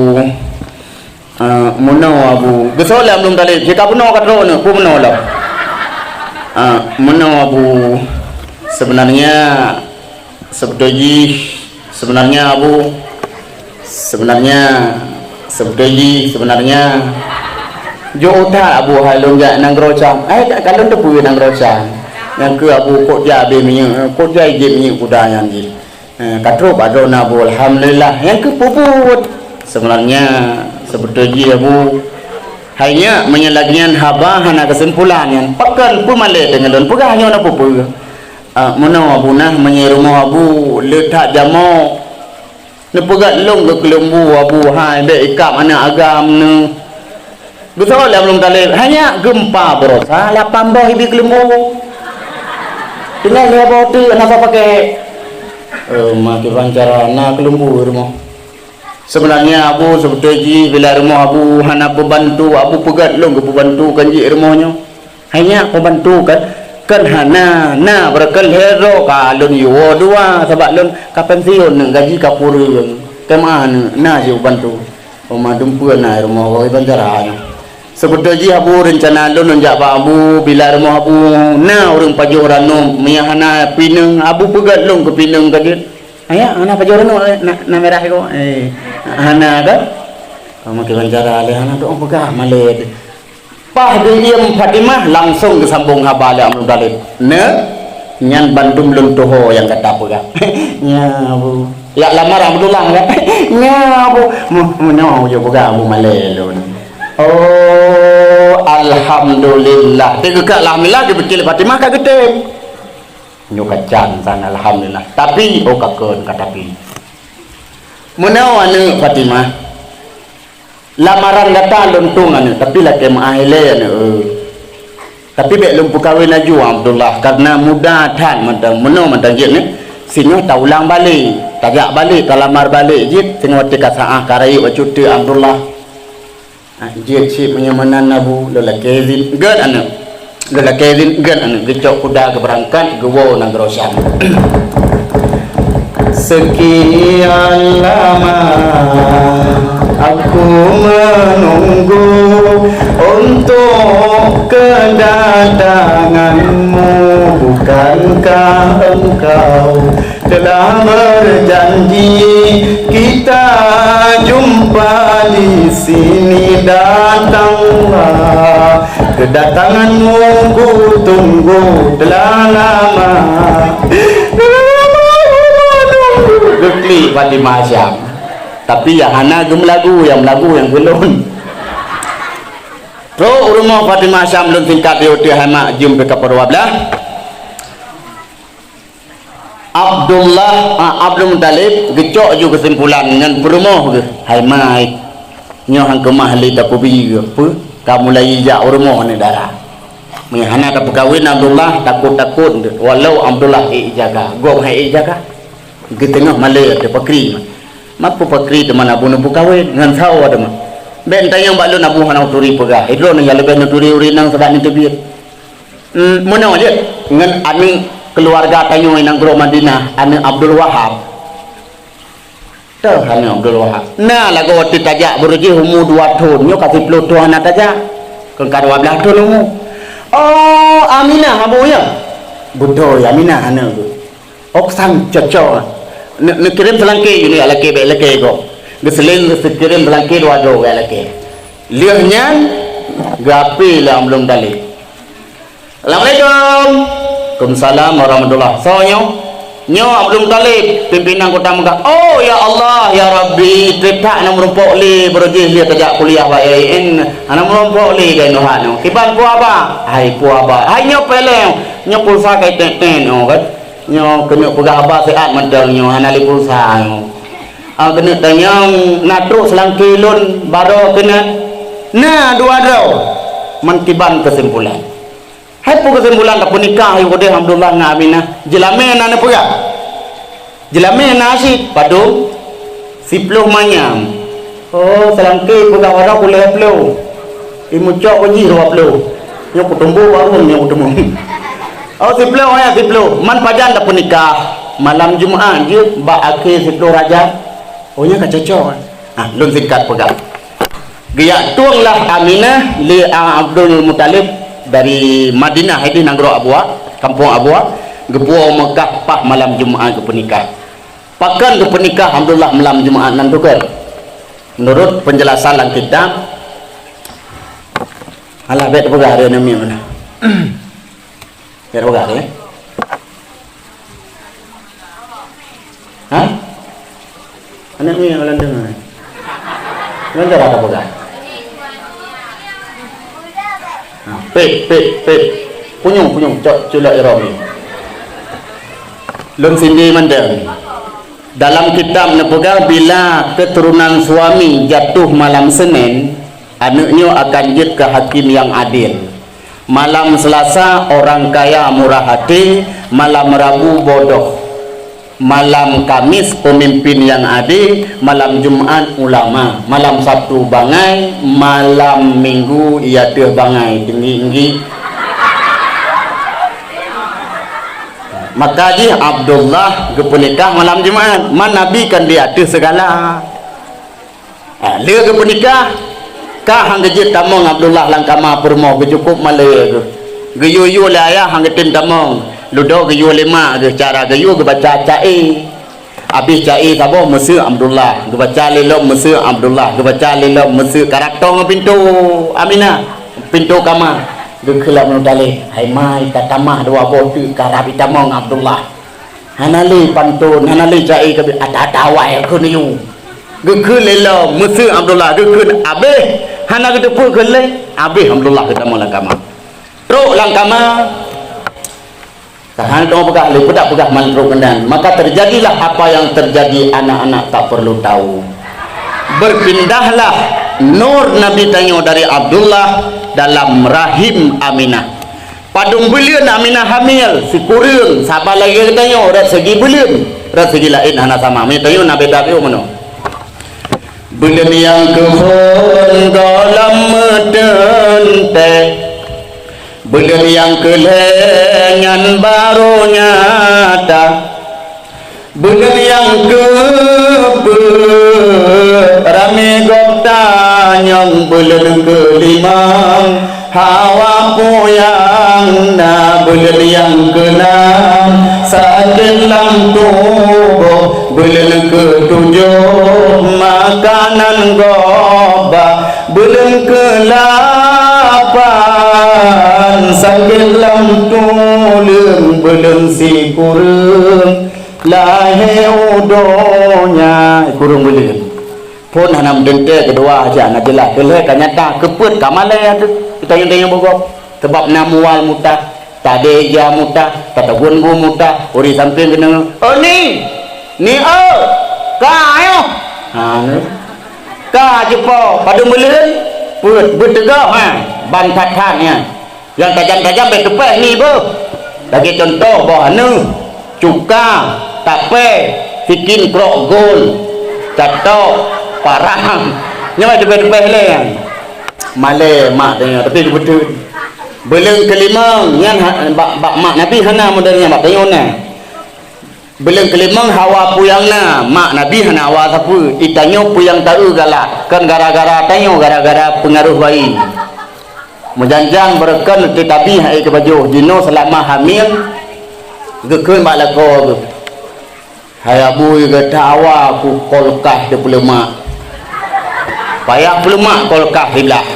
Ah, meunoe Abu. Geusoe lé Abdul Muthalib, "Jika meunoe ka trok neuh, peue meunoe lom?" Ah, meunoe Abu. Sebenarnya, sebeutôi jih, sebenarnya Abu, sebenarnya, sebeutôi jih, sebenarnya. Jok utak Abu hai lôn jak nanggroe Syam. Ai, ka, ka lôn teupeue nanggroe Syam. Nyang keu Abu kot jak abéh minyeuk, kot jak ijép minyeuk kuda nyan jih. Eh, ka trok bak droeneuh Abu, alhamdulillah. Nyang keu peubuet. Sebenarnya, sebeutôi jih Abu, hai nyak, meunyoe lagée nyan haba hana keusimpulan nyan. Pakon peumalée deungon lôn peugah nyoe na peue-peue. Ah, meunoe Abu nah, meunyoe rumoh Abu le that jamoe. Neupeugét lôn keu keuleumbu Abu hai, bék ikab aneuëk agam neuh. Geusoe lé Abdul Muthalib, hai nyak geumpa beurosa lapan boh ibi keuleumbu. Tinggai lhée boh teuk hana soe paké. Eh, ma kiban cara na keuleumbu rumoh. Sebenarnya Abu, sebeutôi jih bila rumoh Abu hana peubantu, Abu peugét lôn keu peubantu kan jih rumoh nyoe. Hai nyak peubantu kan, kan hana, na beureukat lhée droe ka lôn yue dua, sabab lôn ka pensiun neuh, gaji ka kureueng. Teuma neuh, na jih peubantu. Oma dumpeue na rumoh wahai bancara nyoe. Sebeutôi jih Abu reuncana lôn, lôn jak bak Abu, bila rumoh Abu na ureuëng pajoh ranub, meunyo hana pineung, Abu peugét lôn keu pineung ka jeuet. Aya, hana pajoh ranub, na, na mirah iko. Eh, hana kan? Oma kiban cara lé hana doa peugah malée. Paih geuyiem Fatimah langsong geusambong haba lé Abdul Muthalib. Neuh, nyan bandum lôn tuho nyang gata peugah. Nya, Bu. Jak lamar Abdullah kan? Nya, Bu. Mu-, meunoe jeuet peugah Bu malée lôn. Oh, alhamdulillah. Teuk geukak alhamdulillah, geupike lé Fatimah ka geutem. Nyoe ka can san alhamdulillah. Tapi, oh ka kon ka tapi. Meunoe aneuëk Fatimah. Lamaran gata lôn tueng aneuëk, tapi lakée meuáh ilée aneuëk, eu. Tapi bék lôn peukawen laju Abdullah, kareuna muda that mantong, meunoe mantong jeuet nyoe. Singoh taulang balek, tajak balek, talamar balek jeuet, singoh watée ka saáh ka rayeuk bacut teuk Abdullah. Ah, jeuet cit meunyoe meunan Abu, lôn lakée izin gét aneuëk. Geulakée izin gét aneuëk geucok kuda geubeurangkat geuwoe nanggroe Syam. Sekian lama aku menunggu untuk kedatanganmu, bukankah engkau telah berjanji kita jumpa di sini, datanglah. Kedatanganmu ku tunggu telah lama. Geuklik Fatimah Syam. Tapi nyang hana geumeulagu, nyang meulagu nyang keu lôn. Trok u rumoh Fatimah Syam, lôn singkat di uteue hai mak jeuem pih ka peuruwa blaih. Abdullah, a, Abdul Muthalib geucok ju keusimpulan ngon peurumoh geuh, "Hai mak, nyoe han keumah lé tapeubi geuh, peue? Ka mulai jak u rumoh aneuëk dara." Meunyoe hana tapeukawen Abdullah, takot-takot, walau Abdullah ék jaga, gob han ék jaga. Geuteungoh malée teu pakri. Mapeue pakri teuma na bunoe peukawen ngon sawoe teuma. Bék tanyong bak lôn, Abu hana turi peugah. Droeneuh nyang leubeh neuturi ureuëng inong sabab neuteubiet. Em, meunoe jeuet ngon aneuëk keuluwarga tanyoe nyang nanggroe Madinah, aneuëk Abdul Wahab. Teuh aneuëk Abdul Wahab. Na lagoe watée tajak beureuh jih umu dua thon, nyoe ka siplôh thon hana tajak. Keu ka dua blaih thon umu. Oh, Aminah Abu ya? Beutôi, Aminah aneuëk geuh. Oksan cocok. Ne-, neukirém seulangké, neujak lakée bék lakée gob. Geuseuleng geukirém seulangké dua droe bék lakée. Lheueh nyan, geuhapé lé Abdul Muthalib. "Assalamualaikum." "Waalaikumsalam warahmatullah. Soe nyoe?" "Nyoe Abdul Muthalib, pimpinan kota Mekah." "Oh, ya Allah, ya Rabbi, trép that na meurumpok lé, beureuh jih lé tajak kuliah bak I A I N, hana meurumpok lé keu inong nyoe. Kiban peue haba?" "Hai peue haba? Hai nyoe péng lé, nyoe pulsa ka itet-tet nyoe kan." Nyoe keuneuk peugah haba siat mantong nyoe hana lé pulsa nyoe. Ah, keuneuk tanyong na trok seulangké lôn baroe keunan? Na dua droe. Man kiban keusimpulan? Hai peue keusimpulan tapeunikah ayue keudeh Abdullah ngon Aminah? Jeulamé na neupeugah. Jeulamé na cit padum? Siploh manyam. Oh, seulangké peugah baroe ulée ploh. Imucok keu jih dua ploh. Nyoe kutumbok warong nyoe kutumbok. Oh, siploh ya, siploh. Man pajan tapeunikah? Malam Jumat jeuet bak akhé siploh Rajab. Oh, nyan ka cocok. Ah, lôn singkat peugah. Geujak tueng lah Aminah lé Abdul Muthalib dari Madinah, ideh nanggroe Abua, kampung Abua, geupuwoe Meukah paih malam Jumat geupeunikah. Pakon geupeunikah Abdullah malam Jumat nan tukeue? Meunurot peunjeulasan lam kitab, alah, bék teupeugah, ada nama mana. Bék teupeugah, ya. Hah? Aneuk miet ureueng deungon. Ngon cara ka peugah. Ha, pet, pet, pet. Punyueng, punyueng, cok culok jaroe. Lôn sindie mandum. Dalam kitab neupeugah, bila keuturonan suami jatuh malam Senin, aneuk nyoe akan jeuet keu hakim nyang adil. Malam Selasa, orang kaya murah hati, malam Rabu, bodoh. Malam Kamis, pemimpin yang adil, malam Jumat, ulama, malam Sabtu, bangai, malam Minggu, ia deuh bangai, tinggi-tinggi. Maka jih Abdullah geupeunikah malam Jumat, man Nabi kan di ateueh segala. Ha, lé geupeunikah, ka han geujeuet tamong Abdullah lam kama peurumoh, geucukôp malée geuh. Geuyue-yue lé ayah han geutem tamong, ludoe geuyue lé mak geuh, cara geuyue geubaca caé. Abéh caé saboh meuseuk Abdullah, geubaca lé lom meuseuk Abdullah, geubaca lé lom meuseuk, karab toe ngon pintoe Aminah, pintoe kama. Geukheun lam uneuen tali, hai mai, tatamah dua boh teuk karab itamong Abdullah. Hana lé pantôn, hana lé caé, ka ata-ata awai kheun yue. Geukheun lé lom meuseuk Abdullah, geukheun abéh, hana geuteupeue kheun lé, abéh Abdullah geutamong lam kama. Trok lam kama, ka hana teungoh peugah lé, peudak peugah man trok keunan. Maka terjadilah apa yang terjadi, anak-anak tak perlu tahu. Berpindahlah nur Nabi tanyoe dari Abdullah dalam rahim Aminah. Padum buleuen Aminah hamil, sikureueng, saban lagée geutanyoe, rot segi buleuen, rot segi laén hana sama. Meunyoe tanyoe na beda piôh meunoe. Buleuen nyang keuphon gohlom meuteuntée, buleuen nyang keu lhée nyan barô nyata. Buleuen nyang keupeuet ramé gob tanyong, buleuen keulimong hawa puyang na, buleuen nyang keunam sakét lam tuboh, buleuen keutujoh makanan gob ba, buleuen keulapan sakét lam tuleueng, buleuen sikureueng lahé u donya. Kureueng buleuen. Phon hana meuteuntée, keudua aja hana jeulaih, keulhée ka nyata, keupeuet ka malée ateueh, tanyong-tanyong beugob. Sabab na mual mutah, tadé ija mutah, tatagun gu mutah, ureueng sampéng keuneuk, "Oh, Ni! Ni, oh! Ka ayoh!" Ha, ni. Ka jipo, padum buleuen, peuet, beuteugoh, ha, ban that-that nyan. Nyang tajam-tajam bék teupéh ni beuh. Lagée cuntoh boh aneuëk, cuka, tapée, sikin krok gol, catok, parang. Nyoe teupéh-teupéh lé nyan. Malée mak tanyoe, tapi geubeuteuet. Buleuen keulimong nyan ha-, bak, bak mak Nabi hana model nyan, bak tanyoe na. Buleuen keulimong hawa puyang na, mak Nabi hana hawa sapeue, i tanyoe puyang taeu galak, kon gara-gara tanyoe, gara-gara peungaroh bayi. Meujan-jan beureukan teutabi hai keubajoh, jinoe seulama hamil, geukheun bak lakoe geuh, "Hai abu, gata hawa ku kolkah di peuleumak." Payah peuleumak kolkah hilah.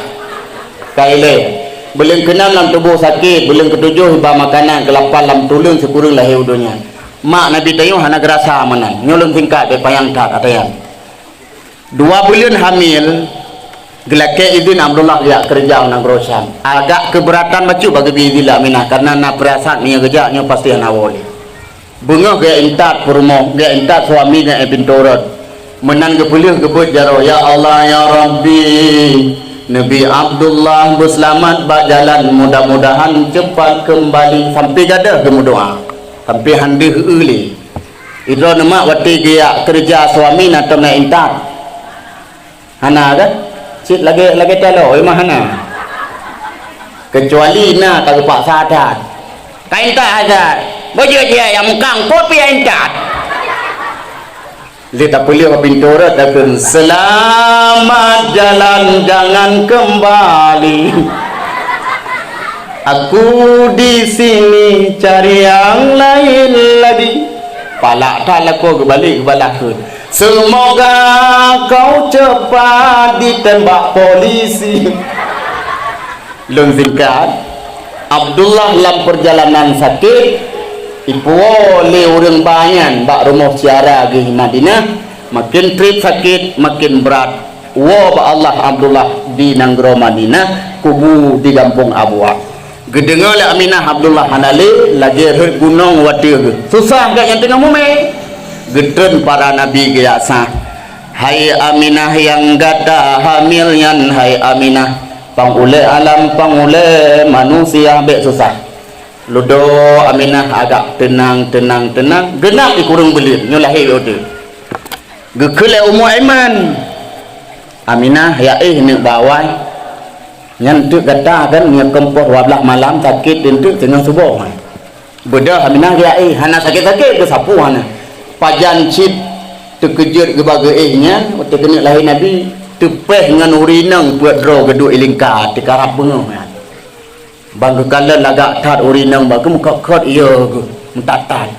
Ka ilée, buleuen keunam lam tuboh sakét, buleuen keutujoh iba makanan, keulapan lam tuleueng sikureueng lahé u donya. Mak Nabi tanyoe hana geurasa meunan. Nyoe lôn singkat, bék panyang that ata nyan. Dua buleuen hamil, geulakée idhin Abdullah geujak keureuja u nanggroe Syam. Agak keubeuratan bacut bak geubi idhin lé Aminah, kareuna na peurasaan meunyoe geujak nyoe pasti hana woe lé. Beungoh geujak intat peurumoh, geujak intat suami ngon pintoe rot. Meunan geupeuleueh geubeuet jaroe, "Ya Allah, ya Rabbi, neubi Abdullah beuseulamat bak jalan, mudah-mudahan cepat keumbali." Sampoe gadôh geumeudoá, sampoe han deuh eu lé. Idroe neumak watée geujak keureuja suami na tom na intat. Hana kan? Cit lagée, lagée taloe, memang hana. Kecuali na ka geupaksa that. Ka intat that. Beujeuet jih nyang mukang, peue pih nyang intat. Lé tapeuleueh bak pintoe rot takheun, "Selamat jalan, jangan kembali. Aku di sini cari yang lain lagi." Palak that lakoe geubalek geubalah kheun, "Semoga kau cepat ditembak polisi." Lôn singkat, Abdullah lam peurjalanan sakét, ipuwoe lé ureuëng ba nyan bak rumoh syedara geuh Madinah, makin treb sakét, makin brat. Woe bak Allah Abdullah di nanggroe Madinah, kubu di gampông Abwa. Geudeungoe lé Aminah Abdullah hana lé, lagée rhot gunong watée geuh. Susah geuh nyang teungoh mume. Geutreun para nabi geujak sah. Hai Aminah nyang gata hamil nyan, hai Aminah, pang ulée alam, pang ulée manusia bék susah. Ludo Aminah agak teunang, teunang, teunang. Geunap di kureueng buleuen nyoe lahé watée. Geukheun lé Ummu Aiman, "Aminah, ya éh neuk bak awai. Nyan teuk gata kan, nyoe keumpôh dua blaih malam sakét, dan teuk teungoh suboh." Beudôh Aminah geujak éh, hana sakét-sakét, geusapeue hana. Pajan cit teukeujot geuba geuéh nyan, watée keuneuk lahé Nabi, teupéh ngon ureuëng inong peuet droe geuduek ilingka, teukarab beungoh nyan. Ban geukalon lagak that ureuëng inong bak geuh, meukhot-khot ie geuh, meutat-tat.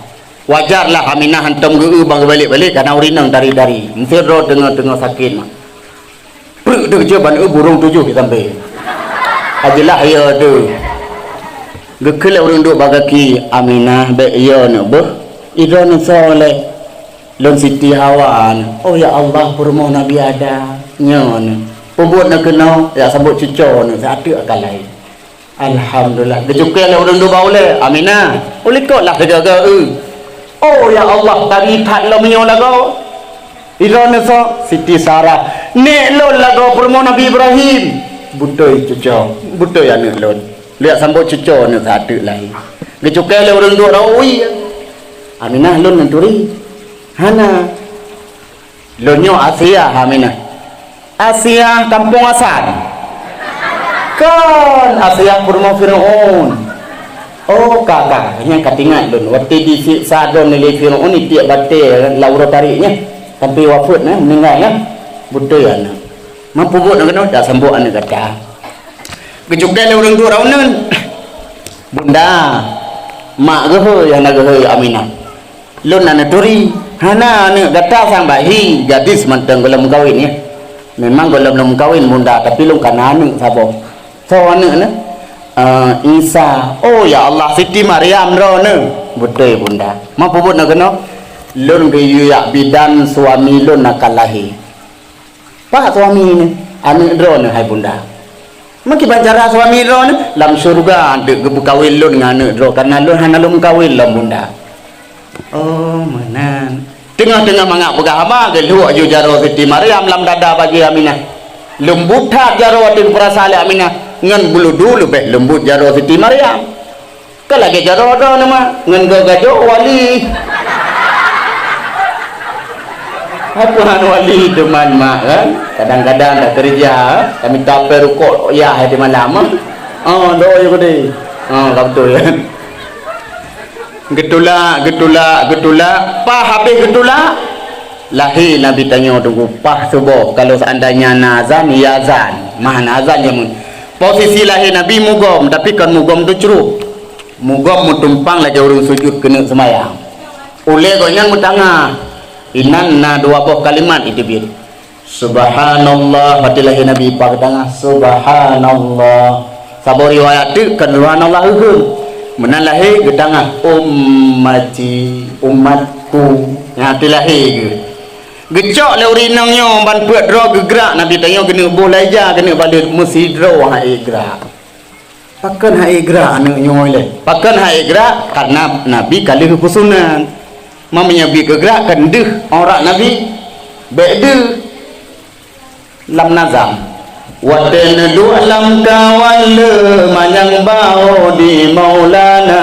Wajar lah Aminah hantom geu-eu ban geubalek-balek, kana ureuëng inong tari-tari. Meusidroe teungoh-teungoh sakét mak. Preuk teuh jeuet ban eu burông tujoh di sampéng. Ka jeulaih ie teuh. Geukheun lé ureuëng duek bak gaki, "Aminah, bék ie neuk beuh. Idroe neusoe lé lôn Siti Hawa." "Oh ya Allah, peurumoh Nabi Adam." "Nyoe neuk." "Peubuet neuk keunoe, jak sambot cucoe neuk, siat teuk akan lahé." Alhamdulillah. Geucukée lé ureuëng duek bak ulée, "Aminah, ulikot lah sigoe-goe eu." "Oh ya Allah, tari that lom nyoe lagoe. Idroe neusoe?" "Siti Sarah." "Nék lôn lagoe peurumoh Nabi Ibrahim." "Beutôi cucoe, beutôi aneuëk lôn. Lôn jak sambot cucoe neuk siat teuk lahé." Geucukée lé ureuëng duek rot wie. "Aminah, lôn neuturi." "Hana." "Lôn nyoe Asiah, Aminah." "Asiah kampông Asan?" "Kon, Asiah peurumoh Fir'aun." "Oh ka, ka, nyan ka teuingat lôn. Watée jisiksa droeneuh lé Fir'aun, itiek batée lam uroe tarék nyan, sampoe wafeuet nyan, meuninggai nyan." "Beutôi aneuëk. Man peubuet neuk keunoe, jak sambot aneuëk gata." Geucukée lé ureuëng duek rot uneuen. "Bunda, mak geuhôi hana geuhôi Aminah." "Lôn na neuturi." "Hana aneuëk gata sang bahi, gadis mantong gohlom meukawen nyan." "Memang gohlom lôn meukawen, Bunda, tapi lôn kana aneuëk saboh." "Soe aneuëk neuh?" "Eh, Isa." "Oh ya Allah, Siti Maryam droeneuh." "Beutôi, Bunda." "Man peubuet neuk keunoe?" "Lôn geuyue jak bidan, suami lôn akan lahé." "Pat suami neuh?" "Aneuëk droeneuh, hai Bunda." "Man kiban cara suami droeneuh?" "Lam syeuruga teuk geupeukawen lôn ngon aneuëk droe, kareuna lôn hana lôn meukawen lom, Bunda." "Oh, meunan." Teungoh-teungoh mangat peugah haba, geulhok ju jaroe Siti Maryam lam dada bajée Aminah. Leumbot that jaroe watée geupeurasa lé Aminah, ngon beuludu leubeh leumbot jaroe Siti Maryam. Ka lagée jaroe droeneuh mak, ngon goe gajoh wali. Apa han wali teuma mak kan? Kadang-kadang dak keureuja, ka mita pèe rukok yah di malam. Oh, doa je gede. Oh, ka beutôi kan? Geutulak, geutulak, geutulak. Paih habéh geutulak, lahé Nabi tanyoe teungku, paih suboh. Kalau seandainya na azan, ya azan. Mah na azan jameun. Posisi lahé Nabi mugom, tapi kon mugom teucrok. Mugom meutumpang lagée ureuëng sujut keuneuk seumayang. Ulée gobnyan meutangah, inan na dua boh kalimat iteubiet. Subhanallah, watée lahé Nabi paih geutangah, "Subhanallah." Saboh riwayat teuk kon subhanallah heuheueng. Meunan lahé geutangah, "Ummati, umatku." Nyan watée lahé geuh. Geucok lé ureuëng inong nyoe ban peuet droe geugrak, Nabi tanyoe keuneuk boh lam ija, keuneuk baleuet, meusidroe han ék grak. Pakon han ék grak aneuëk nyoe lé? Pakon han ék grak? Karena Nabi ka lheueh geupeusuna. Meunyoe bit geugrak, kon deuh aurat Nabi. Bék deuh. Lam nazam. Watée neuduek lam kawan le manyang baho di Maulana.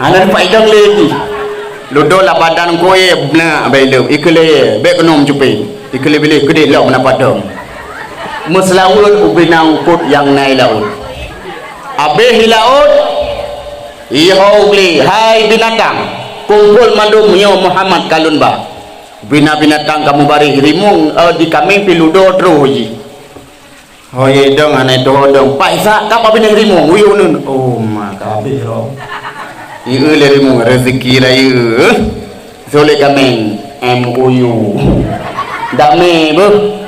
Hana dapat idong lé jih. Ludo lapadan koe beuna bai lom, ikeulée bék keunoe meucupe. Ikeulée biléh keudeh lom na padong. Meuseulaweuet ubena eungkot nyang na i laôt. Abéh i laôt, iho u glé, hai binatang, kumpol mandum nyoe Muhammad kalon ba. Bina binatang kamoe bareh rimueng, eh, di kaméng pih ludo troh jih. Ho ye dong, anai tuho dong. Paisa ka pabineh rimueng, uyuh nun. Oh, ma ka abéh ro. Ieu lé rimueng rezeki raya. Soleh kaméng, M O U. Damé beuh.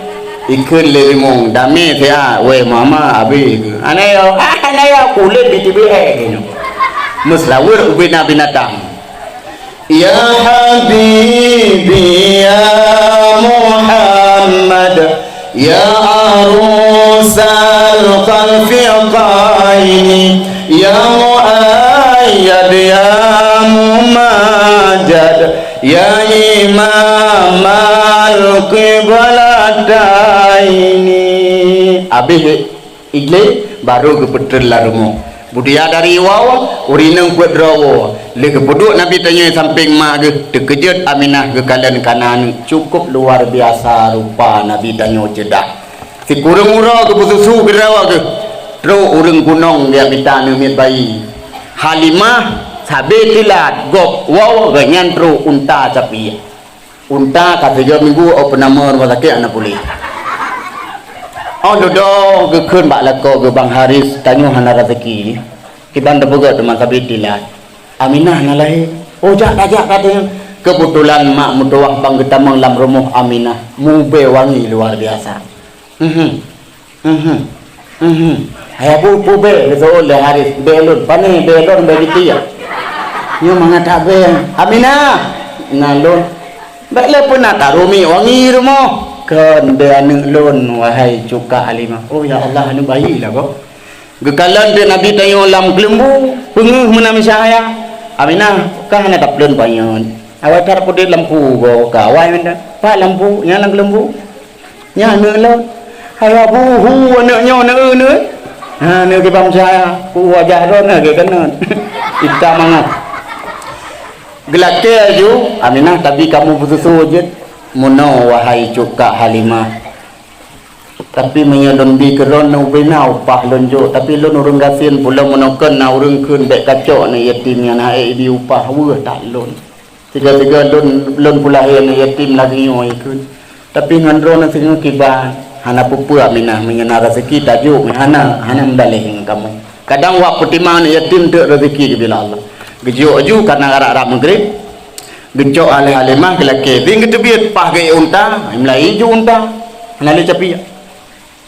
Ikheun lé rimueng, damé siat. Weh, mama, abéh. Anai yo, ah, anai yo, kulét di T B E. Meuseulaweuet ubena binatang. Ya habibi ya Muhammad, ya arusal khalfiqaini, ya muayyad ya mumajjad, ya imamal qiblataini. Iglé, barô geupeutreun lam rumoh. Budiya dari woe, ureueng inong peuet droe woe. Lheueh geupeuduek Nabi tanyoe sampéng ma geuh, teukeujot Aminah geukalon kana aneuk, cukup luar biasa rupa Nabi tanyoe ceudah. Sikureueng uroe geupeususu keudroe geuh, trok ureueng gunong geujak mita aneuk miet bayi. Halimah sabe teulat gob woe, gobnyan trok unta sapi. Unta ka sigoe minggu, oh, peunama rumoh sakét hana puléh. Oh, dudoe geukheun bak lakoe geuh, Bang Haris, tanyoe hana raseuki. Kiban tapeugah teuma sabe teulat. Aminah na lahé. Oh, jak ka, jak ka, teuh. Keubeutulan mak meutuwah bang geutamong lam rumoh Aminah. Mubée wangi luar biasa. Mhm. Mhm. Mhm. Hai Abu, peue bée, geuseuôt lé Haris, bée lôn. Pané bée lôn, bée geutie. Nyoe mangat that bée. Aminah! Na lôn. Bék lé peuna taru miek wangi rumoh. Kon bée aneuk lôn, wahai cuka Halimah. Oh, ya Allah, aneuk bayi lah kok. Geukalon teuk Nabi tanyoe lam keuleumbu, peungeuh meunan meucahya. Aminah, ka hana tapleun payeuen. Awai that peudeuh lampu goe, ka awai meunan. Pat lampu, nyang lam keuleumbu. Nyan aneuk lôn. Hai Abu, hu aneuk nyoe, aneuk eu, aneuk. Ha, aneuk kibang cahya, hu wajah droe na geukeunot. Itam mangat. Geulakée laju, Aminah tabi kamoe beususu jeuet. Meunoe, wahai cuka Halimah. Tapi meunyoe lôn bi keudroe, ubé na upah lôn jok, tapi lôn ureuëng gasien pulo, meunoe kon na ureuëng kheun bék kacok aneuk yatim nyan, hana ék bi upah, weueh that lôn. Siga-siga lôn, lôn peulahé aneuk yatim lagée nyoe ikheun. Tapi ngon droeneuh singoh kiban, hana peue-peue Aminah, meunyoe na raseuki tajok, meunyoe hana, hana meudaléh ngon kamoe. Kadang wak peutimang aneuk yatim teuk raseuki geubila Allah. Geujok aju kana rab-rab Maghrib, geucok lé Halimah geulakée, bing geuteubiet paih geuék unta, meulayeue ju unta, hana lé capiek.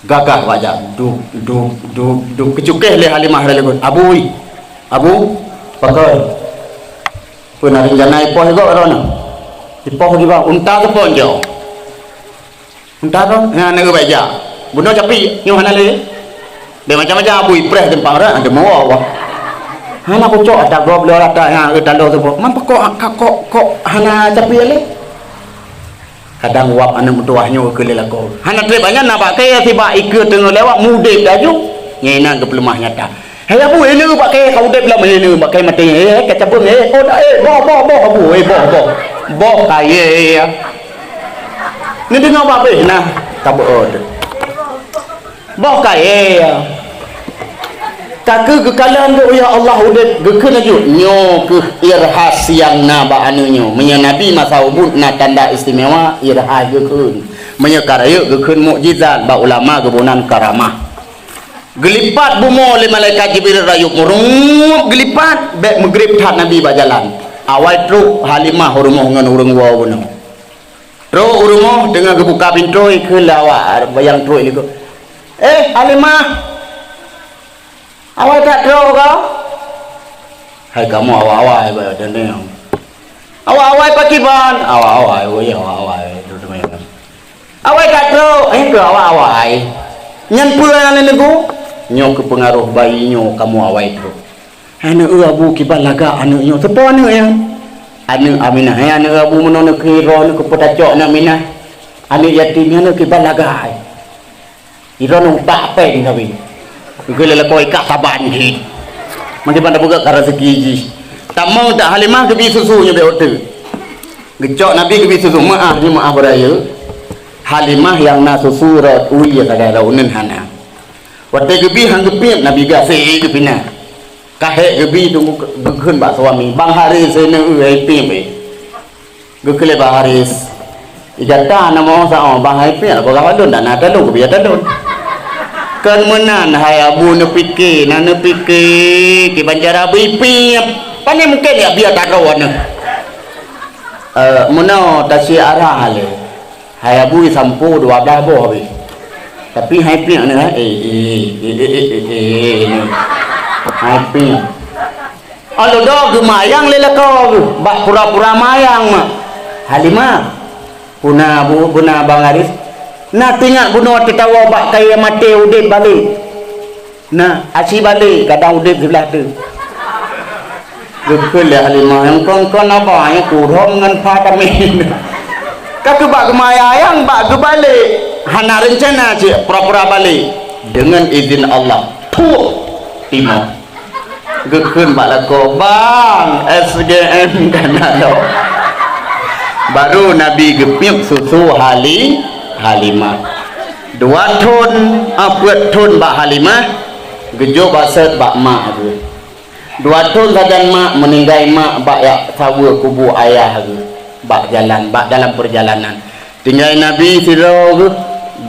Gagah wajak, dub, dub, dub, dub, keucukéh lé Halimah lagée, "Abu, ui, Abu, pakon? Peue na rencana ipoh gob droeneuh? Ipoh kiban, unta seupon jok." Entah tu, nyan aneuk baik jak. Bunoe capiek, nyoe hana lé. Deh macam-macam abu ipreh timpang rak, ada mawa wah. Hana kucok ata gob lé rata nyan, eh, taloe tu. Man pakok, kok, kok hana capiek lé? Kadang wab aneuk meutuwah nyoe keu lé lakoe. Hana treb nyan na bak kayée sibak ikeue teungoh lewat mudeb laju. Nyan inan geupeuleumah nyata. Hai abu, eh, neuk bak kayée ka udeb lom, eh, neuk bak kayée maté, eh, ka cabeueng, eh, oh, dak, eh, boh, boh, boh, abu, eh, boh, boh. Boh kayée, eh, ya. Neudeungoe babeh nah, tabeuôt. Boh kayée, ya. Ka keuh geukalon geuh, ya Allah, udeb geukheun aju. Nyoe keuh irhas nyang na bak aneuk nyoe. Meunyoe Nabi masa ubit na tanda istimewa, irhas geukheun. Meunyoe ka rayeuk geukheun mukjizat, bak ulama geuboh nan karamah. Geulipat bumoe lé malaikat Jibril rayeuk murub geulipat, bék meugreb that Nabi bak jalan. Awai trok Halimah u rumoh ngon ureuëng woe bunoe. Trok u rumoh teungoh geubuka pintoe keu lawak nyang trok likot. "Eh, Halimah! Awai that trok kah?" "Hai kamoe awai-awai bak dan nyang." "Awai-awai pakriban?" "Awai-awai, oh ya, awai-awai." Awai ka trok, eh, keu awai-awai. Nyan peue na lé neugu? Nyoe keu peungaroh bayi nyoe kamoe awai trok. Aneuk eu abu kiban lagak aneuk nyoe. Soe po aneuk nyan? Aneuk Aminah. Eh, aneuk eu abu meunoe neukheun droeneuh keu peutacok aneuk Aminah. Aneuk yatim nyan kiban lagak. Droeneuh utak péng tapi. Keu lé lakoe ikak saban jih. Meukiban tapeugah ka raseuki jih. Tamong tak Halimah geubi susu nyoe bék oteuk. Geucok Nabi geubi susu, meuáh nyoe meuáh beuraya. Halimah nyang na susu rot ui sagai rot uneun hana. Watée geubi han geupiep Nabi gasé geupinah. Ka hék geubi teungku geukheun bak suami, "Bang Haris, seuneuk eu hai piep, eh." Geukheun lé Bang Haris, "Ih gata na mo sa oh, Bang hai piep, peugah lôn dak na talon, geubi talon." Kon meunan hai abu neupike, na neupike, kiban cara bri piep. Pane mungken ya biar taroe neuh. Eh, meunoe tasie arah lé. Hai abu sampoe dua blah boh habéh. Tapi hai piep neuh, eh, eh, eh, eh, eh, eh, eh, eh, hai piep. Alô do geumayang lé lakoe geuh, bak pura-pura mayang mak. Halimah, puna bu-, buna Bang Haris. Na teuingat bunoe teutawoe bak kayée maté udeb balek. Na, aci balek kadang udeb siblah teuk. Geukheun lé Halimah, nyang kon-kon aba nyang kurhom ngon pha tamé. Ka keuh bak geumayang, bak geubalek. Hana reuncana cit pura-pura balek. Deungon idhin Allah, puih timoh. Geukheun bak lakoe, "Bang, S G M ka na lom." Baru Nabi geupiep susu Hali-, Halimah. Dua thon, ah, peuet thon bak Halimah, geujok bak sot bak mak geuh. Dua thon sajan mak, meuninggai mak bak yak saweue kubu ayah geuh, bak jalan, bak dalam peurjalanan. Tinggai Nabi sidroe geuh,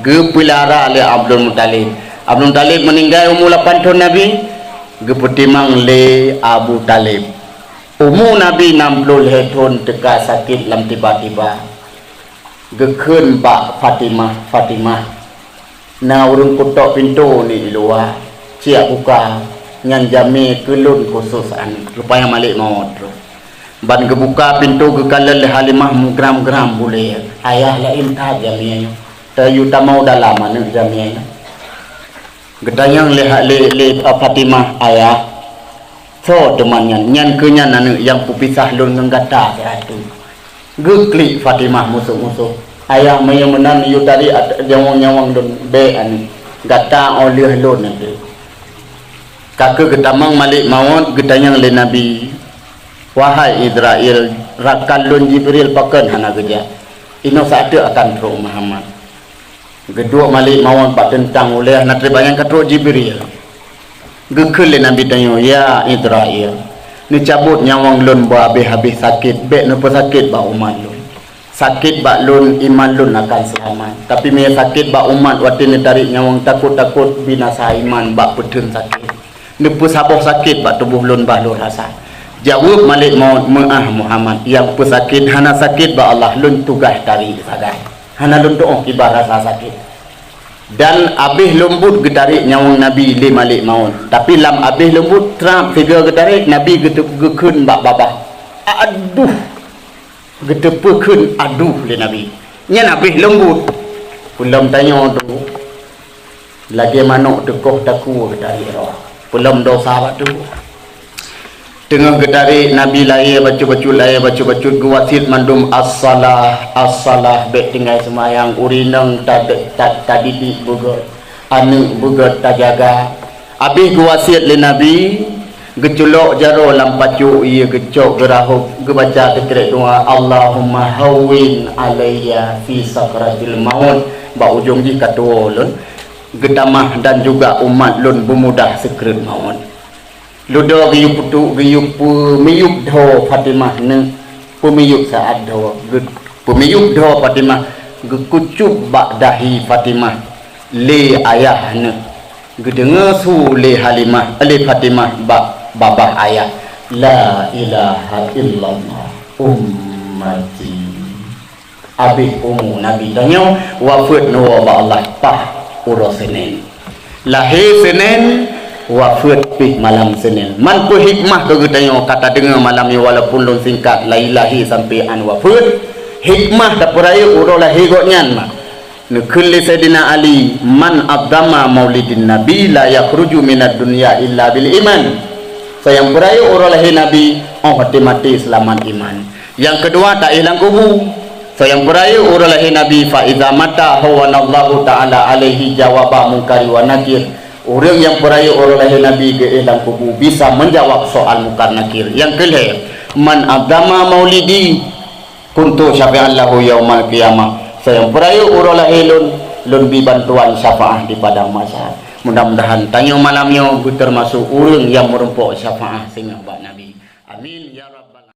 geupeulara lé Abdul Muthalib. Abdul Muthalib meuninggai umu lapan thon Nabi, geupeutimang lé Abu Thalib. Umu Nabi nam ploh lhée thon teuka sakét lam tiba-tiba. Geukheun bak Fatimah, "Fatimah, na ureuëng kutok pintoe ni i luwa, ciek buka, nyan jamé keu lôn khusos aneuk." Rupanya malek mawöt droe. Ban geubuka pintoe geukalon lé Halimah meugram-gram bulée. Ayah laén that jamé nyoe. Tayue tamong dalam aneuk jamé nyoe. Geutanyong lé, lé, lé Fatimah, "Ayah, soe teuma nyan?" "Nyan keuh nyan aneuk nyang peupisah lôn ngon gata siat teuk." Geuklik Fatimah musoh-musoh. "Ayah, meunyoe meunan yue tarék at-, nyawöng-nyawöng lôn, bék aneuk. Gata óh lheueh lôn aneuk." Ka keuh geutamong malek mawöt geutanyong lé Nabi, "Wahai Izrail, rakan lôn Jibril pakon hana geujak? Inoe sateuk akan trok Muhammad." Geuduek Malik Maut bak teuntang ulèe na trép nyang ka trok Jibril. Geukheun lé Nabi tanyoe, "Ya Israil, neucabot nyawöng lôn beuhabéh-habéh sakét, bèk neupeusakét bak umat lôn. Sakét bak lôn, iman lôn akan seulamat. Tapi meunyo sakét bak umat watèe neutarek nyawöng, takot-takot binasa iman bak peutheun sakét. Neupeusaboh sakét bak tuboh lôn bah lôn rasa." Jaweueb Malik Maut, "Meu'ah Muhammad, nyang peusakét hana sakét bak Allah, lôn tugaih tarek sagai. Hana lôn tu'oh kiban rasa sakét." Dan abéh leumbut geutarek nyawöng Nabi lé Malik Maut. Tapi lam abéh leumbut, trap sigoe geutarek, Nabi geuteu-, geukheun bak babah. Aduh! Geuteupeu kheun aduh lé Nabi. Nyan abéh leumbut. Peulom tanyoe tu, lagèe manok teukoh takue geutarek roh. Peulom dosa bak tu. Teungoh geutarek, Nabi lahé bacut-bacut, lahé bacut-bacut, geuwasiet mandum, "As-salah, as-salah, bèk tinggai seumayang, ureueng inong ta-, ta-, tadidik beugèt, aneuk beugèt tajaga." Abéh geuwasiet lé Nabi, geuculok jaroe lam pacok, ie geucok, geurahôb, geubaca teukrek doa, "Allahumma hawwin alayya fi sakratil maut." Bak ujong jih ka tuwoe lôn, geutamah, "Dan juga umat lôn beumudah seukreut maut." Ludoe geuyue peutu-, geuyue peumiyueb dhoe Fatimah neuk, peumiyueb saát dhoe, geu-, peumiyueb dhoe Fatimah, geukucup bak dahi Fatimah lé ayah neuk. Geudeungoe su lé Halimah, lé Fatimah bak babah ayah, "La ilaha illallah ummati." Abéh umu Nabi tanyoe, wafeuet neuwoe bak Allah paih uroe Seunén. Lahé Seunén, wafeuet pih malam Seunén. Man peue hikmah keu geutanyoe ka tadeungoe malam nyoe, walaupun lôn singkat, lahé sampai án wafeuet? Hikmah tapeurayeuk uroe lahé gobnyan, ma. Neukheun lé Saidina Ali, "Man 'azzama maulidin Nabi la yakhruju minad dunya illa bil iman." Soe nyang peurayeuk uroe lahé Nabi, 'oh watèe maté seulamat iman. Nyang keudua, taéh lam kubu. Soe nyang peurayeuk uroe lahé Nabi, "Fa iza mata hawwanallahu ta'ala alaihi jawaba munkari wa nakir." Ureueng nyang peurayeuk uroe lahé Nabi geuéh lam kubu, bisa meujawab soal Munkar Nakir. Nyang keulhèe, "Man 'azzama maulidi kuntu syafi'an lahu yaumal qiyamah." Soe nyang peurayeuk uroe lahé lôn, lôn bi bantuan syafaah di padang mahsyar. Mudah-mudahan tanyoe malam nyoe beuteumasok ureueng nyang meurumpok syafaah singoh bak Nabi. Amin ya rabbal